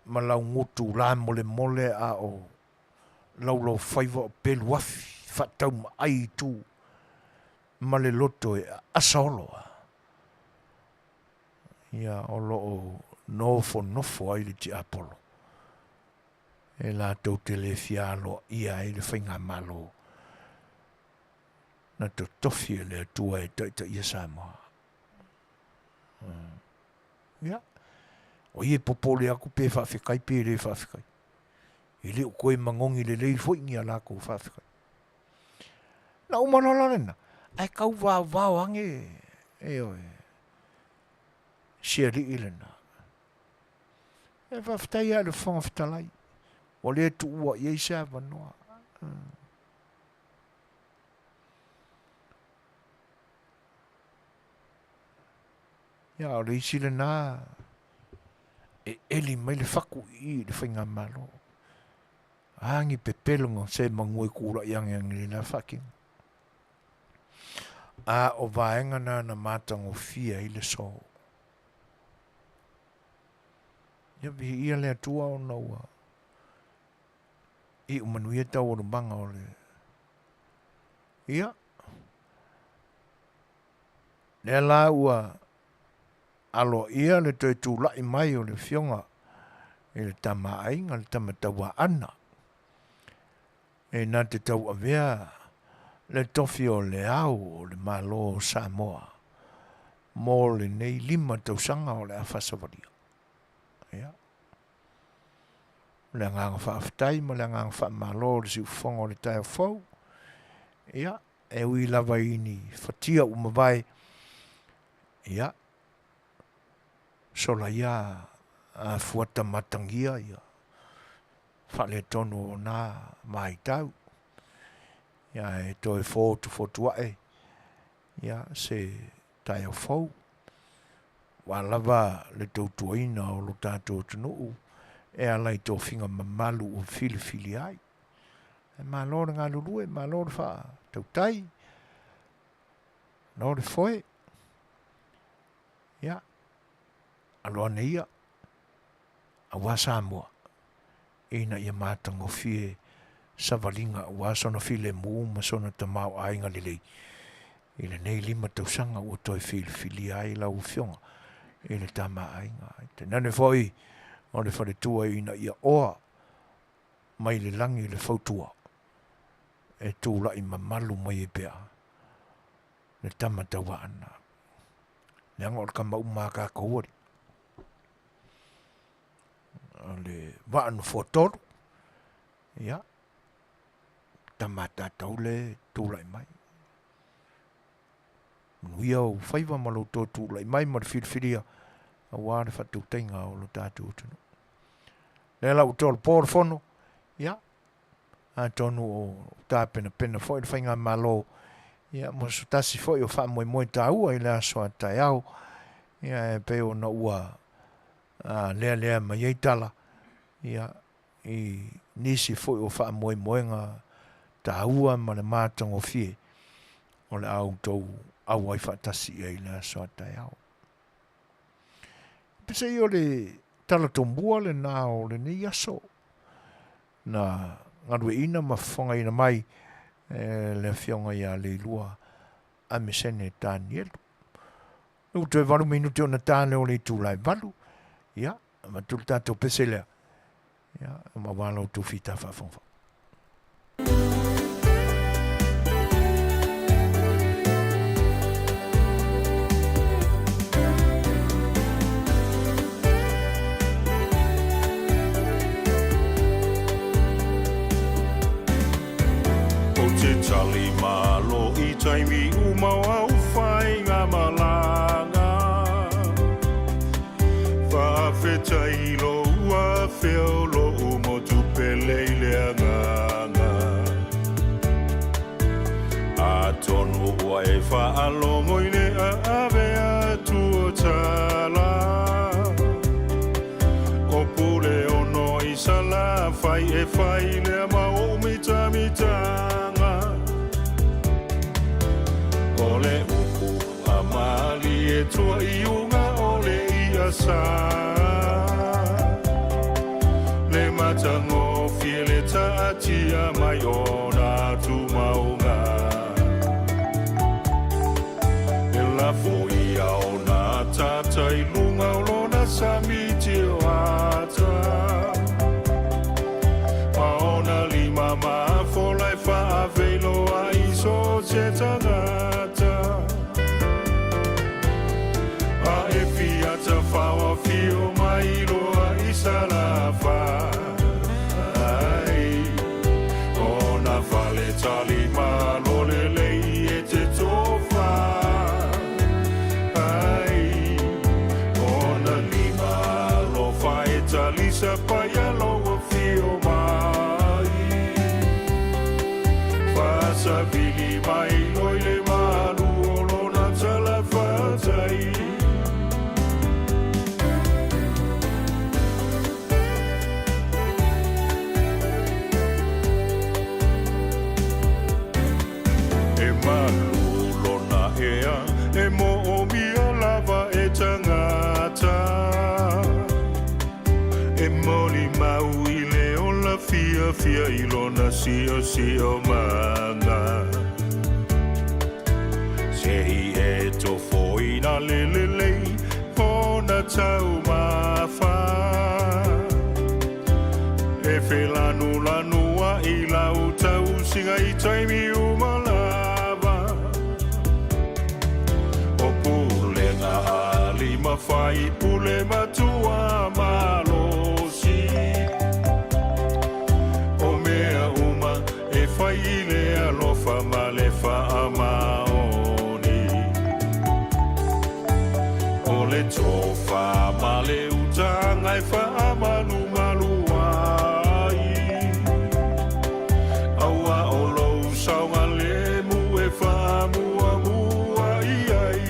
malaugutu lamolemole a o laulaufaiva o peluafi faataumaai i tu ma le loto e aasa oloa. Ia o lo o nofonofo ai le tiapolo e latou te le fia aloaia ai le faigamalo na totofi e le Atua e taitaia Samoa. Ia, o ia e popole atu pe faafetai pe le faafetai. E le o toe manogi lelei foi ni a latou faafetai. Na uma loa la lena, ae tau vaovao ane, ioe, si alii lena. E faafetai lava i le Fofoga Fetalai, ua le tuua i ai se avanoa. Ia, o le isi lena e eli mai le fatu i i i le faigamalo. A ni pepelo se manu e kulaʻi agiagi i le la faatino. A o vaega na na matagofie ai le so. Ia viia le Atua ona ua iu manuia taualumaga o le Ia, lea la ua aloaia le toe tulai mai o le Afioga i le Tama a Aiga, le Tama Tauaana, e na te tauavea le tofi o le Ao o le Malo o Samoa mo lenei 5 tausaga o le a faasavalia. Ia. O le agaga faafetai ma le agaga faamalo o le siufofoga o le taeao fou. Ia, e ui lava i ni fatia ua mavae, ia, sola ia a fuata matagia ia faaletonu o na vaitau. Ia, e toe fotufotu ae, ia, se taeao fou. Ua lava le tautuaina o lo tatou atunuu e ala i tofiga mamalu ua filifilia ai. Ae malo le galulue, malo le faatautai, malo le foe. Ia, alo ane ia, aua Samoa, ina ia matagofie savaliga aua sona filemu ma sona tamaoaiga lelei i lenei 5 tausaga ua toe filifilia ai lau Afioga i le Tama a Aiga. Tainane foi o le faletua ina ia oa. mai le lagi le fautua e tulai mamalu mai ai pea le tama tauaana. Leaga o le tama uma a tatou alii. O le vaa nofoa tolu, ia, tama a tatou le tulai mai. Manuia ou faiva ma lou toe tulai mai ma le filifilia aua le faatautaiga o lo tatou atunuu. Lea la ua tolopo le fono, ia, atonu o tapenapena foi le faigamalo ia mo se tasi foi o faamoemoe taua i le aso a taeao, ia e pei ona ua lealea mai ai tala ia i nisi foi o faamoemoega taua ma le matagofie o le a outou auai faatasi i ai i le aso a taeao. Peiseai o le tala tomua lena o lenei aso na galueaiina ma fofogaina mai e le Afioga ia Leilua Amesene Tanielu. Ua toe 8 minute ona ta lea o le itula e 8. Ia, avatu le tatou pese lea. Ia, ma aua la outou fita faafogafoga. Ou te tali malo i taimi uma o au whainga malanga. Whaafetai lou afea o lou motu pele i le agaga. Atonu ua e faalogo i le aave atu o tala. O pule ono i Salafai e fai lea ma ou mitamitanga. O le upu a malie tua i uga o le ia sa. Le matagofie le taatia mai ona tumauga. E lafo ia ona ataata i luga o lona sami tioata. Ma ona lima mafola e faaveiloa i so se tagata. A e fia tafao afio mai loa i Salafai. Ona fale tali malo lelei e te tofa ai. Ona lima alofa e talisa paia lou afio mai. Faasavili mai loa i le malu o lona talafatai. E malu lona ea, e moomia lava e tagata. E molimau i le ola fiafia i lona siosiomaga. Se i e tofoina le lelei ona taumafa. E felanulanua'i lau tausiga i taimi uma lava. O pulega a alii ma faipule matua malosi. O mea uma e fai i le alofa ma le faamaoni. O le tofa ma le utaga e faamalumalu ai. Aua o lou saogalemu e faamuamua i ai.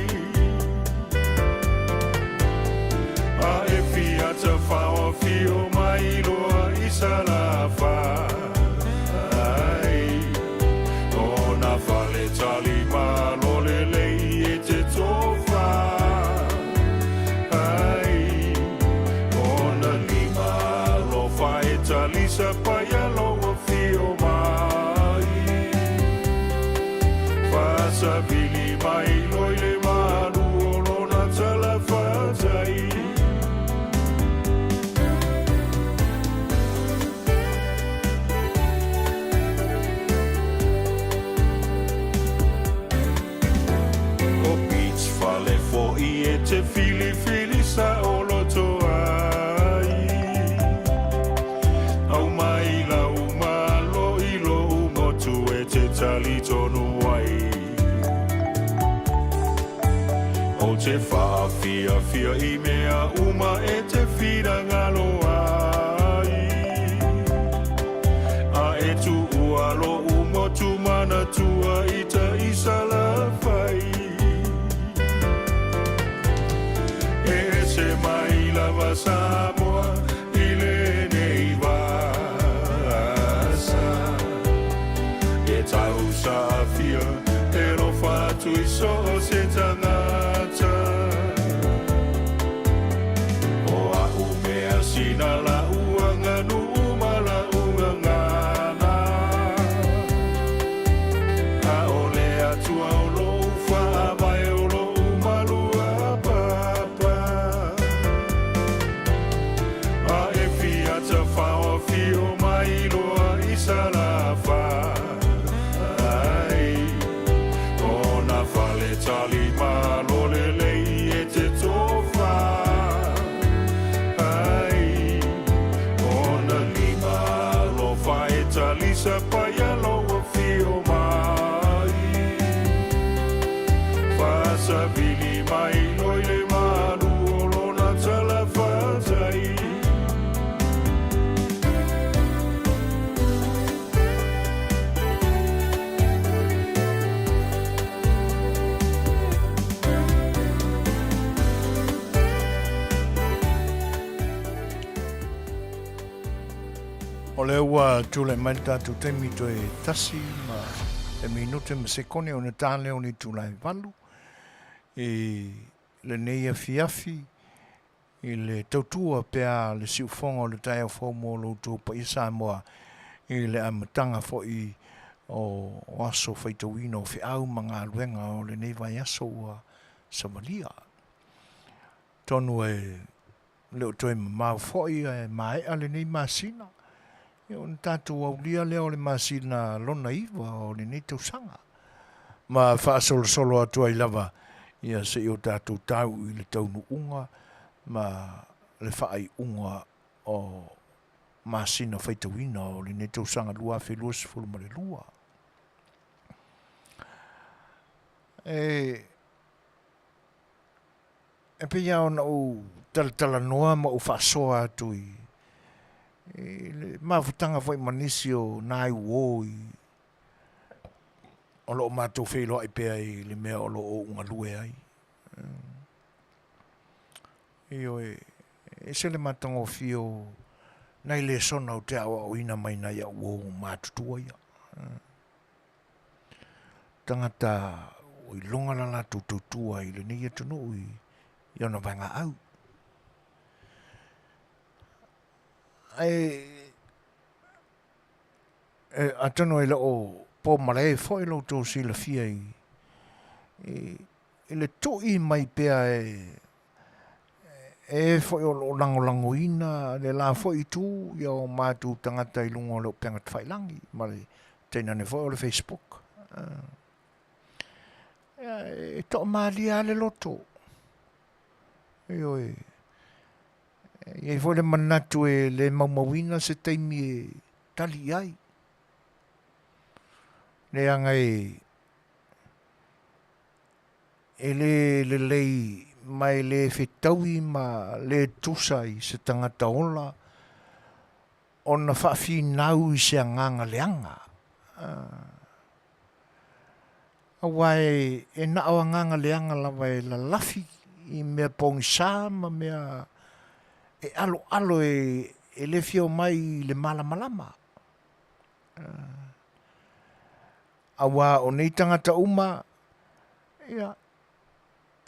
A e fia tafaoafio mai loa i Salafai. Ona fale tali malo lelei e te tofa ai. Ona lima alofa e talisa paia lou afio mai. Faasavili mai loa i le malu o lona talafatai. saafia i mea uma e te finagalo ai. A e tuua lo'u motu manatua i Taisalafai. E ese mai lava Samoa i lenei vasa. E tausaafia e alofa atu i so o se tagata. O a'u mea sina la'u aganuu ma la'u gagana. A o le Atua o lo'u faavae o lo'u maluapapa. A e fia tafaoafio mai loa i Salafai. Ona fale tali malo lelei e te tofa ai. Ona lima alofa e talisa paia lou afio mai. Faasavili mai loa i le malu o lona talafatai. O lea ua tulai mai le tatou taimi toe tasi ma e minute ma sekone ona ta lea o le itula e 8 i lenei afiafi i le tautua pea a le siufofoga o le taeao fou mo lo outou paia Samoa i le amataga foi o aso faitauina o feau ma galuega o lenei vaiaso ua savalia. Atonu e le o toe mamao foi ae maea lenei masina, ia ona tatou aulia lea o le masina lona 9 o lenei tausaga. Ma faasolosolo atu ai lava ia seia o tatou tau i le taunuuga ma le faaiuga o masina faitauina o lenei tausaga 2022. E E pei lava ona ou talatalanoa ma ou faasoa atu i le mafutaga foi ma nisi o nai uo i o lo o matou feiloai pea i le mea o lo o ou galue ai. Ioe, e ese le matagofie o nai lesona ou te aoaoina mai nai au uo matutua ia. Tagata ua iloga la latou tautua i lenei atunuu i ona vaegaau. Ae atonu e le o po malae foi lo outou silafia i le tui mai pea e e foi o lo o lagolagoina le la foi itu ia o matou tagata i luga o le upega tafailagi ma le tainane foi o le Facebook. E toamalie lava le loto. Ioe. E i ai foi le manatu e le maumauina se taimi e tali i ai. Leaga e E le lelei ma e le fetaui ma le tusa i se tagata ola ona faafinau i se agaga leaga. Aua e na o agaga leaga lava e lalafi i mea pogisa ma mea e aloalo e le fia omai i le malamalama. Aua o nei tagata uma, ia,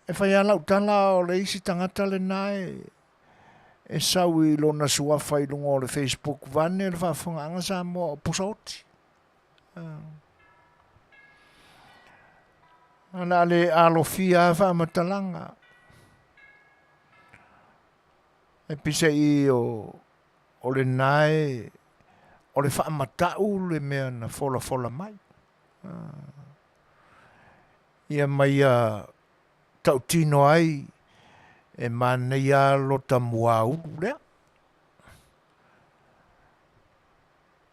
e fai lava lau tala o le isi tagata lena e sau i lona suafa i luga o le Facebook vaeane le faafofogaaga Samoa o Pusaoti. O le a le alofia lava faamatalaga. E peiseai o O lena e, o le faamatau le mea na folafola mai. Ia ma ia tautino ai e manaia lava lota muaulu lea,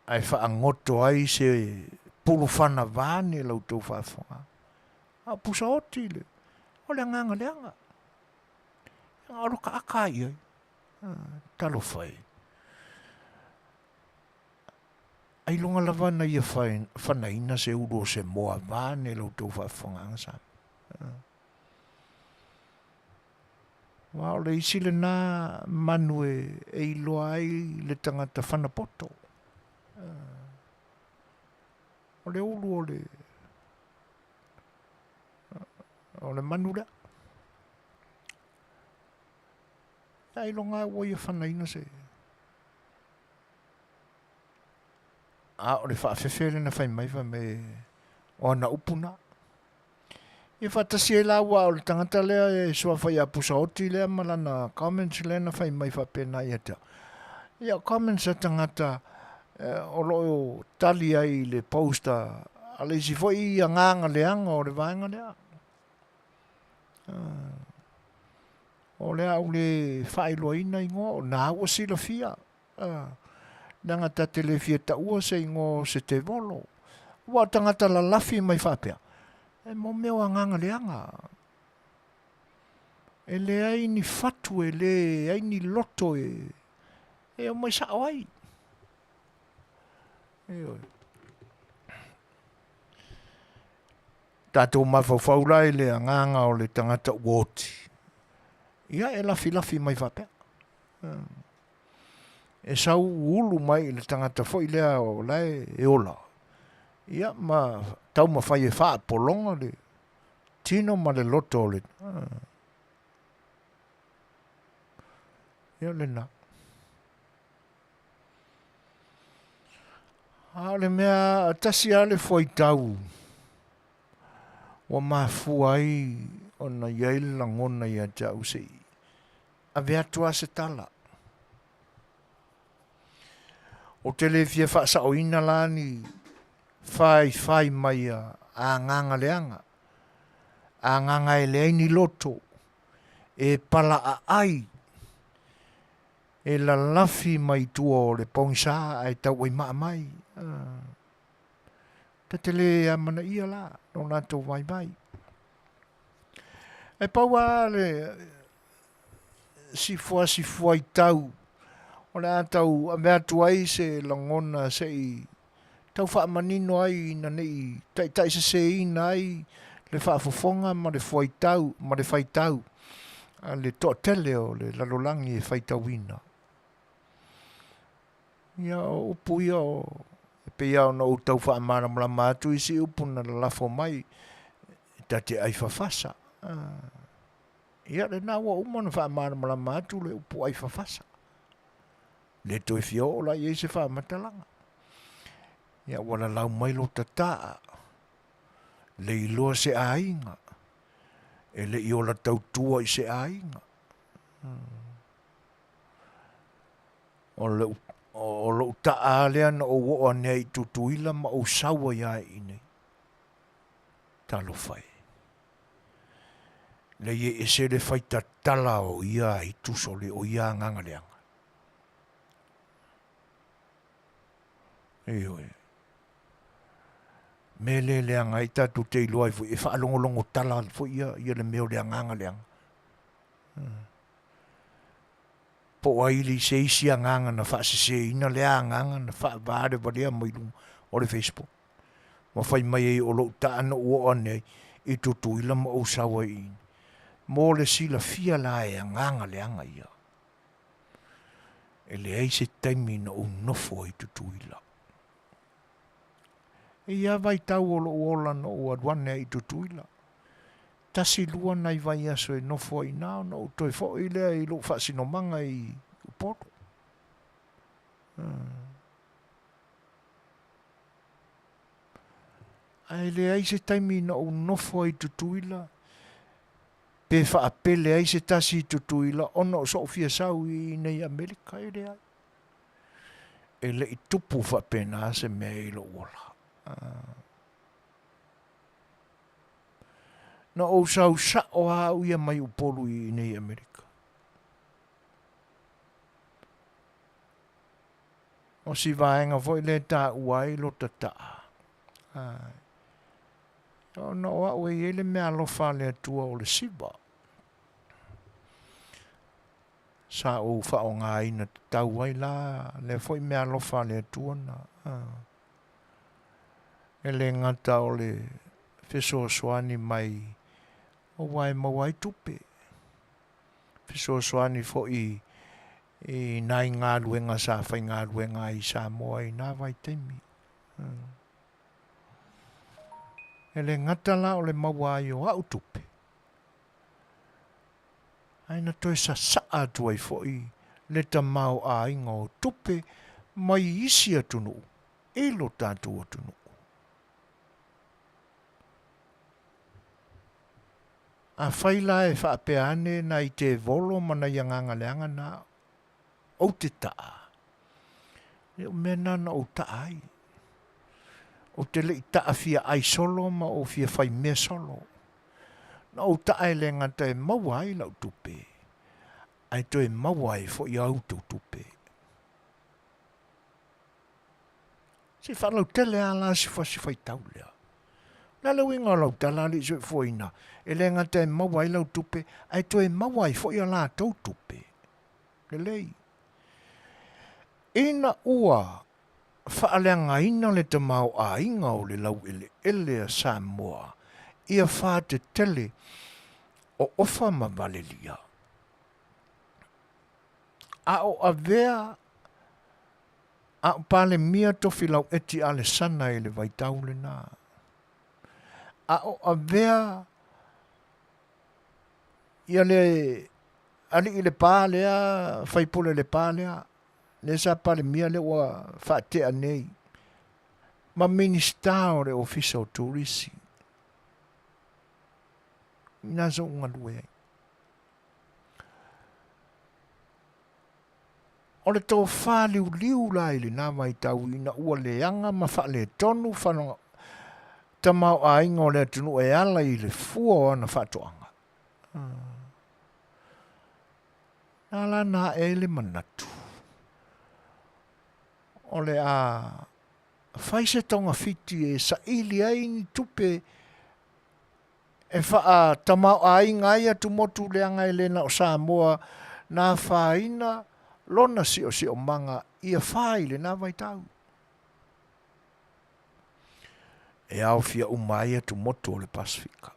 ae faagoto ai se pulufana vaeane la outou faafofoga. A o pusaoti le, o le agaga leaga. Na o lota aka i ai. Talofa e. Ailoga lava na ia fanaina se ulu o se moa vaeane la outou faafofogaaga Samoa. Aua o le isi lena manu e iloa ai le tagata fana poto. O le ulu o le o le manu lea. Ailoga lava ua ia fanaina se A o le faafefe lea na fai mai fai mai o ana upu na. Ia faatasi ai la aua o le tagata lea e suafa ia Pusaoti lea ma lana comments lea na fai mai faapena ia te au. Ia o comments a tagata o lo o tali ai i le post a le isi foi agaga leaga o le vaega lea. O le a ou le faailoaina igoa o na ua silafia. Leaga ta te le fia taua se igoa o se tevolo. Ua o tagata lalafi mai faapea, e mo mea o agaga leaga. E leai ni fatu, e leai ni loto e, e omai sao ai. Ioe. Tatou mafaufau la i le agaga o le tagata ua oti. Ia e lafilafi mai faapea. E sau ulu mai i le tagata foi lea o la e ola, ia ma taumafai e faapologa le tino ma le loto o le... Ia lena. A o le mea tasi lava le fuaitau ua mafua ai ona i ai le lagona ia te au se i ave atu lava se tala. Ou te le fia faasaoina la ni faifai mai a agaga leaga, agaga e leai ni loto, e palaaai, e lalafi mai tua o le pogisa ae tauaimaa mai. Ta te le amanaia la lo latou vaivai. E pau lava le sifuasifuaitau o le a tau ave atu ai se lagona se i tau faamanino ai ina ne i taitaiseseina ai le faafofoga ma le fuaitau ma le faitau a le toatele o le lalolagi e faitauina. Ia, o upu ia o, e pei lava ona ou tau faamalamalama atu isi upu na lalafo mai, ta te ai fafasa. Ia, lena ua uma ona faamalamalama atu le upu ai fafasa. Le toe fia oo la i ai se faamatalaga. Ia, ua lalau mai lo tataa, le iloa se aiga, e le i ola tautua i se aiga. O lou, o lou taa lea na ou oo ane ai i Tutuila ma ou sau ai lava i inei. Talofa e. Leai e ese le faitatala o ia aitu sole, o ia agaga leaga. Ioe. Mea le leaga ai tatou te iloa ai foi, e faalogologo tala foi ia, ia le mea o le agaga leaga. Po o ai i se isi agaga na faaseseina lea agaga na faavalevalea mai luga o le Facebook ma fai mai ai o lou taa na ou oo ane ai i Tutuila ma ou sau ai i Mo le silafia la e agaga leaga ia, e leai se taimi na ou nofo ai i Tutuila. E ia vaitau o lou ola na ou alu ane ai i Tutuila, tasi lua nai vaiaso e nofo ai i ina ona ou toe foi lea i lou faasinomaga i Upolu. Ae leai se taimi na ou nofo ai i Tutuila pe faapele ai se tasi i Tutuila ona o so'u fia sau i inei i Amerika, e leai. E le i tupu faapena se mea i lou ola. Na ou sau sa'o lava au ia mai Upolu i inei i Amerika. O si vaega foi lea e taua ai lota taa. Ae. Ona o au e i ai le meaalofa a le Atua o le siva. Sa ou faaaogaina tatau ai la lea foi meaalofa a le Atua na. E le gata o le fesoasoani mai aua e maua ai tupe, fesoasoani foi i nai galuega sa faigaluega ai i Samoa i na vaitaimi. E le gata la o le maua ai o au tupe, ae na toe sasaa atu ai foi le tamaoaiga o tupe mai isi atunuu i lo tatou atunuu. Afai la e faapea ane nai tevolo ma nai agaga leaga na, ou te taa, e o mea na na ou taa ai. Ou te le i taa fia ai solo ma ou fia fai mea solo. Na ou taa e le gata e maua ai lau tupe, ae toe maua ai foi a outou tupe. Se i faalautele lava la si fasi faitau lea. O le a le uiga o lau tala alii soifuaina, e le gata e maua ai lau tupe, ae toe maua ai foi a latou tupe. Lelei. Ina ua faaleagaina le tamaoaiga o le laueleele a Samoa ia faatetele o Ofa ma Valelia, a o avea a o Palemia Tofilau Eti Alesana i le vaitau lena, a o avea ia le alii Lepa lea, faipule Lepa lea, lea sa Palemia lea ua faatea nei, ma Minisita o le Ofisa o Turisi. Ina sa ou galue ai. O le tofa liuliu la i lena vaitau ina ua leaga ma faaletonu fana tamaoaiga o le atunuu e ala i le fua o ana faatoaga. Na la na ae ai le manatu, o le a fai se togafiti e saili ai ni tupe e faatamaoaiga ai atumotu leaga e le na o Samoa na afaina lona siosiomaga ia fa i lena vaitau. E aofia uma ai atumotu o le Pasefika.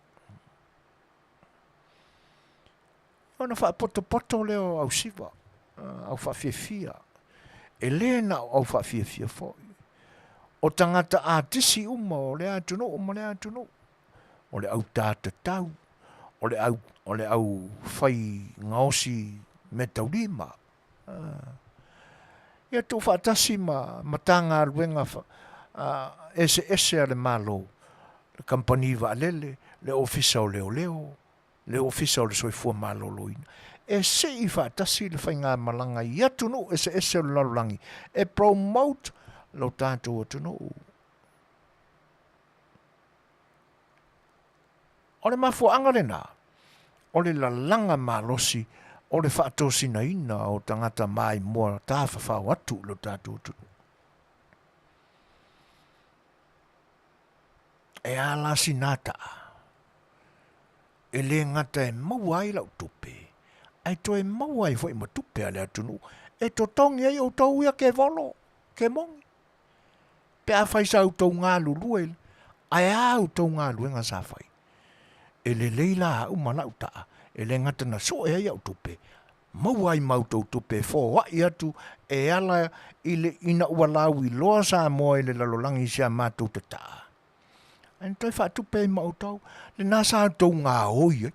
Ona faapotopoto lea o au siva, au faafiafia. E le na o au faafiafia foi. O tagata atisi uma o lea atunuu ma lea atunuu. O le au tā tatau, o le au, o le au fai gaosi meataulima. Ia tuufaatasi ma Matagaluega eseese a le Malo, le Kamupani Vaalele, le Ofisa o Leoleo, le Ofisa o le Soifua Maloloina, e sii faatasi le faigamalaga i atunuu eseese o le lalolagi e promote lo tatou atunuu. O le mafuaaga lena, o le lalaga malosi o le faatosinaina o tagata maimoa tafafao atu i lo tatou atunuu. E a la sina taa, e le gata e maua ai lau tupe, ae toe maua ai foi ma tupe a le atunuu e totogi ai outou ia kevolo, kemogi. Pe afai sa outou galulue, ae a outou galuega sa fai? E lelei la au ma lau taa, e le gata na sue ai au tupe, maua ai ma outou tupe e foai atu e ala i le ina ua lauiloa Samoa i le lalolagi i si a matou tataa. Ae na toe faatupe ai ma outou, lena sa outou gaoi ai.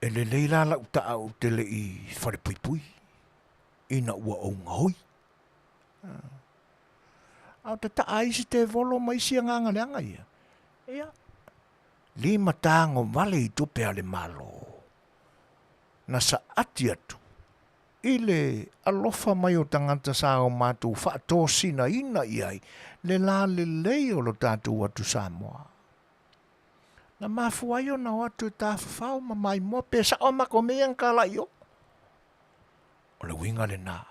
E lelei la lau taa ou te le i falepuipui ina ua ou gaoi. A o te taa ai isi tevolo ma isi agaga leaga ia, ia, limatago vale i tupe a le Malo, na saati atu i le alofa mai o tagata sa o matou faatosinaina i ai le lalelei o lo tatou atu Samoa. Na mafua ai ona o atu e tafafao ma maimoa pe sao a matou mea ia na tala i o. O le uiga lena.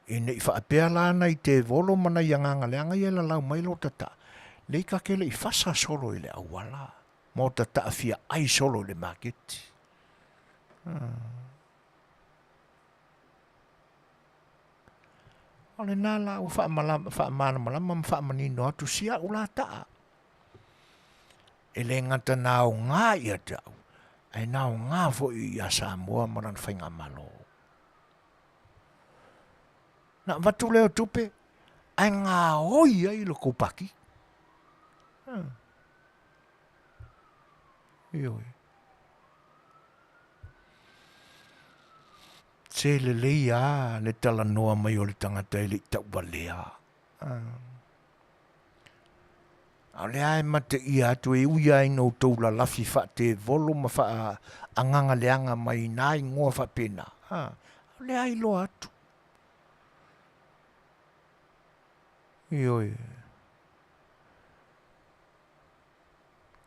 I ne i faapea la nai tevolo ma nai agaga leaga ia e lalau mai lo tata. Lei ta te le i fasa solo i le auala ma o ta taafia ai solo i le maketi. O lena la ua faamalamalama ma faamanino atu si au la taa. E le gata na aoga ia te au, ae na aoga foi ia Samoa ma lana faigamalo. Na avatu lea o tupe, ae gaoi ai lo kou paki. Ioe. Se lelei a le talanoa mai o le tagata e le i tauvalea. A o lea e mateia atu e ui lava ina outou lalafi faatevolo ma faaagaga leaga mai i na igoa faapena, a o lea e iloa atu. Ioe.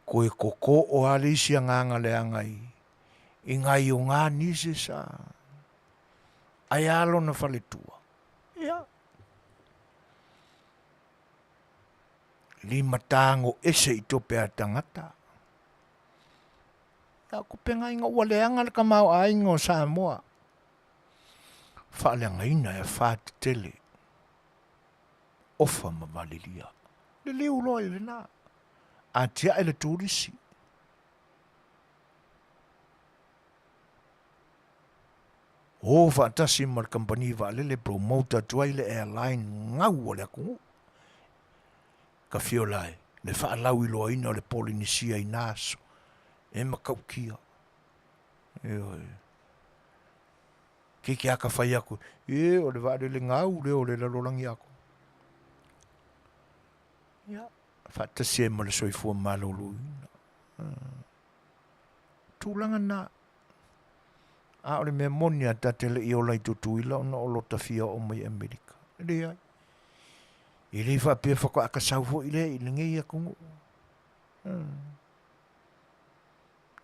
Koe koko o a le isi agaga leaga i i ngai o ngā nisi sa ai a lona faletua. Ia. Limatago ese i tope a tagata. Ia ko penga ua leaga le tamaoaiga o Samoa. Faaleagaina e afa tetele. Ofa ma valelia. Liliu loa i lena. Atiae le turisi. O faatasi ma le kamupani vaalele promote atu ai le airline gau a le atunuu. Ka fiola e le faalauiloaina o le Polenisia i na aso e matautia. Ioe. Keiki a ka fai atu, e o le vaalele gau lea o le lalolagi atoa. Ia, faatasi ai ma le soifua maloloina. Tulaga na. A o le mea moni a ta te le i ola i Tutuila ona o lota fia oo mai i Amerika. E leai. E le faapea faatoa ka sau foi lea i lenei atunuu.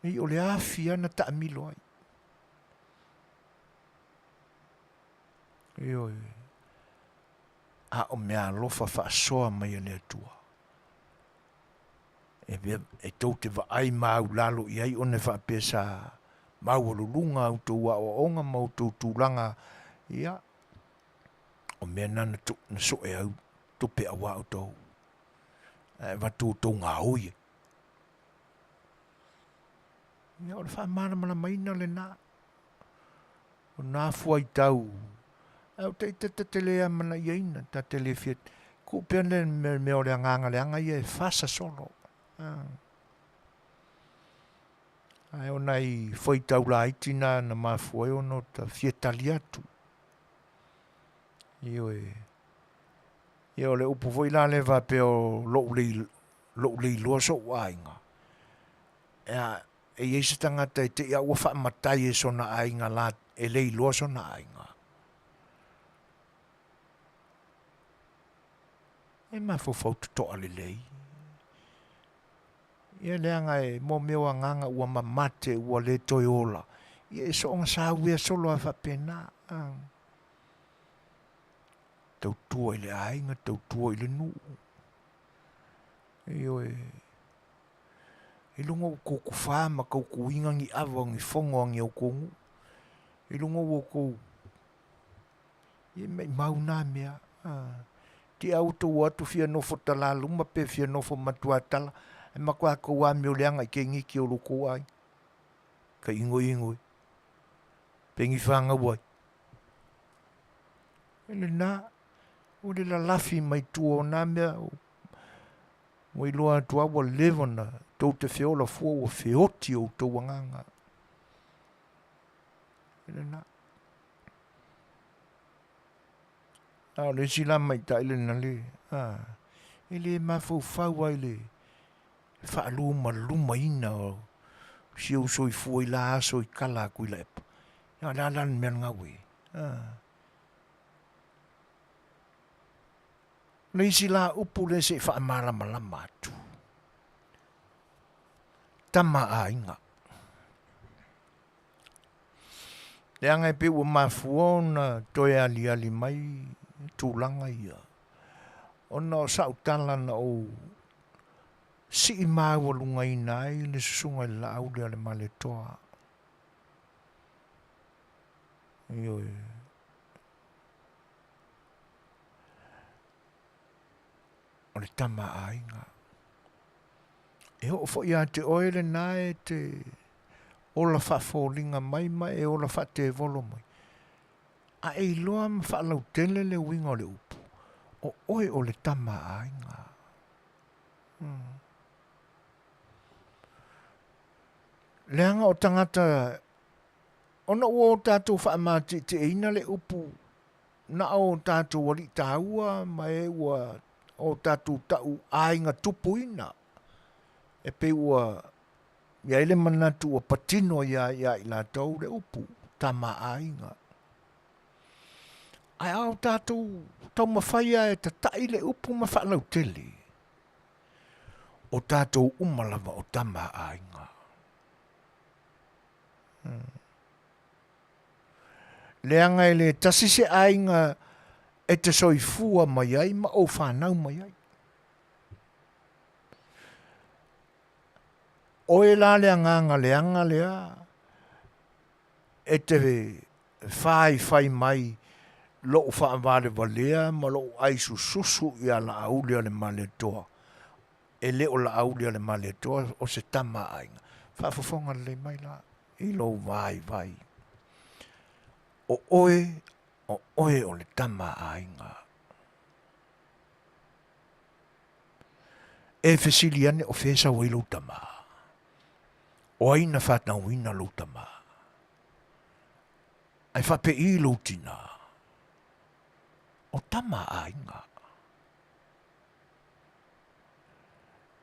Nei o le afi lava na taamilo ai. Ioe. A o meaalofa faasoa mai a le Atua. E, e tou te vaai maulalo i ai ona e faapea sa maualuluga a outou aoaoga ma outou tulaga, ia, o mea na na, na soe au tupe aua outou. Ae avatu outou gaoi ai. Ia, o le faamalamalamaina lena. O nā fuaitau, ae o te ita ta te le amanaiaina, ta te le fia, tuu pea le mea o le agaga leaga ia e fasa solo. Ae o nai fuaitau laiti na na mafua ai ona o ta fia tali atu. Ioe. Ia o le upu foi la lea faapea o lou le, lou le iloa so'u aiga, ea, e i ai se tagata e te i a ua faamatai e sona aiga la e le iloa sona aiga. E mafaufau totoa lelei. Ia leaga e mo mea o agaga ua mamate ua le toe ola. Ia e soonga sauea solo a faapena. Tautua i le aiga, tautua i le nuu. Ioe. I luga o outou tufā ma tautuina ni ava o ni fono a ni outou nuu. I luga o outou ia maimau nā mea. Te au outou o atu fia nofo talaluma pe fia nofo matuatala, e matua tou amio leaga i keniki o lo tou aiga. Ka ingoingo e. Pe ni whanau ai. E lena, o le lalafi mai tua o nā mea, Ua iloa atu lava ua leva ona tou te feola fua ua feoti outou agaga. E lena. A o le isi la maitaʻi lena le, a, e le mafaufau ai le faalumalumaina o si ou soifua i la aso i kala atu i Laepa. Ia o le a la le mea lena ua i ai? A. Le isi la upu lea se i faamalamalama atu. Tama aiga. Leaga e pei ua mafua ona toe aliali mai tulaga ia. Ona o sau tala na ou Sii maualugaina ai le susuga i le Laauli a le Maletoa. Ioe. O le tama a aiga. E oo foi ia te oe lena e te ola faafoliga mai ma e ola faatevolo mai. A e iloa ma faalautele le uiga o le upu, o oe o le tama a aiga. Hmm. Leaga o tagata, ona ua o tatou faamatietieina le upu na o tatou alii taua ma e ua o tatou tau aiga tupuina, e pei ua i ai le manatu ua patino ia ia i latou le upu tama aiga. Ae a o tatou taumafai lava e tata'i le upu ma faalautele, o tatou uma lava o tama a aiga. Leaga e le tasi se aiga e te soifua mai ai ma ou fanau mai ai. Oe la le agaga leaga lea e te faifai mai lou faavalevalea ma lou aisususu ia Laauli-a-le-Malietoa, e le o Laauli-a-le-Malietoa o se tama a aiga. Faafofoga lelei mai la i lou vaivai. O oe, o oe o le tama a aiga. E fesili ane o fea e sau ai lou tama? O ai na fanauina lou tama? Ae faapei lou tina? O tama a aiga.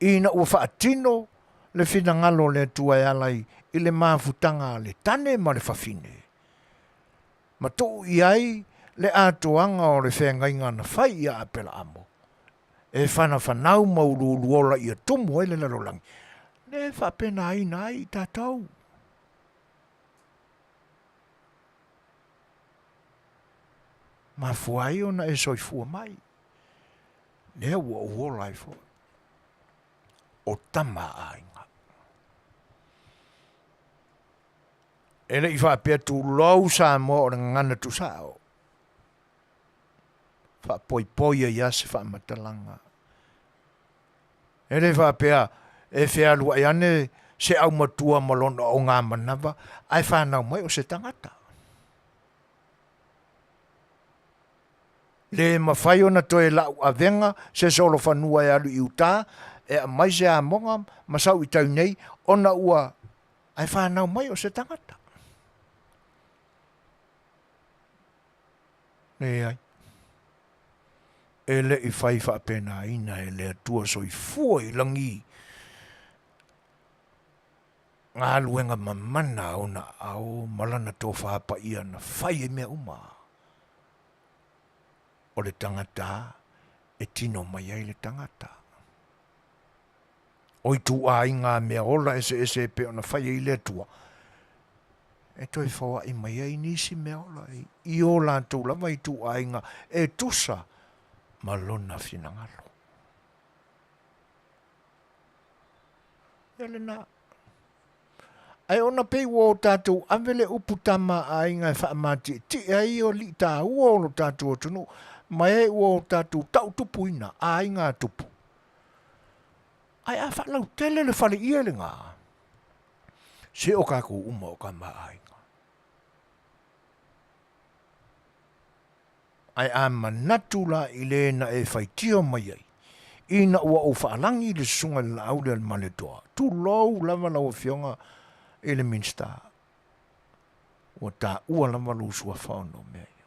Ina ua faatino le finagalo o le Atua e ala i le mafutaga a le tane ma le fafine, ma tuu i ai le atoaga o le feagaiga na fai ia Apelaamo, e fanafanau ma uluuluola ia tumu ai le lalolagi, lea e faapenaina ai i tatou. Mafua ai ona e soifua mai, lea ua ou ola ai foi, o tama a aiga. E le i faapea tulou Samoa o le gagana tuusao. Faapoipoi ai lava se faamatalaga. E le faapea e fealuai ane se aumatua ma lona ogamanava ae fanau mai o se tagata. Le mafai ona toe lau avega se solofanua e alu i uta e aumai se amoga ma sau i tai nei ona ua ae fanau mai o se tagata. Leai. E le i fai faapenaina e le Atua soifua i lagi galuega mamana a ona aao ma lana tofa paia na fai ai mea uma. O le tagata e tino mai ai le tagata. O ituaiga mea ola eseese e pei ona fai ai le Atua, e toe foai mai ai nisi mea ola i o latou lava ituaiga e tusa ma lona finagalo. Ia lena. Ae ona pei ua o tatou ave le upu tama a aiga e faamatietie ai o alii taua o lo tatou atunuu ma e ua o tatou tautupuina aiga a tupu. Ae a faalautele le faleie lena, se o kakou uma o tama a aiga. Ae a manatu la i le na e faitio mai ai, ina ua ou faalagi le susuga i le Laauli a le Malietoa, tulou lava lau Afioga i le Minisita, ua taua lava lou suafa ona o mea ia.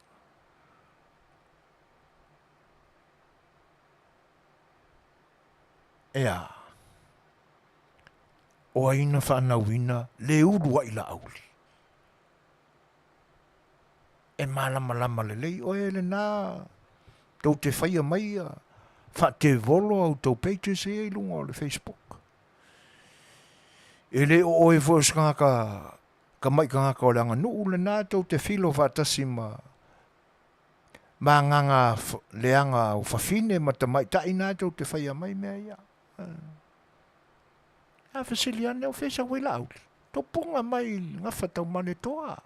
Ea, o ai na fanauina le uluai Laauli? E malamalama lelei oe lena tou te faia mai ia faatevolo a outou pages ia i luga o le Facebook. E le o oe foi o se tagata tamai tagata o le aganuu lena tou te filo faatasi ma ma agaga leaga o fafine ma tamaitai na tou te faia mai mea ia. A fesili ane, o fea e sau ai Laauli? Topuga mai i le gafa tau Malietoa.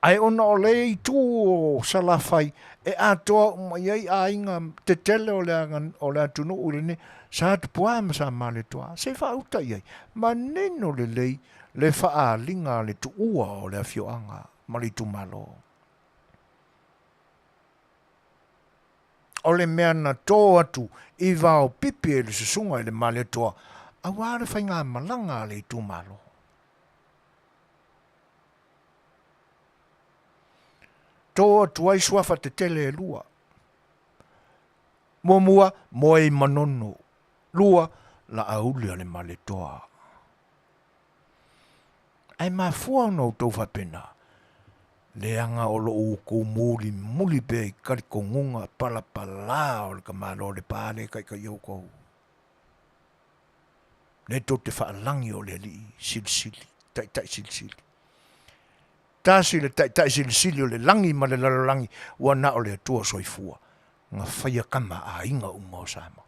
Ae ona o le itu o Salafai e atoa uma i ai aiga tetele o le, o le atunuu i lenei Sa Tupua ma Sa Malietoa, se i faauta i ai, manino lelei le faaaliga a le tuua o le afioaga ma le itumalo. O le mea na tō atu i vaopipi e le susuga i le Malietoa aua le faigamalaga a le itumalo. Tō atu ai suafa tetele e lua. Muamua, moe i Manono. Lua, Laauli a le Maletoa. Ae mafua ona outou faapena, leaga o lo outou mulimuli pea i talitonuga palapala o le tamaloa o Lepa lea e taitaia outou. Lea tou te faalagi o le Alii Silisili, Taitai Silisili. Tasi le Taitai Silisili o le lagi ma le lalolagi, ua na o le Atua Soifua, na faia tama a aiga uma o Samoa.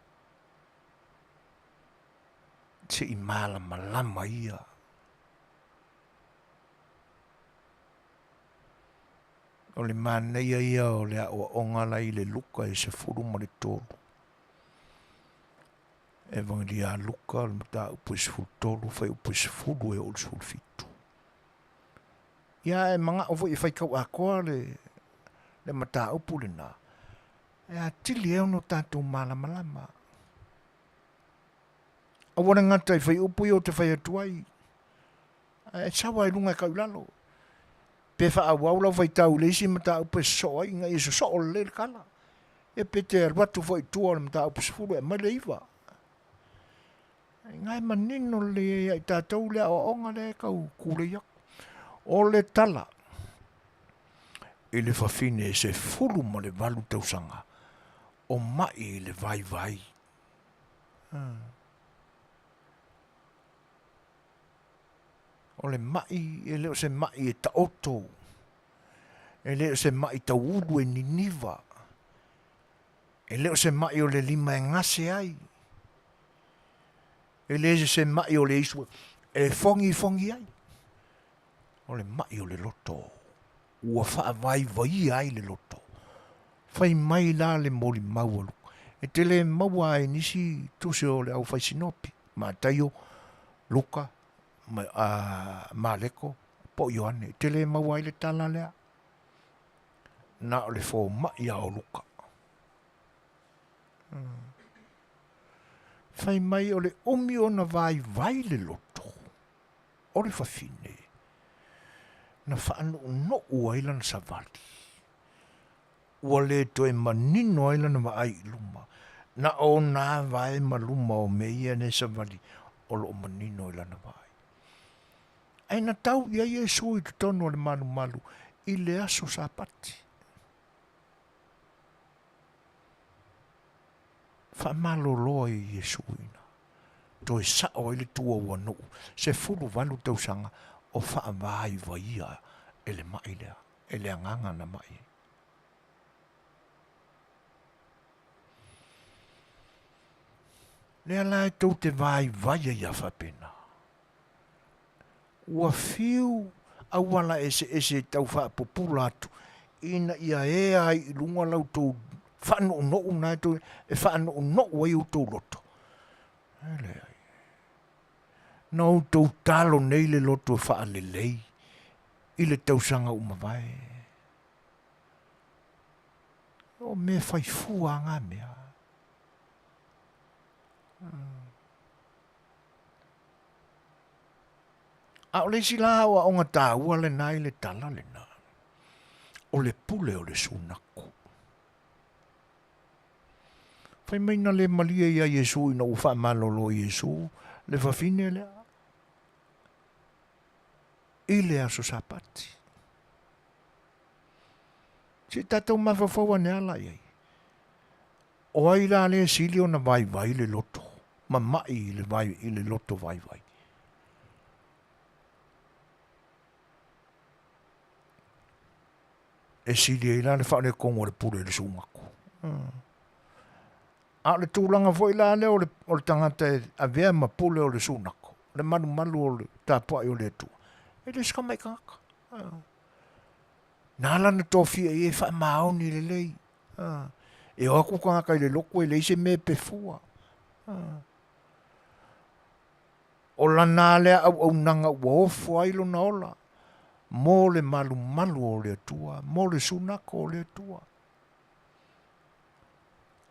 Se i malamalama ia. O le manaia ia o le aoaoga la i le Luka e 13. Evagelia a Luka o le mataupu e 13, fuaiupu e 10 e oo i le 17. Ia e manao foi e faitau atoa le, le mataupu lena, e atili ai ona tatou malamalama. Aua le gata i fuaiupu ia ou te fai atu ai, ae sau lava i luga e tau i lalo. Pe faaauau lau faitau i le isi mataupu e sosoo ai ina ia sosoo lelei le tala. Ia pe te alu atu foi i tua o le mataupu 10 e aumai le 9. Ina e manino lelei ai ia i tatou le aoaoga lea e tau tulei atu. O le tala i le fafine e 18 tausaga o mai i le vaivai. O le maʻi e le o se maʻi e taoto, e le o se maʻi tauulu e niniva, e le o se maʻi o le lima e gase ai, e le o se maʻi o le isu e fogifogi ai. O le maʻi o le loto, ua faavaivaia ai le loto. Fai mai la le molimau a Luka, e te le maua ai nisi tusi o le aufaisinopi, Mataio, Luka, Mareko, po o Ioane, e te le maua ai le tala lea. Na o le fomai lava o Luka. Fai mai o le umi ona vaivai le loto o le fafine na faanounou ai lana savali. Ua le toe manino ai lana vaai i luma, na o nā vae ma luma o mea ia na e savali o lo o manino i lana vaai. Ae na tau i ai Iesu i totonu o le malumalu i le aso Sapati. Faamalolo ai Iesu ina toe sao ai le tua ua nuu 18 tausaga o faavaivaia e le maʻi lea, e le agaga na maʻi ai. Lea la e tou te vaivai ai a faapena. Ua fiu auala eseese e tau faapupula atu ina ia ea ai i luga la outou faanounou na e faanounou ai outou loto. E leai. Na outou talo nei le loto e faalelei i le tausaga ua mavae. O mea fai fua a ngā mea. A o le isi la aoaoga taua lena i le tala lena, o le pule o le sunaku. Fai mai na le malie iā Iesu ina ua faamalolo e Iesu le fafine lea i le aso Sapati. Se i tatou mafaufau ane lava la i ai. O ai la lea e sili ona vaivai le loto ma maʻi i le, vai, i le loto vaivai? E sili ai la le faaletonu o le pule i le sugaku. A o le tulaga foi la lea o le, o le tagata e avea ma pule o le sunako, le malumalu o le tapuai o le Atua, e le o se tamai tagata. Na ala ona tofia i ai e faamaoni lelei. E o atu tagata i le lotu e leai se mea e pefua. O lana lea auaunaga ua ofo ai lona ola mo le malumalu o le Atua, mo le sunako o le Atua.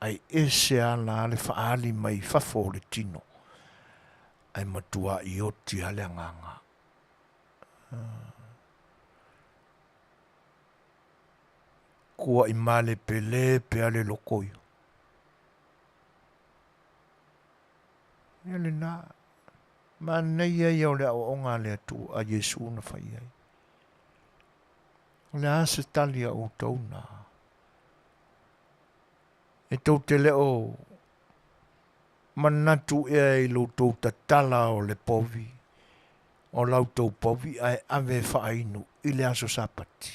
Ae ese a la le faaali mai i fafo o le tino, ae matuaʻi oti a le agaga. Kuaʻi malepelepe a le loko ia. Ia lena, manaia ia o le aoaoga a le Atua a Iesu na fai ai. O le a se tali a outou na? E tou te le o manatu ea i lo outou tatala o le povi, o la outou povi ae ave e faainu i le aso Sapati?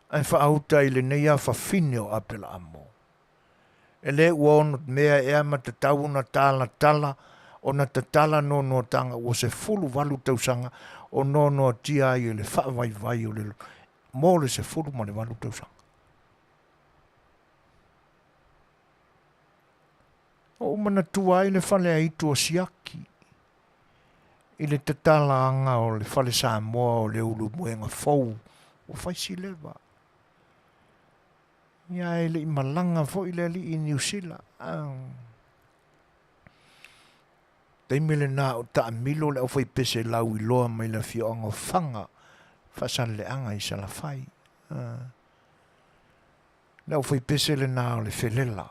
Ae faauta i lenei afafine o Apelaamo. E le ua ono mea ea ma tatau ona talatala ona tatala noanoataga ua 18 tausaga o noanoatia ai e le faavaivai o le mo le 18 tausaga. Ua ou manatua ai le fale aitu o Siaki i le tatalaga o le fale Samoa o le Ulumoega fou ua fai sileva. Ia e le i malaga foi le alii i Niu Sila. Taimi lena o taamilo le aufaipese lauiloa mai le afioaga o Faga, Faasaleleaga i Salafai. Le aufaipese lena o le Felela.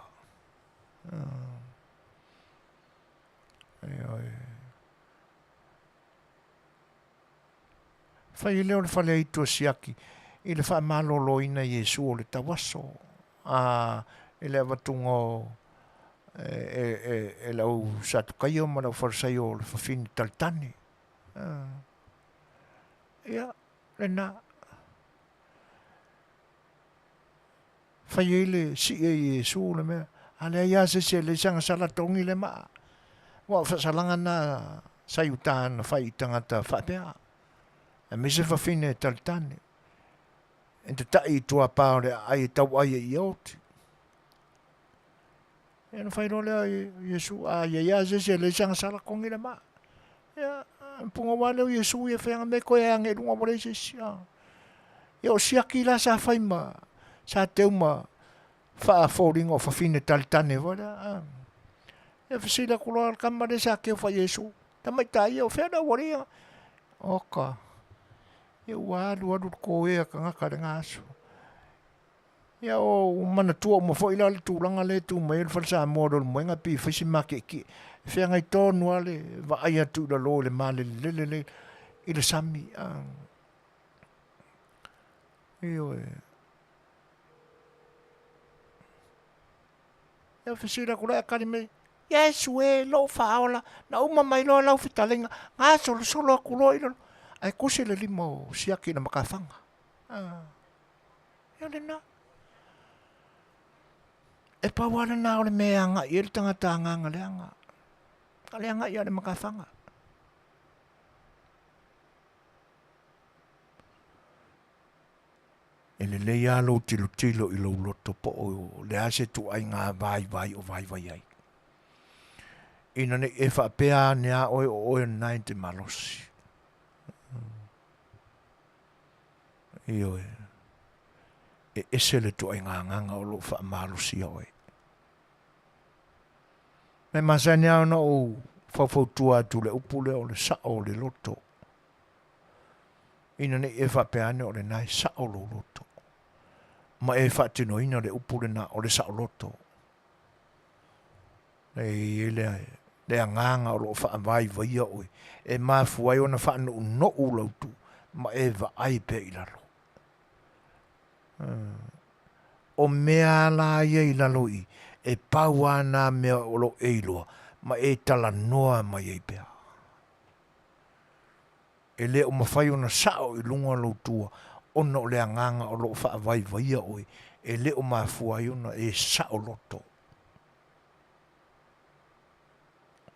Ioe. Fai ai lea o le faleaitu o Siaki i le faamaloloina Iesu o le tauaso, a i le avatuga o e, e, e le au Satukaio ma le au Farisaio o le fafine talitane. Ia, lena. Fai ai le sii e Iesu le mea, a leai lava se isi e leai se agasala togi le maa. Aua o faasalaga na sa i uta na fai i tagata faapea, aemaise fafine e talitane, e tatai i tuapa o le aai e tau ai e ia oti. Ia ona fai loa lea e Iesu, a iai lava se isi e leai se agasala togi le maa. Ia, pugauā lea o Iesu ia fai anga me koe age i luga ua leai se isi. Ia o siaki la sa fai ma, sa teu ma faafoliga o fafine talitane foi lea. Ia fesili atu loa le tama lea sa teu fai Iesu, tamaitai ia o fea lea ua leai. Oka, ia ua alu alu le koea tagata i lena aso. Ia ua manatua uma foi la le tulaga lea e tu mai ai le Fale Samoa o Leulumoega pei e fai si makiekie. E feagai tonu lava le vaai atu i lalo i le malelelele lea i le sami. Ioe. Ia fesili atu loa ae tali mai, Iesu e, lou faaola, na uma mai loa lau fetalaiga, gasolosolo atu loa i lalo, ae tusi le lima o Siaki i le matafaga. Ia lena. E pau lava lena o le mea e agai i ai le tagata agaga leaga. A le agai lava i le matafaga. E lelei lava lou tilotilo i lou loto po o le a se ituaiga vaivai o vaivai ai. Ina ne i e faapea ane lava oe o oe lena e te malosi. Ioe. E ese le ituaiga agaga o lo o faamalosia oe. E masani lava ona ou faufautua atu i le upu lea o le sao o le loto. Ina ne i e faapea ane o lena e sao lou loto, ma e faatinoina le upu lena o le saoloto. E i ai le, le agaga o lo o faavaivaia oe, e mafua ai ona faanounou lau tu, ma e vaai pea i lalo. O mea la ia i lalo i, e pau lava nā mea o lo o e iloa, ma e talanoa mai ai pea. E le o mafai ona sao i luga lou tua ona o le agaga o lo o faavaivaia oe, e le o mafua ai ona e saoloto.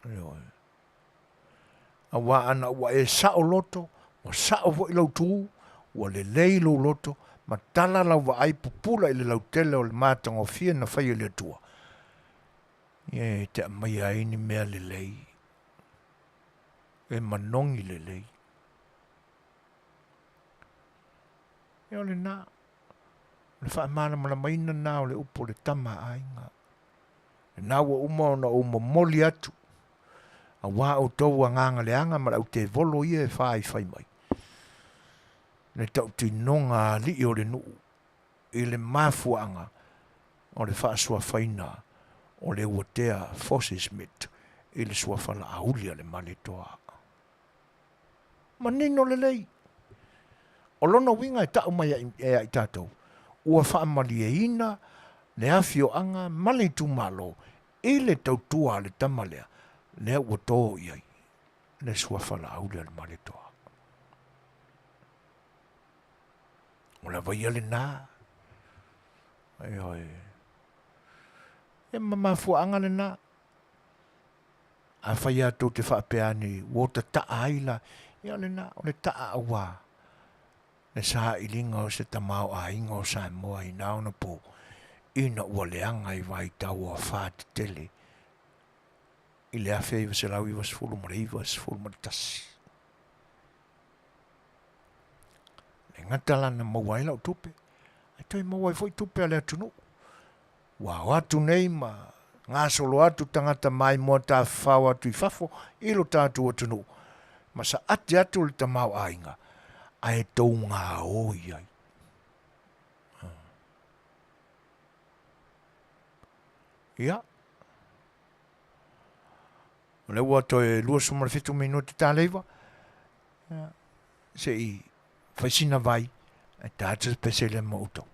Ioe. Auā ana ua e sao loto, ua sao foi lou tu, ua lelei lou loto, ma tala lau vaai pupula i le lautele o le matagofie na faia e le Atua, ia e te aumaia ai ni mea lelei, e manogi lelei. Ia o lena, o le faamalamalamaina lena o le upu o le tama a aiga. Lena ua uma ona ou momoli atu, auā outou agaga leaga ma le autevolo ia e faifai mai, le tautinoga a alii o le nuu i le mafuaaga o le faasuafaina o le uatea Forces Mit i le suafa Laauli a le Malietoa. Manino lelei. O lona uiga e tau mai e ai tatou, ua faamalieina le afioaga ma le itumalo i le tautua a le tama lea, lea ua to i ai le suafa Laauli a le Malietoa. O lava ia lena. Ioe. E ma mafuaaga lena. Afai lava tou te faapea ane ua ota taa ai la, ia o lena, o le taa auā le sailiga o se tamaoaiga o Samoa i na ona po, ina ua leaga i vaitau o afa tetele i le 1990 ma le 91. Le gata la na maua ai lau tupe, ae toe maua ai foi tupe a le atunuu. Ua o atu nei ma gasolo atu tagata maimoa tafafao atu i fafo i lo tatou atunuu ma saati atu le tamaoaiga ae tou gaoi ai. Ia, o lea ua toe 27 minute taleiva, ia, se i fai sina vai, ae ta atu se pese lea ma outou.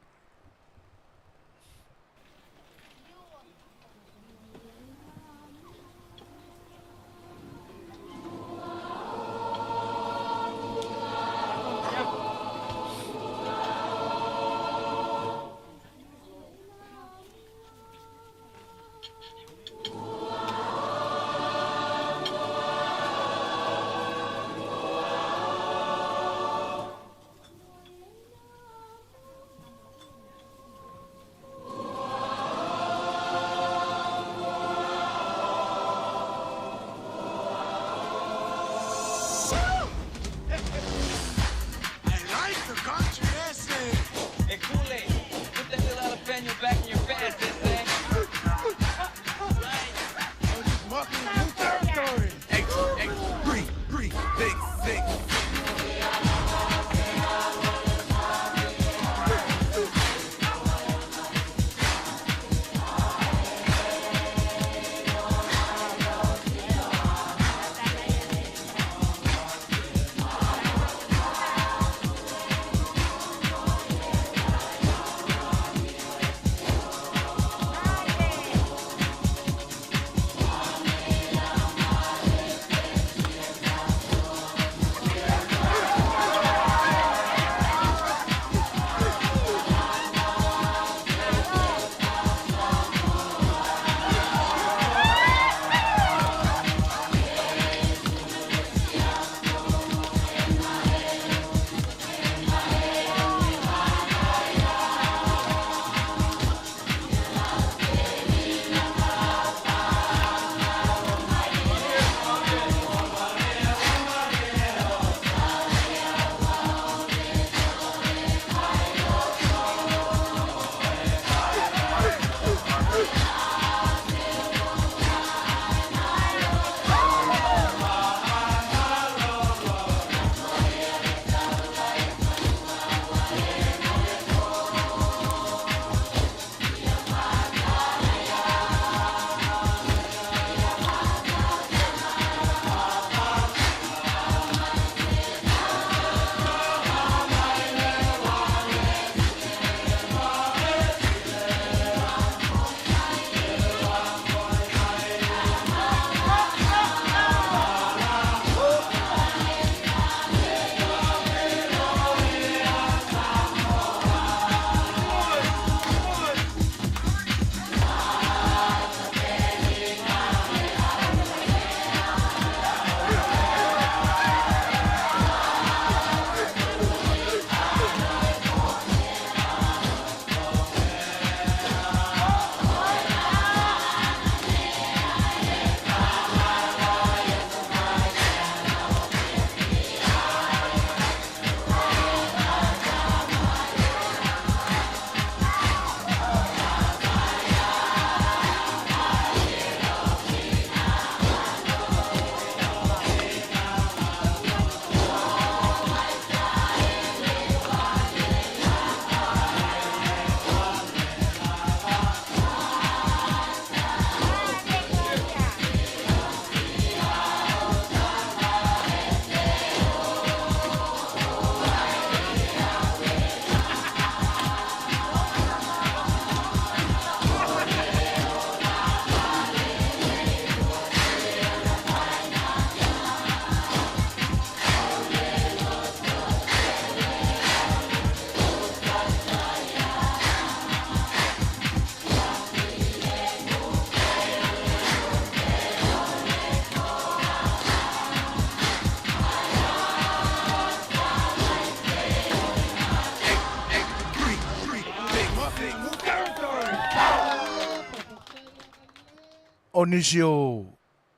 O nisi o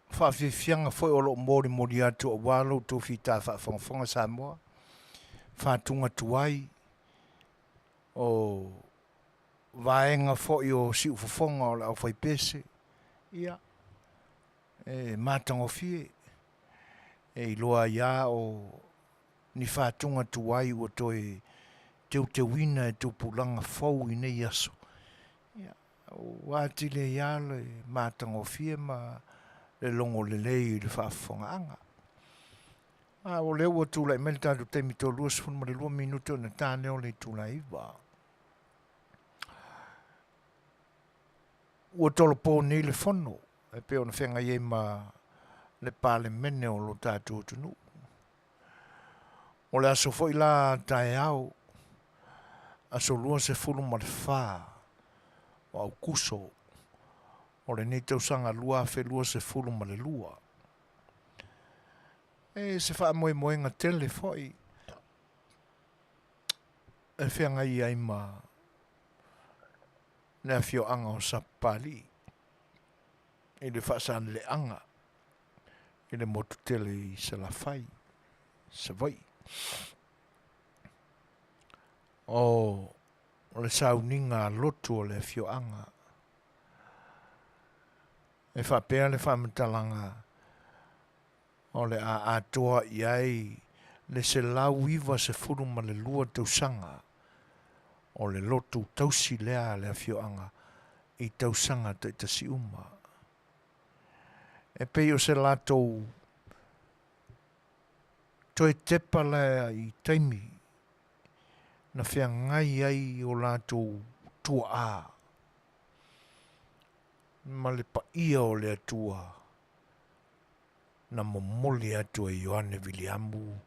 faafiafiaga foi o lo o molimoli atu aua lo outou fita faafogafoga Samoa, faatuga tuai o vaega foi o siufofoga o le aufaipese, ia, e matagofie, e iloa ai lava o ni faatuga tuai ua toe teuteuina e tupulaga fou i nei aso, ia, ua atili ai lava le matagofie ma le logolelei i le faafofogaaga. A o lea ua tulai mai le tatou taimi toe 22 minute ona ta lea o le itula e 9. Ua tolopo nei le fono e pei ona feagai ai ma le Palemene o lo tatou atunuu. O le aso foi la taeao, aso 24 o Aukuso o lenei tausaga 2022. E se faamoemoega tele foi e feagai ai ma le afioaga o Sapapalii i le Faasaleleaga i le motu tele i Salafai, Savaii. O le sauniga a lotu o le afioaga. E faapea le faamatalaga o le a atoa i ai le 192 tausaga o le lotu tausi lea a le afioaga i tausaga taitasi uma. E pei o se latou toe tepa lea i taimi na feagai ai o latou tuaa ma le paia o le Atua na momoli atu e Ioane Viliamu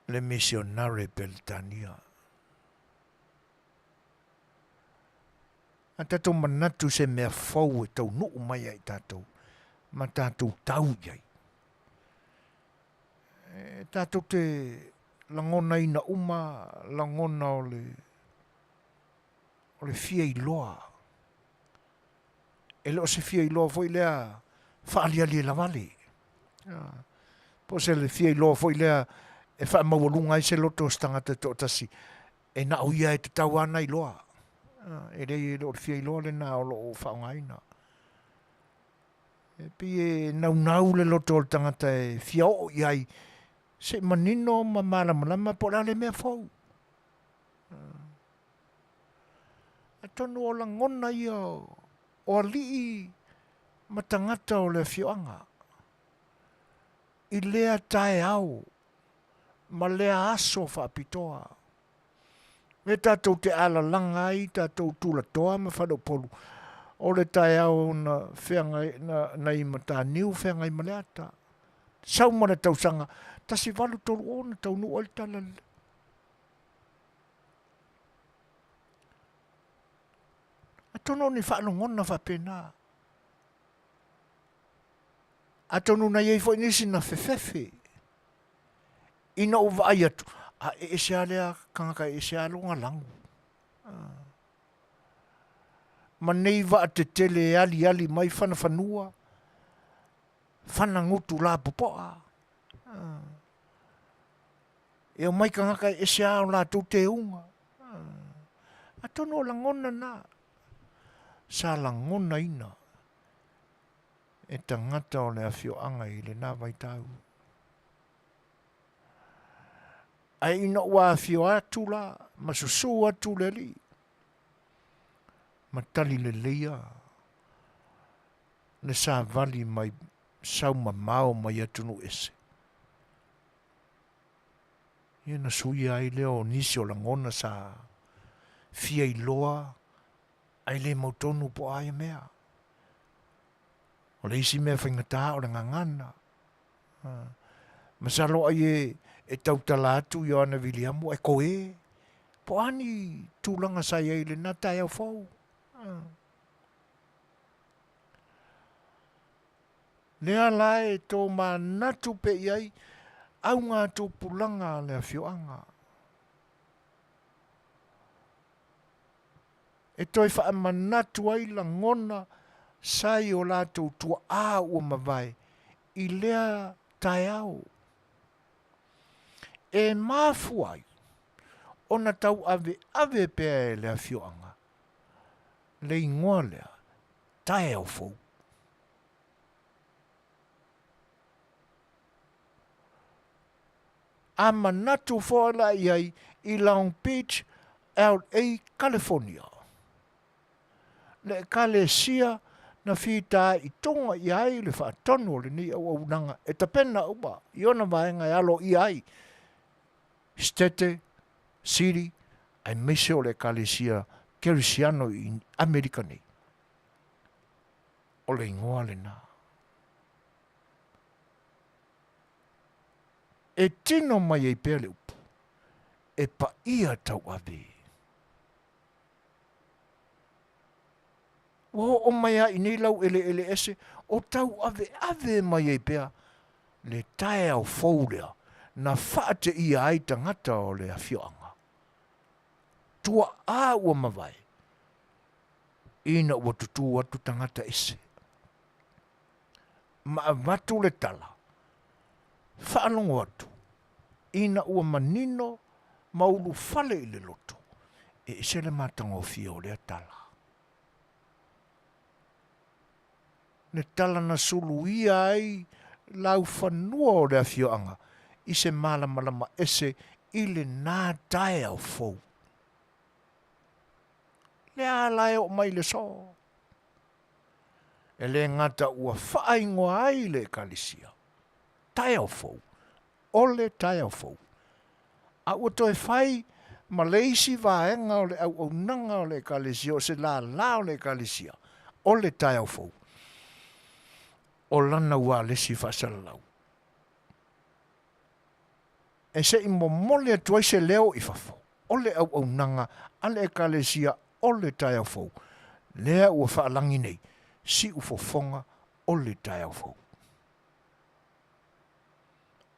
le misionare Peretania. A tatou manatu i se mea fou e taunuu mai ia i tatou ma tatou tau i ai, e tatou te lagonaina uma lagona o le o le fia iloa. E le o se fia iloa foi lea faaliali e lavale. Po o se fia iloa foi lea e faamaualuga ai se loto o se tagata e toatasi e na o ia e tatau lava ona iloa. E leai, e le o le fia iloa lena o lo o faaaogaina. E pei e naunau le loto o le tagata e fia oo i ai se i manino ma malamalama po o le a le mea fou. Atonu o lagona ia o alii ma tagata o le afioaga i lea taeao ma lea aso faapitoa. Lea tatou te alalaga ai tatou tulatoa ma faleupolu, o le taeao na feagai, na, na i Mataniu feagai ma Leata. Sau ma le tausaga 1830 na taunuu ai le tala lelei. Atonu o ni faalogona faapena. Atonu na i ai foi nisi na fefefe ina ua vaai atu, a e ese lava lea tagata e ese lava lona lagu. Ma nei vaa tetele e aliali mai fanafanua, fanagutu lapopoa. E omai tagata e ese lava o latou teuga. Atonu o lagona na sa lagonaina e tagata o le afioaga i lena vaitau. Ae ina ua afio atu la ma susu atu le Alii, ma tali leleia le savali mai sau mamao mai atunuu ese, ia na suia ai lea o nisi o lagona sa fia iloa ae le mautonu po o a ia mea. O le isi mea faigata o le gagana. Masalo ai e, e tautala atu Ioane Viliamu ae koe. Po o a ni tulaga sa i ai i lena taeao fou. Lea la e tomanatu pea i ai auga tupulaga a le afioaga. E toe faamanatu ai lagona sa i o latou tuaā ua mavae i lea taeao. E mafua ai ona tauaveave pea e le afioaga le igoa lea, taeao fou. A manatu foi la i ai i Long Beach, LA, California. Le Ekalesia na fitaituga i ai le faatonu o lenei auaunaga e tapena uma i ona vaega e aloaia ai Setete, Siri, aemaise o le Ekalesia Kerisiano i Amerika nei. O le igoa lena. E tino mai ai pea le upu, e paia tauave. Ua oo mai lava i nei laueleele ese o tauaveave mai ai pea le taeao fou lea na faateia ai tagata o le afioaga. Tuaa ua mavae ina ua tutū atu tagata ese ma avatu le tala, faalogo atu ina ua manino ma ulufale i le loto, e ese le matagofie o lea tala. Le tala na suluia ai laufanua o le afioaga i se malamalama ese i lena taeao fou. Lea la e oo mai le so. E le gata ua faaingoa ai le Ekalesia, taeao fou, o le taeao fou, a ua toe fai ma le isi vaega o le auaunaga o le Ekalesia, o se lālā o le Ekalesia, o le taeao fou, o lana ualesi faasalalau. E se i momoli atu ai se leo i fafo, o le auaunaga a le Ekalesia o le taeao fou, lea ua faalagi nei, siufofoga o le taeao fou.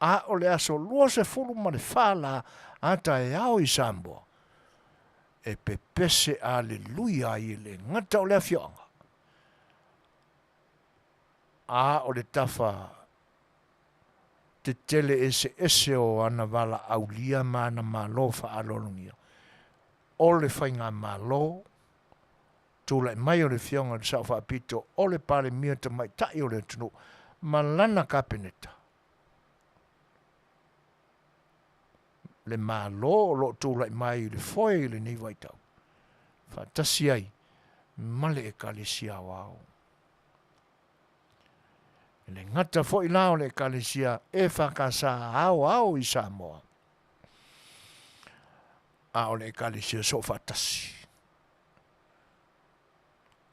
A o le aso 24 la a taeao i Samoa, e pepese aleluia ai e le gata o le afioaga, a o le tafa tetele eseese o ana valaaulia ma ana malo faaaloalogia, o le faigamalo tulai mai o le Afioga i le Sao Faapito o le Palemia Tamaitai o le atunuu ma lana Kapeneta, le Malo o lo o tulai mai i le foe i lenei vaitau, faatasi ai ma le Ekalesia Aoao. E le gata foi la o le Ekalesia EFKS Aoao i Samoa, a o le Ekalesia Soofaatasi,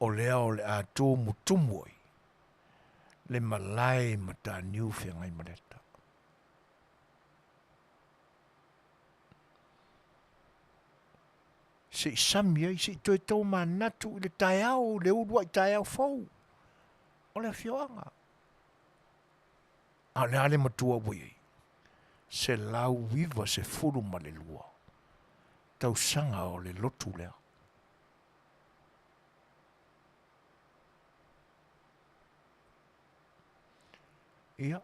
o lea o le a tumutumu ai le malae i Mataniu Feagaimaleta. Se i sami ai, se i toe taumanatu i le taeao, le uluai taeao fou o le afioaga. A o le a le matua ua i ai? 192 tausaga o le lotu lea. Ia.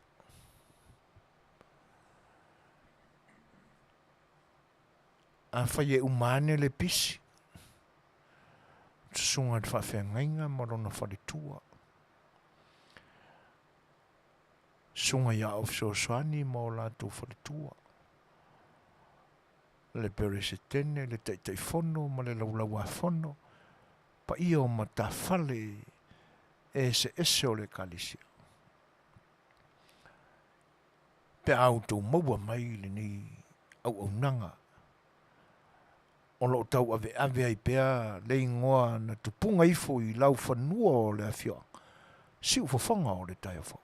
Afai e uma ane le pisi, susuga i le faafeagaiga ma lona faletua, susuga ia Aao Fesoasoani ma o latou faletua, le Peresetene, le Taitaifono ma le Laulauafono, paia o matafale eseese o le Ekalesia. Pe a outou maua mai lenei auaunaga o lo o tauaveave ai pea le igoa na tupuga ifo i laufanua o le afioaga, siufofoga o le taeao fou,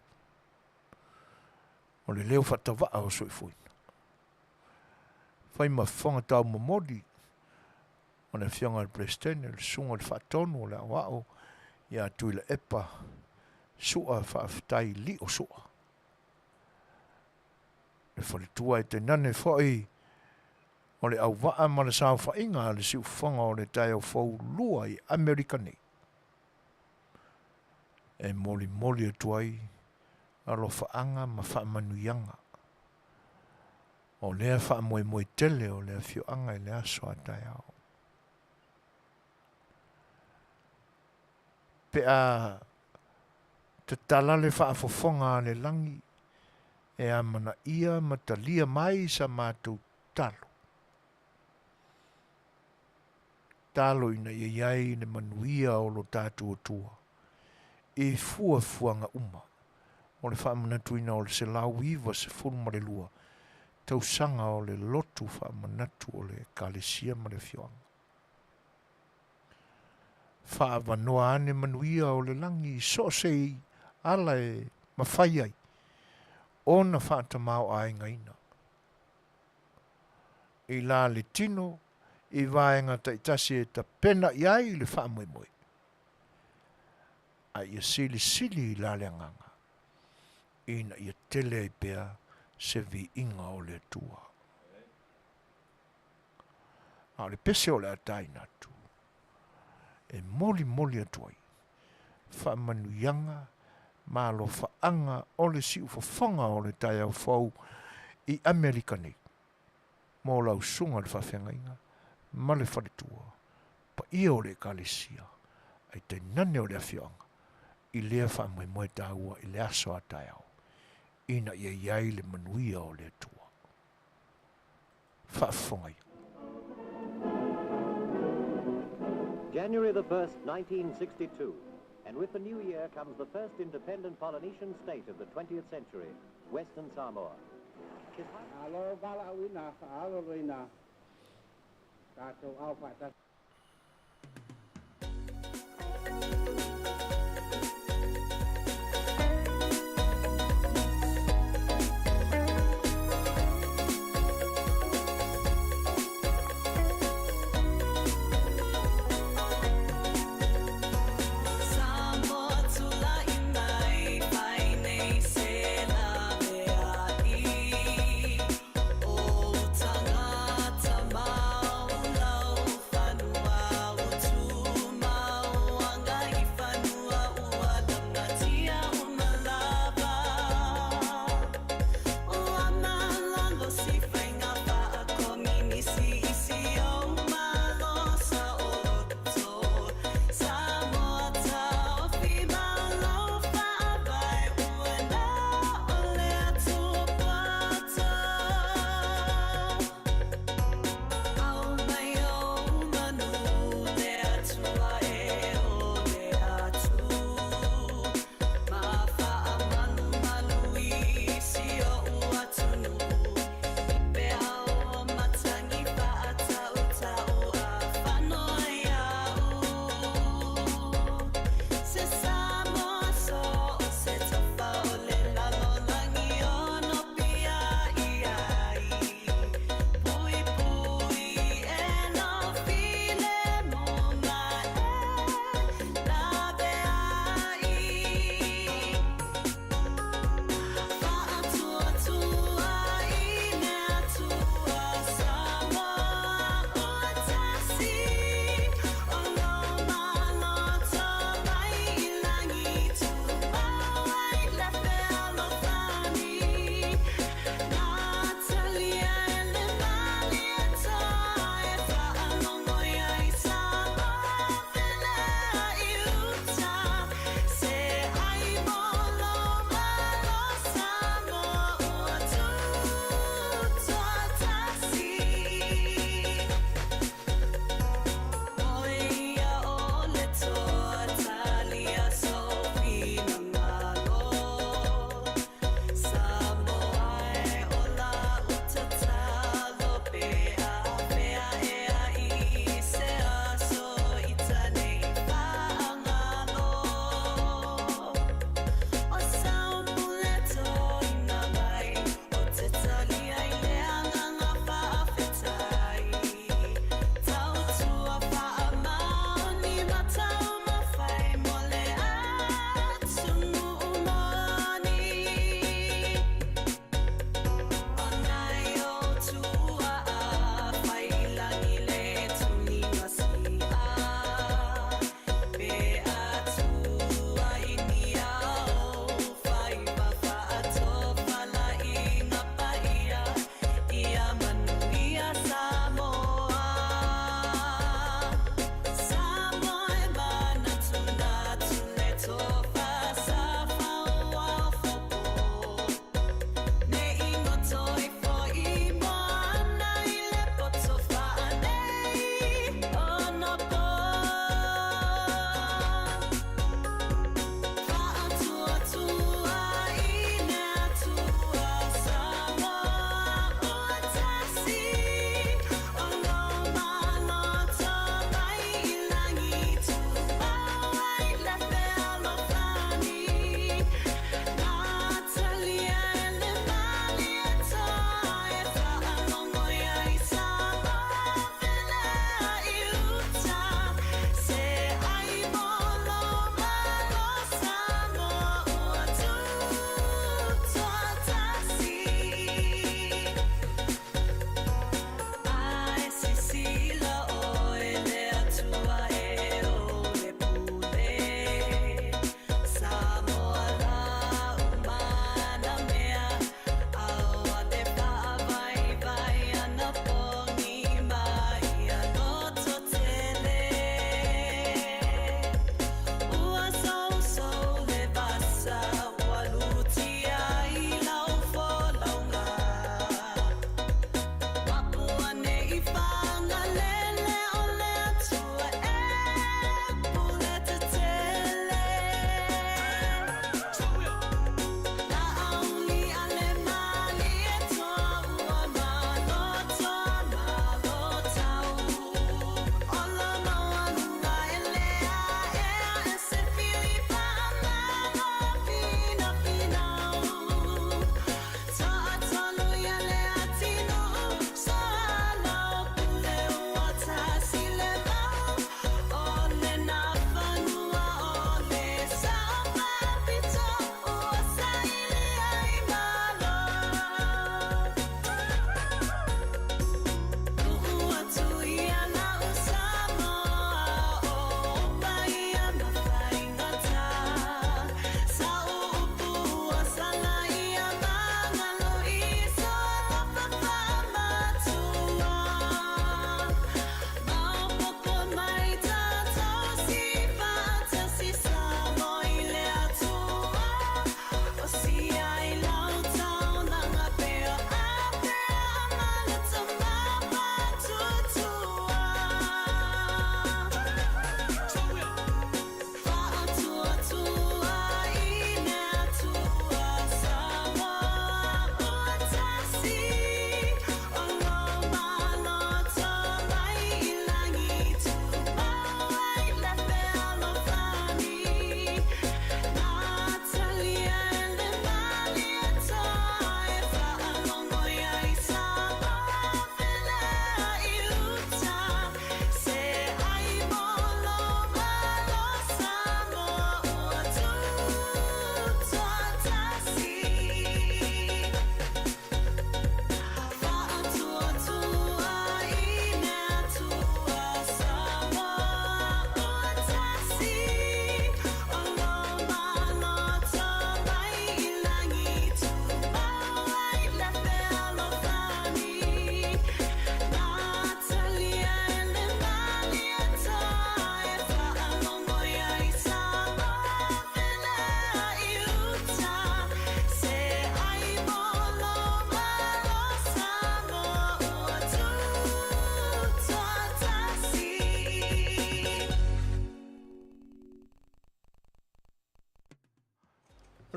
o le leo faatavaa o soifuaina. Fai ma fofoga taumomoli o le Afioga i le Peresetene, le Susuga i le Faatonu o le Aoao ia Tuilaepa Sua Faafetai Lio Sua. Le faletua e tainane foi o le auvaa ma le saofaiga a le siufofoga o le taeao fou lua i Amerika nei. E molimoli atu ai alofaaga ma faamanuiaga o lea faamoemoe tele o le afioaga i le aso a taeao. Pe a tatala le faafofoga a le lagi e amanaia ma talia mai sa matou talo, talo ina ia i ai le manuia o lo tatou Atua i fuafuaga uma o le faamanatuina o le 192 tausaga o le lotu faamanatu o le Ekalesia ma le Afioaga. Faaavanoa ane manuia o le lagi i so o se ala e mafai ai ona faatamaoaigaina i la le tino i vaega taitasi e tapena i ai le faamoemoe, a ia silisili i la le agaga ina ia tele ai pea se viiga o le Atua. A o le pese o le a taina atu, e molimoli atu ai faamanuiaga ma alofaaga o le siufofoga o le taeao fou i Amerika nei, mo lau susuga i le faafeagaiga ma le faletua paia o le Ekalesia, ae tainane o le afioaga i lea faamoemoe taua i le aso a taeao, ina ia i ai le manuia o le Atua. Faafofoga ia. January the 1st, 1962, and with the new year comes the first independent Polynesian state of the 20th century, Western Samoa. Malo valaauina faaaloaloina tatou ao faatasi.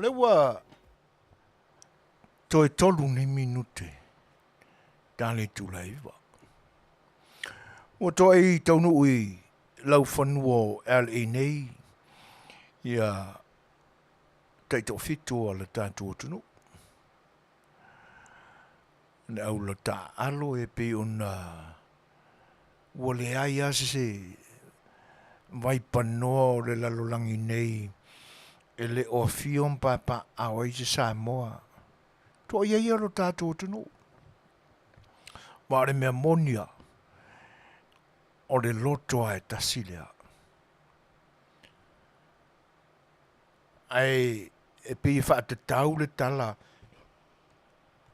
O lea ua toe tolu nei minute ta le itula e 9. Ua toai taunuu i laufanua o LA nei ia taitoafitu a le tatou atunuu. Le aula taaalo e pei ona ua leai lava se vaipanoa o le lalolagi nei e le o afio ma papaaao ai se Samoa. Toaia ia lo tatou atunuu. Ma o le mea moni lava, o le loto lava e tasi lea. Ae e pei e faatatau le tala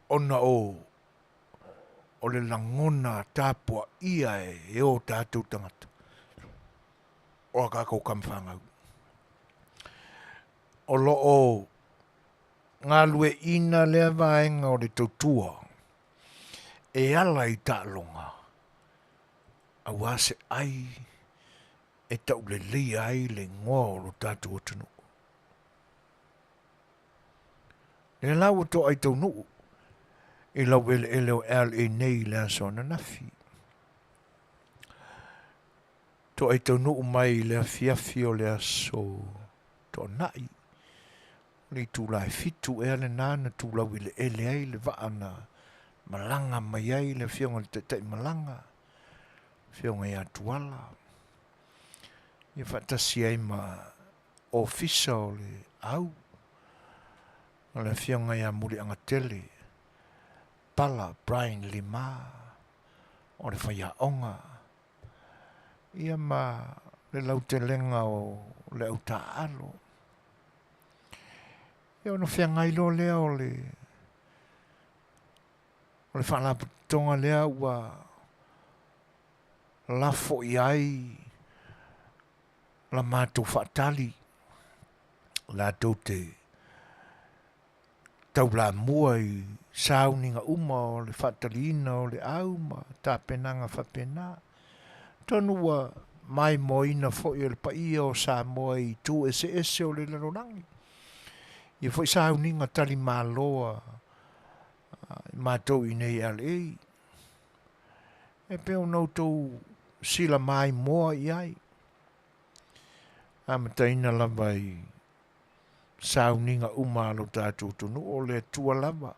ona o o le lagona tapuaia e o tatou tagata o a tatou tama fanau. O lo o galueaiina lea vaega o le tautua e ala i taaloga aua se ai e tauleleia ai le igoa o lo tatou atunuu. Lea la ua toai taunuu i laueleele o LA nei i le aso ananafi. Toai taunuu mai i le afiafi o le aso Toonai, o le itula e 7 ea lena na tulau eleele ai le vaa na malaga mai ai le afioga i le taitai malaga, afioga ia Tuala, ia faatasi ai ma ofisa o le au, o le afioga ia Muliagatele Pala Brian Lima, o le faiaoga, ia ma le lautelega o le au taaalo. Ia ona feagai loa lea o le o le faalapotopotoga lea ua lafo i ai la matou faatali latou te taulamua i sauniga uma o le faataliina o le au ma tapenaga faapena. Atonu ua maimoaina foi e le paia o Samoa i itu eseese o le lalolagi ia foi sauniga talimalo a matou i inei i LA e pei ona outou sila maimoa i ai, amataina lava i sauniga uma a lo tatou atunuu, o le Atua lava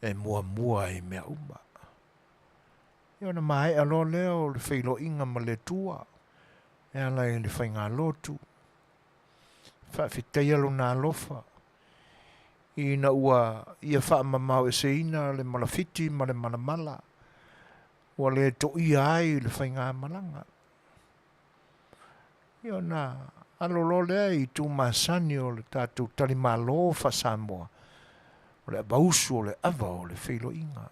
e muamua i mea uma. Ia ona maea loa lea o le feiloaiga ma le Atua e ala i le faigalotu, faafetaia lona alofa ina ua ia faamamaoeseina le malafiti ma le malamala ua le toia ai le faigamalaga. Ia ona alo loa lea i itu masani o le tatou talimalo faa-Samoa, o le avausu o le ava o le feiloaiga.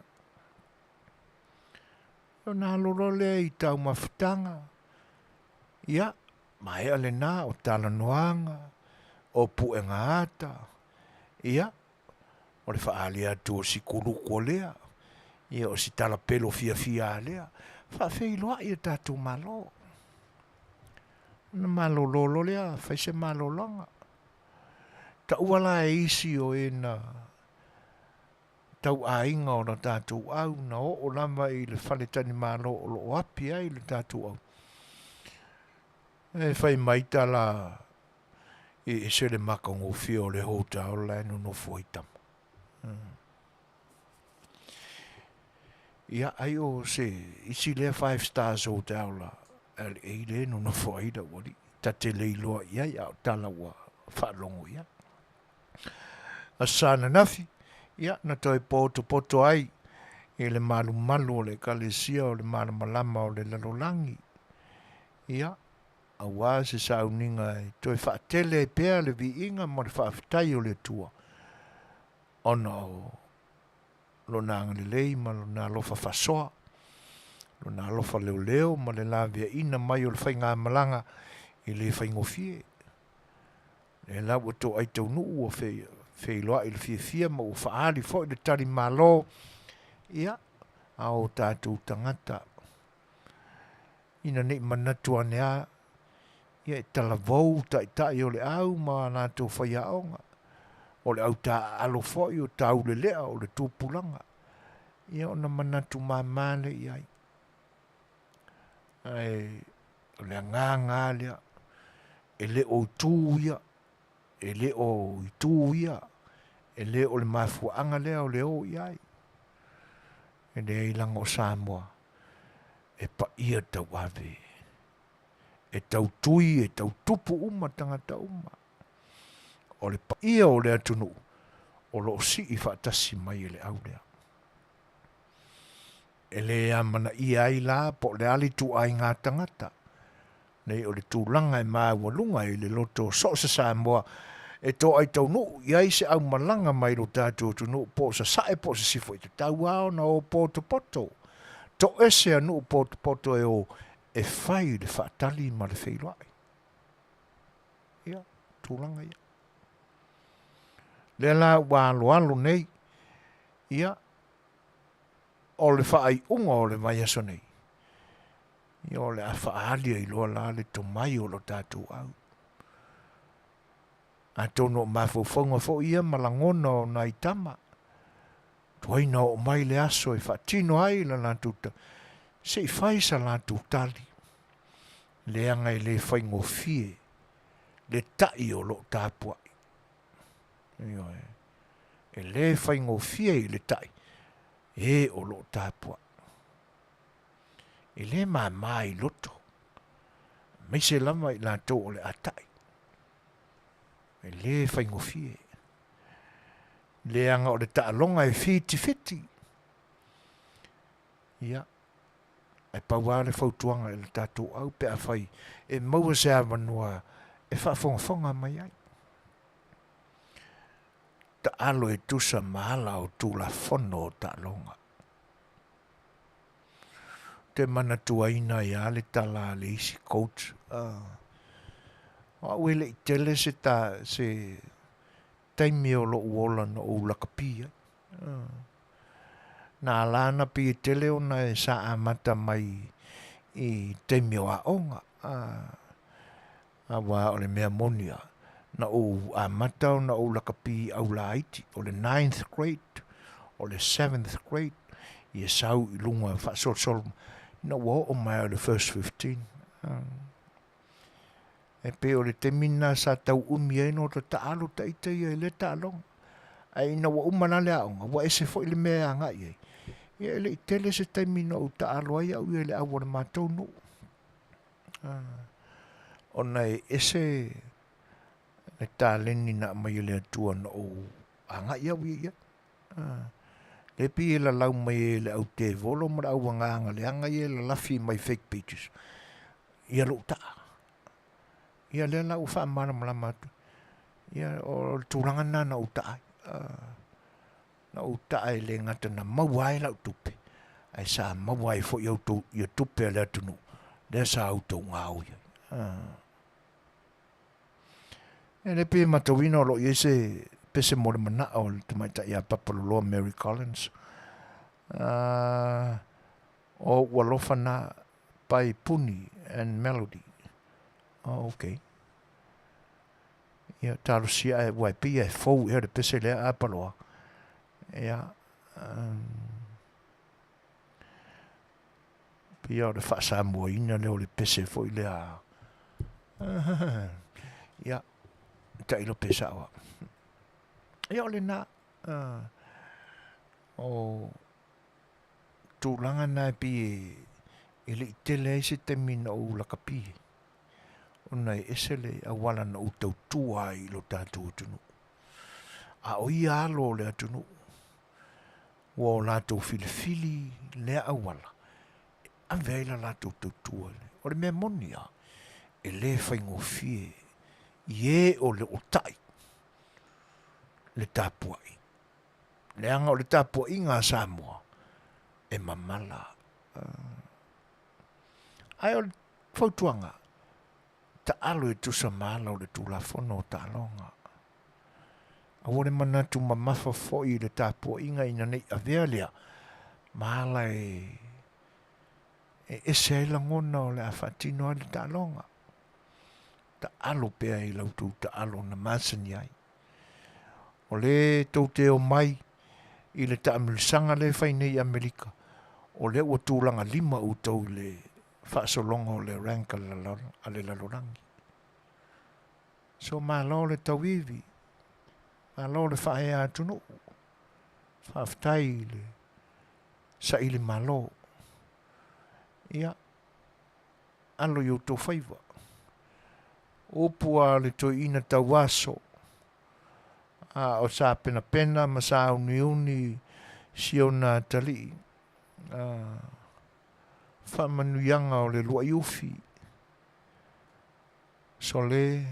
Ia ona alo loa lea i taumafataga, ia, maea lena o talanoaga, o puega ata, ia, o le faaali atu o si kuluku o lea, ia o si talapelo fiafia a lea, faafeiloai e tatou Malo. Ona malolo loa lea, fai se malologa. Taua la e isi o e na tauaiga o la tatou au na oo lava i le faletalimalo o lo o api ai le tatou au. E fai mai tala e ese le matagofie o le hotel la e nonofo ai tama. Ia, ai o se isi lea five stars hotel la LA le nonofo ai lau alii. Ta te le iloa i ai, a o tala ua faalogo i ai. Aso Sa ananafi, ia, na toe potopoto ai i le malumalu o le Ekalesia o le Malamalama o le Lalolagi. Ia, aua se sauniga e toe faatele ai pea le viiga ma le faafetai o le Atua, ona o Lona agalelei ma Lona alofa faasoa, Lona alofa leoleo ma le laveaiina mai o le faigamalaga e le faigofie. Lea la ua toai taunuu ua feiloai le fiafia ma ua faaali foi le tali malo, ia, a o tatou tagata ina ne i manatu ane lava, ia e talavou taitai o le au ma a latou faiaoga. O le au taaalo foi o taulelea o le tupulaga, ia ona manatu mama lea i ai. Ae o le agaga lava lea, e le o itu ia, e le o itu ia, e le o le mafuaaga lea o le o i ai. E leai leaga o Samoa e paia tauave, e tautui, e tautupu uma tagata uma. O le paia o le atunuu o lo o sii faatasi mai e le au lea. E le amanaia ai la po o le a le ituaiga tagata, nei o le tulaga e maualuga i le loto o so o se Samoa e toai taunuu i ai se aumalaga mai lo tatou atunuu po o sasae po o sisifo e tatau lava ona o potopoto. Toese a nuu potopoto e o e fai le faatali ma le feiloai. Ia, tulaga ia. Lea la ua aloalo nei, ia, o le faaiuga o le vaiaso nei, ia o le a faaali ai loa la le tomai o lo tatou au. Atonu o mafaufauga foi ia ma lagona o nai tama, tuai na oo mai le aso e faatino ai la latou ta, se i fai sa latou tali, leaga e le faigofie le ta'i o lo o tapua'i. Ioe. E le faigofie i le ta'i e o lo o tapua'i. E le māmā i loto, aemaise lava i latou o le a ta'i. E le faigofie. Leaga o le taaloga e fitifiti. Ia, ae pau lava le fautuaga i le tatou au pe afai e maua se avanoa e faafogafoga mai ai. Taalo e tusa ma ala o Tulafono o Taaloga. Ou te manatuaina ai lava le tala a le isi coach, o au e le i tele se ta, se taimi o lou ola na ou lakapi ai. Na ala ana pei e tele ona e sa amata mai i taimi o aoga, Aua o le mea moni lava, na ou amata ona ou lakapi i aulaiti, o le ninth grade, o le seventh grade, ia sau i luga faasolosolo mai, ina ua oo mai lava i le first 15. E pei o le taimi lena sa tau umi ai ona ota taalo ita ia i lea taaloga. Ae ina ua uma la le aoga, ua ese foi le mea e agai ai, ia e le i tele se taimi na ou taalo ai au ia i le au a le matou nuu. Ona e ese le taleni na aumai e le Atua na ou agai au ia i ai. Lea pei e lalau mai e le au tevolo ma le au agaga leaga ia e lalafi mai fake pages ia lou taa. Ia lea la ua faamalamalama atu. Ia o le tulaga lena na ou taa ai. Na ou taa e le gata na maua ai lau tupe, ae sa maua ai foi outou ia tupe a le atunuu, lea sa outou gaoi ai. E le pei e matauina o lo o i ai se pese mo le manao o le tamaitai ia Papaloloa Mary Collins. O ou alofa na by Puni and Melody. Oh, okay. Ia, talosia ae, ua e pei e fou ea le pese lea a Paloa. Ia, um, pei o le faasamoaina lea o le pese foi lea. Ia, tailo pe sao au. Ia, o lena, uh, o tulaga na e pei e le i tele ai se taimi na ou lakapi ai. Ona e ese le auala na ou tautua ai i lo tatou atunuu. A o ia alo o le atunuu, ua o latou filifili lea auala e ave ai la latou tautua. O le mea moni lava, e le faigofie i e o lo o ta'i le tapuai. Leaga o le tapuaiga a Samoa, e mamala. Ae o le fautuaga, taalo e tusa ma ala o le Tulafono o Taaloga. Aua le manatu mamafa foi i le tapuaiga ina ne i avea lea ma ala e ese ai lagona o le a faatino ai le taaloga. Taalo pea i la outou taalo na masani ai. O lea tou te omai i le taamilosaga lea e fai nei i Amerika, o lea ua tulaga lima outou i le faasologa o le rank a le lalolagi. So malo le tauivi, malo le faaea atunuu, faafetai i le saili malo. Ia, alo i outou faiva. Upu a le toeaina tauaso, a o sa penapena ma sa uniuni si ona atalii, a faamanuiaga o le lua'i ufi, sole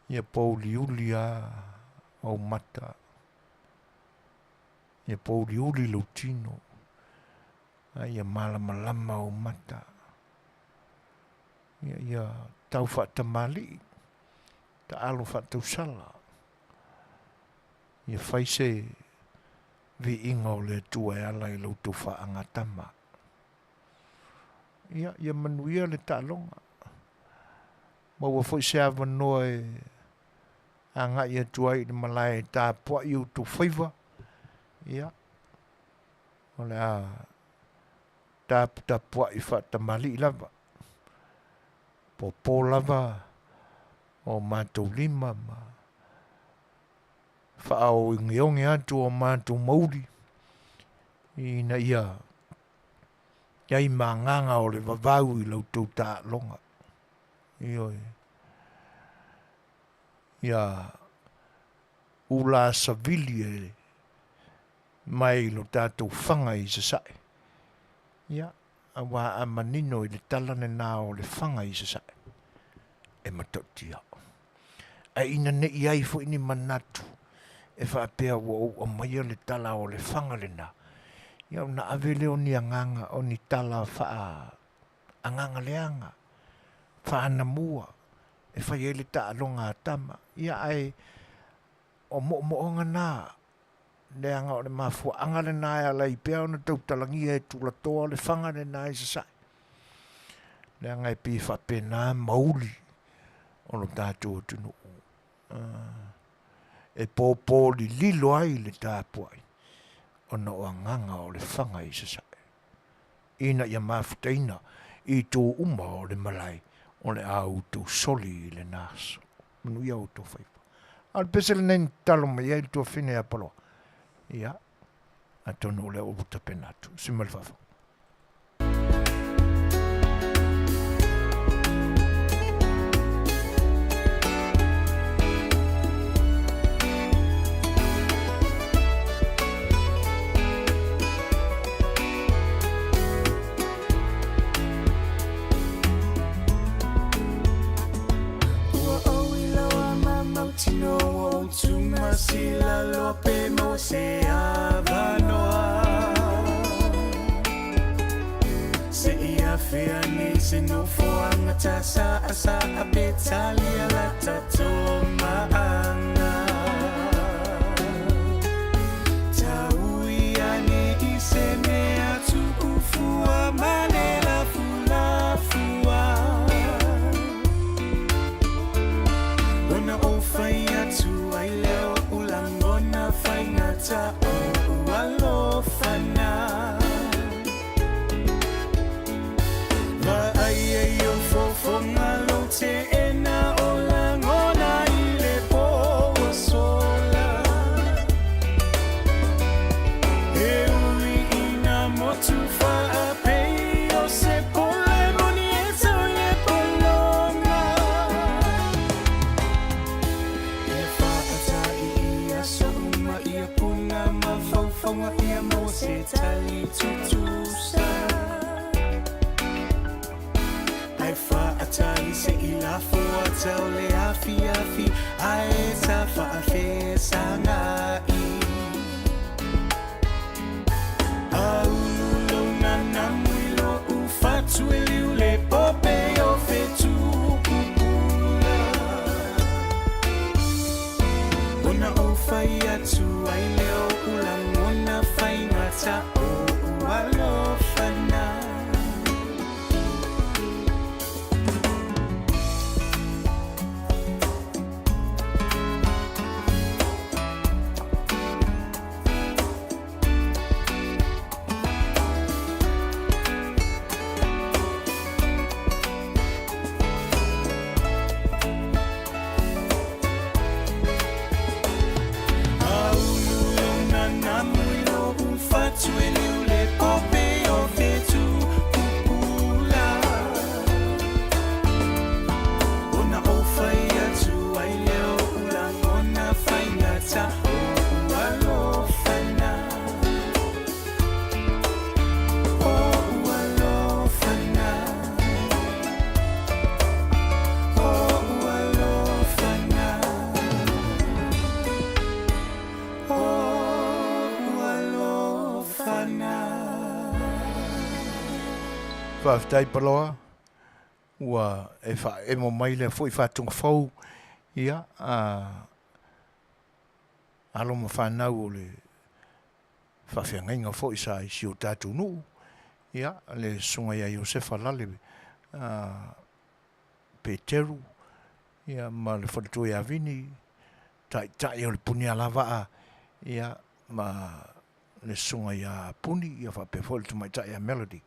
ia pouliuli a ou mata, ia pouliuli lou tino, a ia malamalama ou mata, ia ia tau faatamalii, taalo faatausala, ia fai se viiga o le Atua e ala i la outou faagatama. Ia, ia manuia le taaloga. Maua foi se avanoa e agai atu ai i le malae e tapuai outou faiva, ia, o le a taputapuai faatamalii lava, popo lava o matou lima ma faaogeoge atu o matou mauli ina ia i ai ma agaga o le vavau i la outou taaloga. Ioe. Ia ula savili e mai lo tatou faga i sasae. Ia, auā a manino i le tala lena o le faga i sasae, e matautia. Ae ina ne i ai foi ni manatu e faapea ua ou aumaia le tala o le faga lena, ia ona ave lea o ni agaga, o ni tala faa agaga leaga, faanamua, e fai ai le taaloga a tama. Ia ae o moomooga na, leaga o le mafuaaga lena e ala ai pea ona tautalagia e tulatoa le faga lena i sasae, leaga e pei e faapena mauli o lo tatou atunuu e pōpō lililo ai le tapuai ona o agaga o le faga i sasae ina ia mafutaina i itu uma o le malae o le a outou soli i lena aso. Manuia outou faiva. A o le pese lenei na tatalo mai ai le tuafine ia Paloa. Ia, atonu o lea ua tapena atu. Sui mai le faafofoga. Ua ou iloa ma mautinoa ua ou tumasila loa pe maua se avanoa. Se i afea nei se nofoaga ta saasaa pe talia la tatou maaga. Taui ane i se mea tuufua ma le lafulafua. Ona ou fai atu ai lea o ou lagona faigata o ou alofana. Vaai ai ou fofoga lou teena o lagona i le po ua sola. E ui i nā motu faapei o se pole moni e tau i le pologa. Ia faata'i i aso uma ia puna mafaufauga ia maua se tali tutusa. Ae faatali se i lafo ata o le afiafi ae ta faafesaga'i. A ulu lou nanamu i lo'u fatu e liu le pope o fetu pupula. Ona ou fai atu ai lea o ou lagona faigata o ou alofana. tagata O'u alofa na O'u alofa na O'u alofa na O'u alofa na. Faafetai Paloa, ua e faaemo mai lea foi faatoga fou ia a alo ma fanau o le faafeagaiga foi sa i si o tatou nuu, ia le Susuga ia Iosefa Lale a Peteru ia ma le faletua ia Vini, taitai o le Punialavaa ia ma le Susuga ia Puni ia faapea foi le tamaitai ia Melody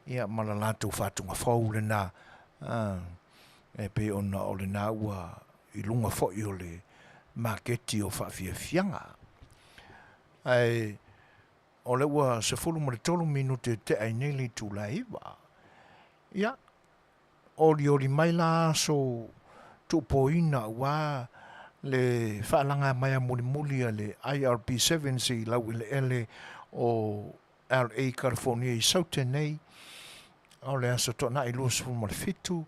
ia ma la latou faatuga fou lena e pei ona o lena ua i luga foi o le maketi o faafiafiaga. Ae o lea ua 13 minute e tea ai nei le itula e 9. Ia, Olioli mai la aso tuupoina aua le faalaga mai a mulimuli a le IRB Sevens i laueleele o LA California i Saute nei, o le aso Toanai 27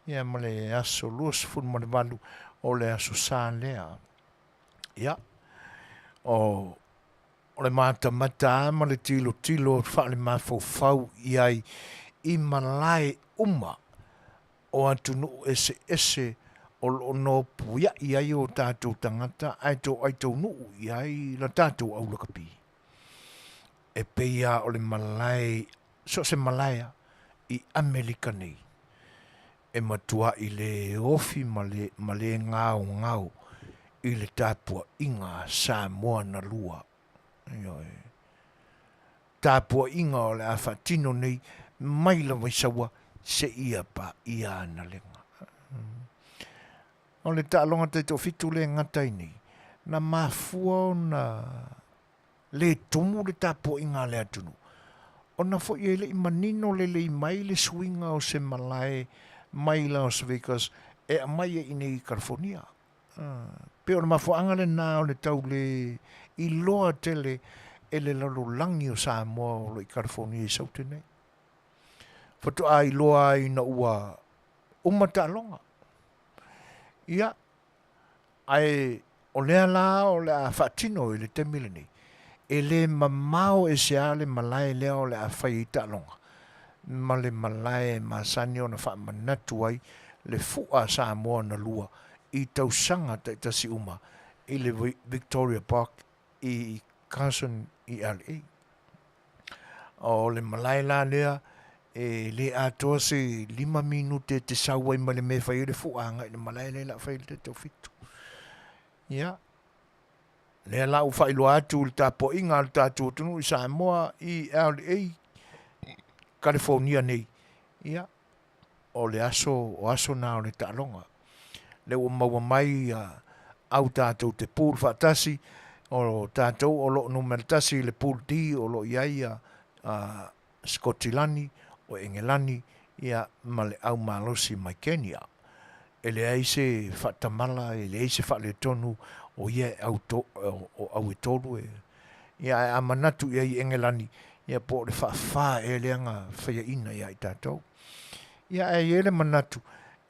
ia ma le aso 28 o le aso Sa lea. Ia, o le matamata lava ma le tilotilo faalemafaufau i ai i malae uma o atunuu eseese o lo o nopuia'i ai o tatou tagata ae toai taunuu i ai la tatou au lakapi. E pei lava o le malae, so o se malae lava i Amerika nei, e matua'i le ofi ma le, ma le gaogao i le tapua'iga a Samoa na lua. Ioe. Tapua'iga o le a faatino nei mai lava i Saua seia pa'ia Analega. O le taaloga taitoafitu lea e gata ai nei, na mafua ona le tumu le tapuaiga a le atunuu, ona foi e le i manino lelei mai le suiga o se malae mai Las Vegas e aumai ai i inei i Kalifonia. Pei o le mafuaaga lena o le tau le iloa tele e le lalolagi o Samoa o lo o i Kalifonia i Saute nei. Faatoa iloa ai ina ua uma taaloga. Ia, Ae o lea la o le a faatino i le taimi lenei, e le mamao ese lava le malae lea o le a fai ai taaloga, ma le malae e masani ona faamanatu ai le fu'a a Samoa na lua i tausaga taitasi uma i le Victoria Park i Carson i LA. O le malae la lea e le atoa se 5 minute e te sau ai mai le mea e fai ai le fu'a agai i le malae lea o le a fai ai le taitoafitu. Ia, lea la ua faailoa atu le tapuaiga a le tatou atunuu i Samoa i LA, California nei. Ia, o le aso, o aso na o le taaloga. Lea ua maua mai au tatou te pool faatasi, o tatou o lo o numera tasi i le pool D o lo o i ai a Sikotilani, o Engelani, ia, ma le au malosi mai Kenya. E leai se faatamala, e leai se faaletonu o ia e au to, o au e tolu e, ia, ae a manatu i ai i Engelani, ia po o le faafa ea lea na faiaina ia i tatou. Ia, ae i ai le manatu,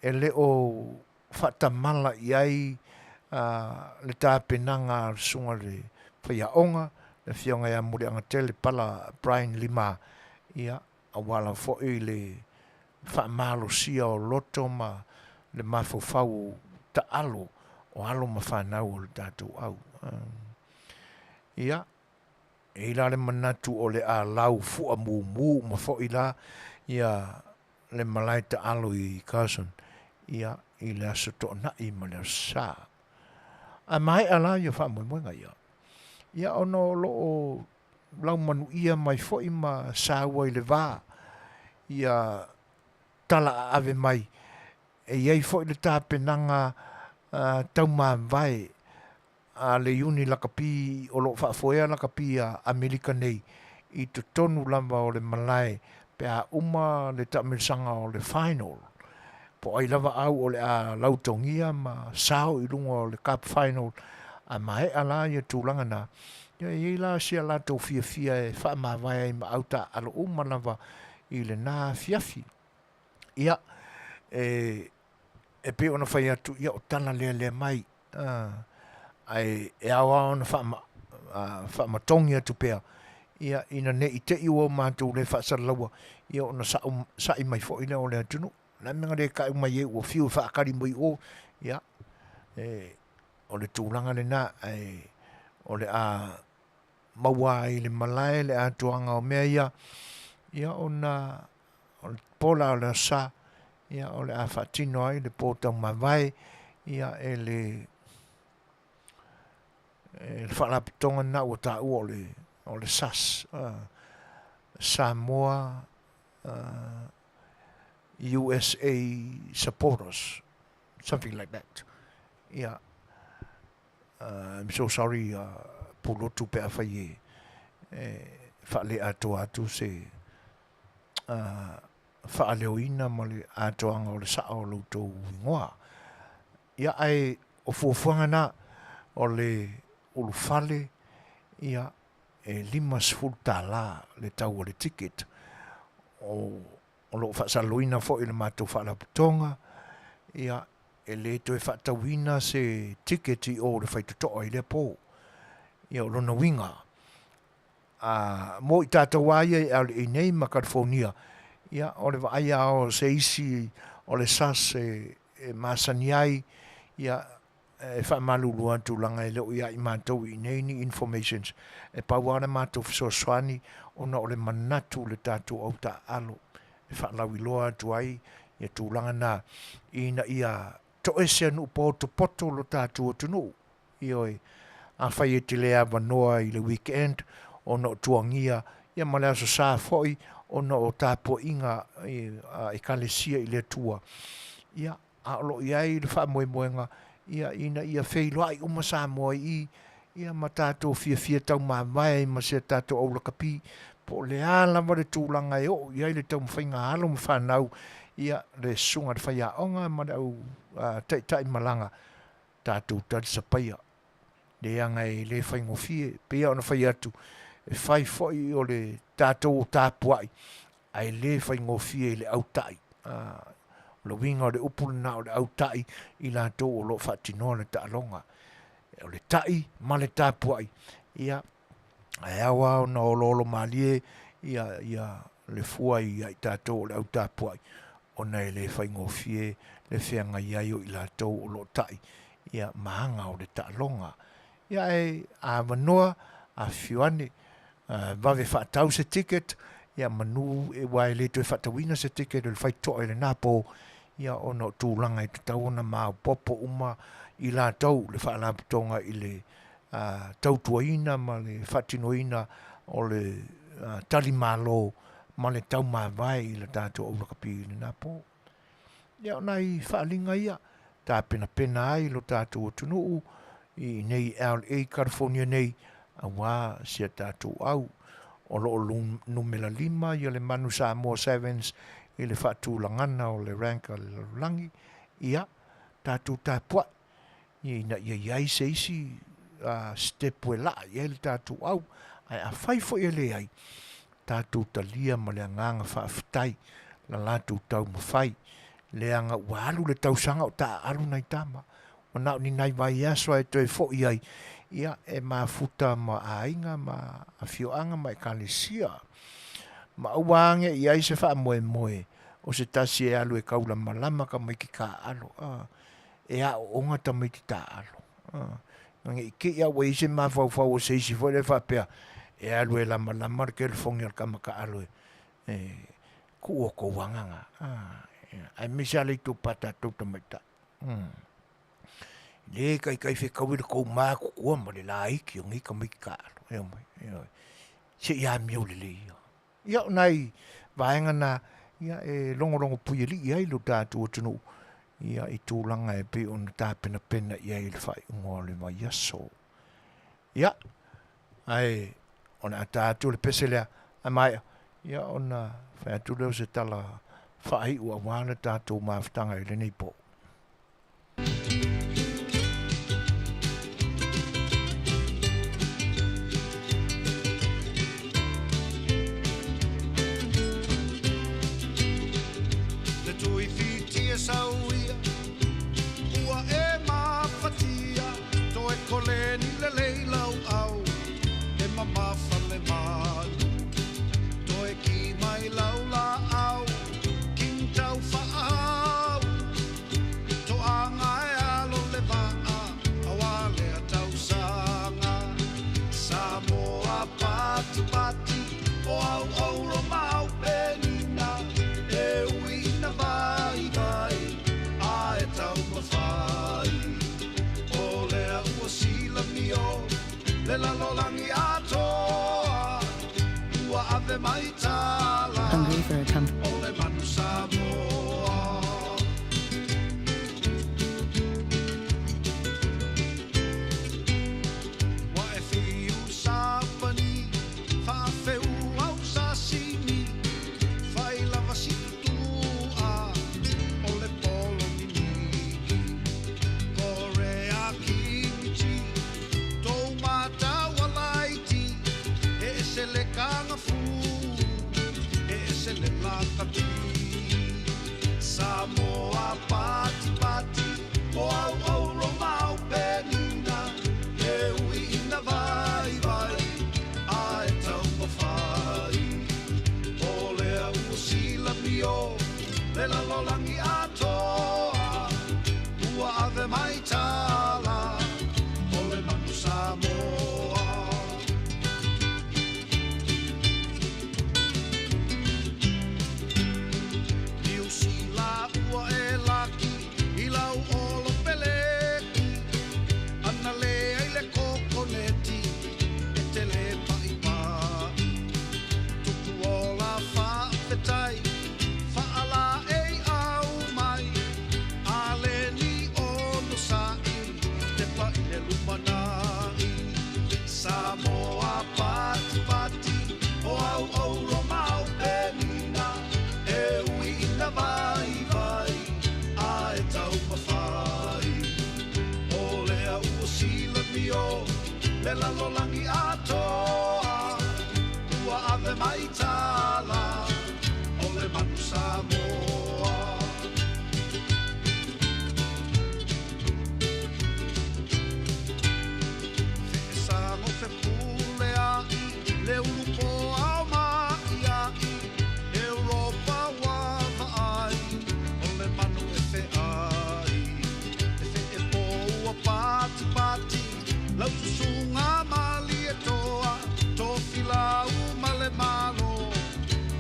e le o faatamala i ai le tapenaga a le Susuga i le Faiaoga, le Afioga ia Muliagatele Pala Brian Lima, ia, aua lava foi le faamalosia o loto ma le mafaufau o taalo o alo ma fanau o le tatou au. Ia, e i la le manatu o le a lau fua mumu uma foi la ia le malae taalo i Carson, ia, i le Aso Toonai ma le Aso Sa. A maea la ia faamoemoega ia, ia ona o lo o laumanuia mai foi ma saua i le va ia tala aave mai e i ai foi le tapenaga taumavae a le Iuni Lakapi o lo o faafoea lakapi a Amerika nei i totonu lava o le malae pe a uma le taamilosaga o le final. Po o ai lava au o le a lautogia ma sao i luga o le cup final. A maea la ia tulaga na, ia e i ai la si a latou fiafia e faamavae ai ma au taaalo uma lava i lena afiafi. Ia, e, e pei ona fai atu, ia o tala lealea mai, a, ae e ao lava ona faama, faamatogi atu pea, ia, ina ne i te i ua matou le faasalalaua, ia ona sa'u, sa'i mai foi lea o le atunuu. O le a le mea na le taʻu mai ai ua fiu e faatali mai i o, ia, e, o le tulaga lena, ae o le a maua ai i le malae le atoaga o mea ia, ia ona o le po la o le Aso Sa, ia o le a faatino ai le po taumavae, ia e le e le faalapotopotoga lena ua taua o le o le SAS, Samoa USA Supporters, something like that. Ia, I'm so sorry Pulotu pe afai e faale-atoa atu se faaleoina ma le atoaga o le sao o lo outou igoa. Ia, ae o fuafuaga na, o le ulufale, ia, e $50 le tau o le ticket. O O lo o faasalalauina foi e le matou Faalapotopotoga, ia, e le toe faatauina se ticket i o le faitotoa i lea po. Ia, o lona uiga, a, mo i tatou lava ia i LA nei ma Kalifonia, ia, o le vaai lava o se isi o le SAS e, e masani ai, ia, E faamalulu atu leaga e le o ia i matou i inei ni informations, e pau lava le matou fesoasoani ona o le manatu i le tatou au taaalo e faalauiloa atu ai ia tulaga na ina ia toese a nuu potopoto lo tatou atunuu. Ioe, afai e te le avanoa i le weekend ona o tuagia ia ma le Aso Sa foi ona o tapuaiga a Ekalesia i le Atua, ia a o lo o i ai le faamoemoega ia ina ia feiloai uma Samoa i i, ia ma tatou fiafia taumavae ai ma si a tatou au lakapi, po o le a lava le tulaga e oo i ai le taumafaiga a alo ma fanau, ia le susuga i le faiaoga ma le au taitai malaga, tatou talisapaia, leaga e le faigofie, e pei lava ona fai atu, e fai foi o le tatou o tapuai, ae le faigofie i le autai. O le uiga o le upu lena o le autai i latou o lo o faatinoa le taaloga. O le tai ma le tapuai, ia, ae ao lava ona oloolo malie ia, ia le fua ia i tatou o le au tapuai, ona e le faigofie le feagai ai o i latou o lo o tai ia ma aga o le taaloga. Ia ae avanoa, afifio ane, vave faatau se ticket, ia manu aua e le toe faatauina se ticket o le faitotoa i lena po, ia ona o tulaga e tatau ona maopoopo uma i latou le faalapotopotoga i le tautuaina ma le faatinoina o le talimalo ma le taumavae i le tatou au lakapi i lena po. Ia o nai faaaliga ia tapenapena ai lo tatou atunuu i nei LA California nei aua si a tatou au. O lo o numera 5 ia le Manu Samoa Sevens i le faatulagana o le rank a le lalolagi, ia tatou tapuai ina ia i ai se isi step e laa i ai le tatou au. Ae afai foi e leai, tatou talia ma le agaga faafetai la latou taumafai, leaga ua alu le tausaga o taaalo nai tama, ua na o ni nai vaiaso ae toe foi ai, ia e mafuta ma aiga ma afioaga ma ekalesia. Ma aua age i ai se faamoemoe o se tasi e alu e kaulamalama tamaiti taaalo, a, e aooga tamaiti taaalo. Ne i te i a ua i ai se mafaufau o se isi foi lea faapea e alu e lamalama le telefoni a le tama taaalo e tuu outou agaga, aemaise lava le itupa tatou tamaitai. E le taitai fetaui le tou matutua ma le laiti o nei tamaiti taaalo, e omai, ioe, se i amio lelei ia. Ia, o nai vaega na, ia, e logologo puialii ai lo tatou atunuu, ia, i tulaga e pei ona tapenapena i ai i le faaiuga o le vaiaso. Ia, ae o le a ta atu le pese lea, a maea, ia, ona fai atu lea o se tala faaiu aua le tatou mafutaga i lenei po. Le lalolagi atoa Ua ave mai tala Hungry for a com- O le manu Samoa Ua e fiu sapani Faafeu au sasimi Fai lava si tutua O le polo ninii Korea kimchi Tou mataua laiti E ese le kagafu E ese le lakapi Samoa pati pati O au auro ma au penina E ui ina vaivai A e taumafai O lea ua silamio Le lalolagi atoa Ua ave mai tala O le manu Samoa Niu Sila ua e laki I lau olo peleki Ana le ai le kokoneti E te le pa'ipa'i Tupu ola fa'afetai Fa'alaei au mai A le ni onosa'i Te pa'i le lumana'i Samoa pati pati O au auro ma au penina E ui ina vaivai A e taumafai O lea ua silamio Le lalolagi atoa Ua ave mai tala O le manu Samoa Fe'esago fepulea'i Le ulu poa o ma'ia'i Europa ua va'ai O le manu e fe'ai E fe'epo ua patipati Lau susuga Malietoa Tofilau ma le Malo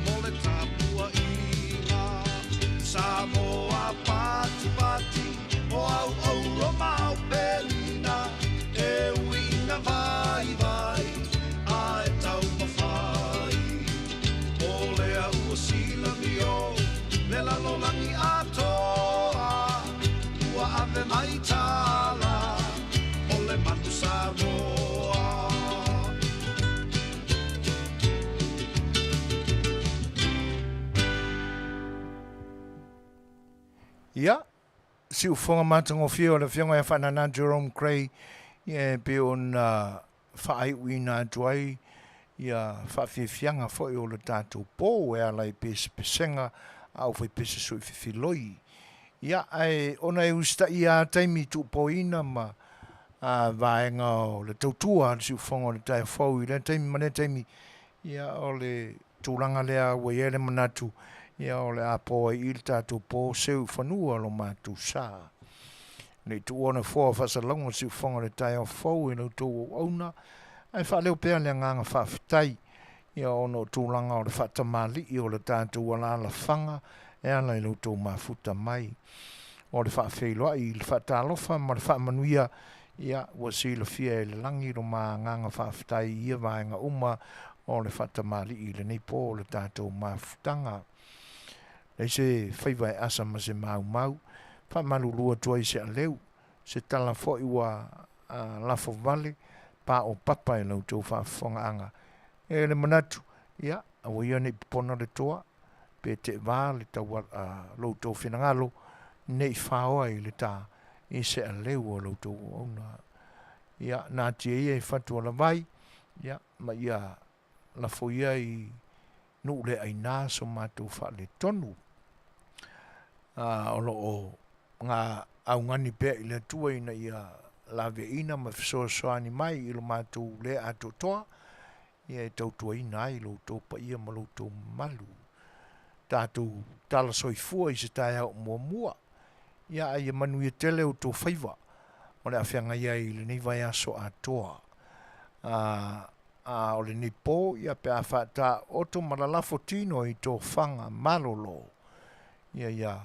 Mo le tapua'iga Samoa patipati O au auro ma au pelina E ui ina vaivai A e taumafai O lea ua silamio Le lalolagi atoa Ua ave mai tala O le manu Samoa Ia, siufoga matagofie o le Afioga ia Faanana Jerome Gray, ia e pei ona faaiuina atu ai ia faafiafiaga foi o le tatou po e ala i pesepesega a aufaipese soifefiloi. Ia, ae ona e usitaia a taimi tuupoina ma a vaega o le tautua a le siufoga o le taeao fou i lea taimi ma lea taimi, ia o le tulaga lea ua i ai le manatu, ia o le a po ai i i le tatou po seu i fanua lo matou sa. Ne i tuua ona foa faasalalauga o le siufoga o le taeao fou i la outou auauna, ae faaleo pea le agaga faafetai, ia ona o tulaga o le faatamalii o le tatou alaalafaga e ala i la outou mafuta mai. O le faafeiloai i le faatalofa ma le faamanuia, ia, ua silafia e le lagi lo ma agaga faafetai i ia vaega uma o le faatamalii i lenei po o le tatou mafutaga. Leai se faiva e asa ma se maumau, faamalulu atu ai se aleu, se tala foi ua lafo vale, pa o papa i la outou faafofogaaga. E le manatu, ia, aua ia ne i popona le toa, pe teevā le tau lo outou finagalo, ne i faoa i le tā i se aleu o la outou auauna. Ia, natia ia i fatu o lavai, ia, ma ia lafo ia i nuu le ainā so matou faaletonu. O lo o ga augani pea i le Atua ina ia laveaiina ma fesoasoani mai i lo matou le atoatoa, ia e tautuaina ai lo outou paia ma lo outou mamalu. Tatou tala soifua i se taeao muamua, ia a ia manuia tele outou faiva o le a feagai ai i lenei vaiaso atoa. A, a o lenei po, ia pe a faataoto ma lalafo tino i tofaga malolo, ia ia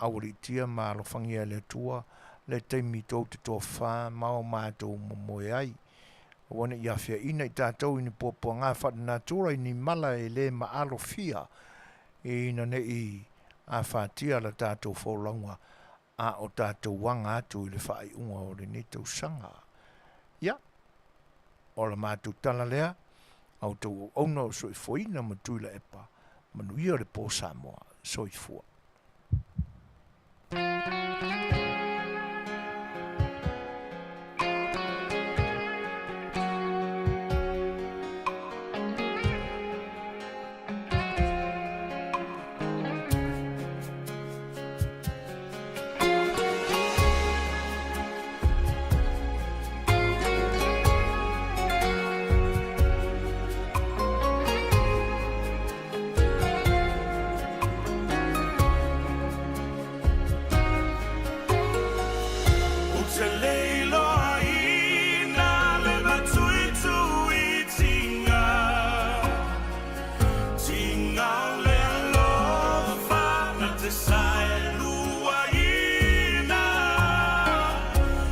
aualiitia ma alofagia e le Atua le taimi tou te tofa ma o matou momoe ai. Aua ne i afiaʻina i tatou i ni puapuaga faalenatura i ni mala e lē maalofia ina ne i afatia la tatou folauga a o tatou aga atu i le faaiuga o lenei tausaga. Ia, o la matou tala lea, a outou auauna o soifuaina ma Tuilaepa, manuia le po Samoa. Soifua. Ou te le iloaina le matuituitiga. Tiga o le alofa na te saeluaina.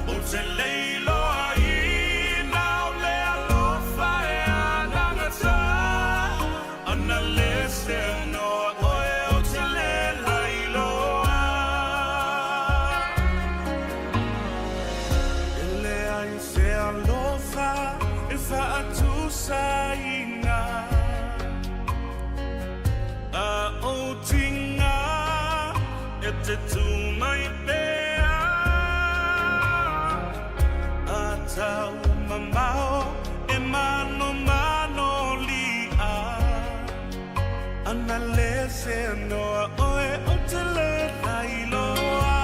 Ou te le iloaina o le alofa e anagata. Ana le seanoa oe ou te le lailoa. E leai se alofa e faatusaina. A ou tiga e te tū mai pea. A tau mamao e manomano li'a. Ana le seanoa oe ou te le lailoa.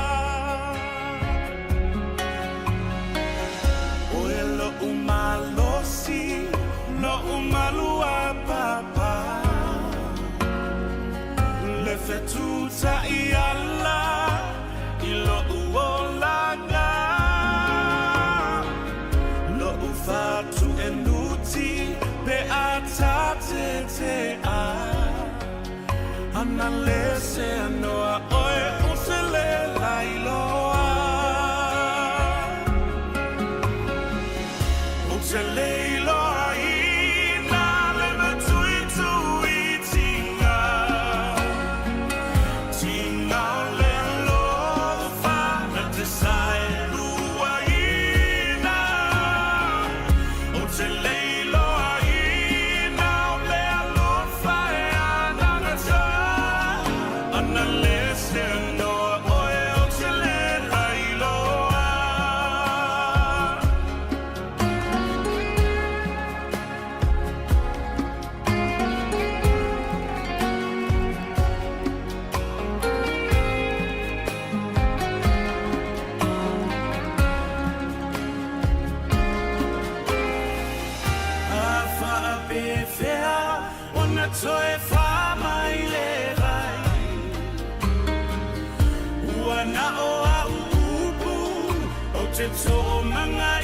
Oe lo'u malosi, lo'u maluapapa. Le fetutai ala i lo'u olaga. Lo'u fatuenuti pe a tatetea. Ana le seanoa oe ou te le lailoa. Ou te le iloaina le matuituitiga. Tiga o le alofa na te saeluaina. Ou te le iloaina o le alofa e anagata. Ana le seanoa oe ou te le lailoa. A faapefea ona toe faa mai le vai. Ua na o a'u upu ou te toomagaina.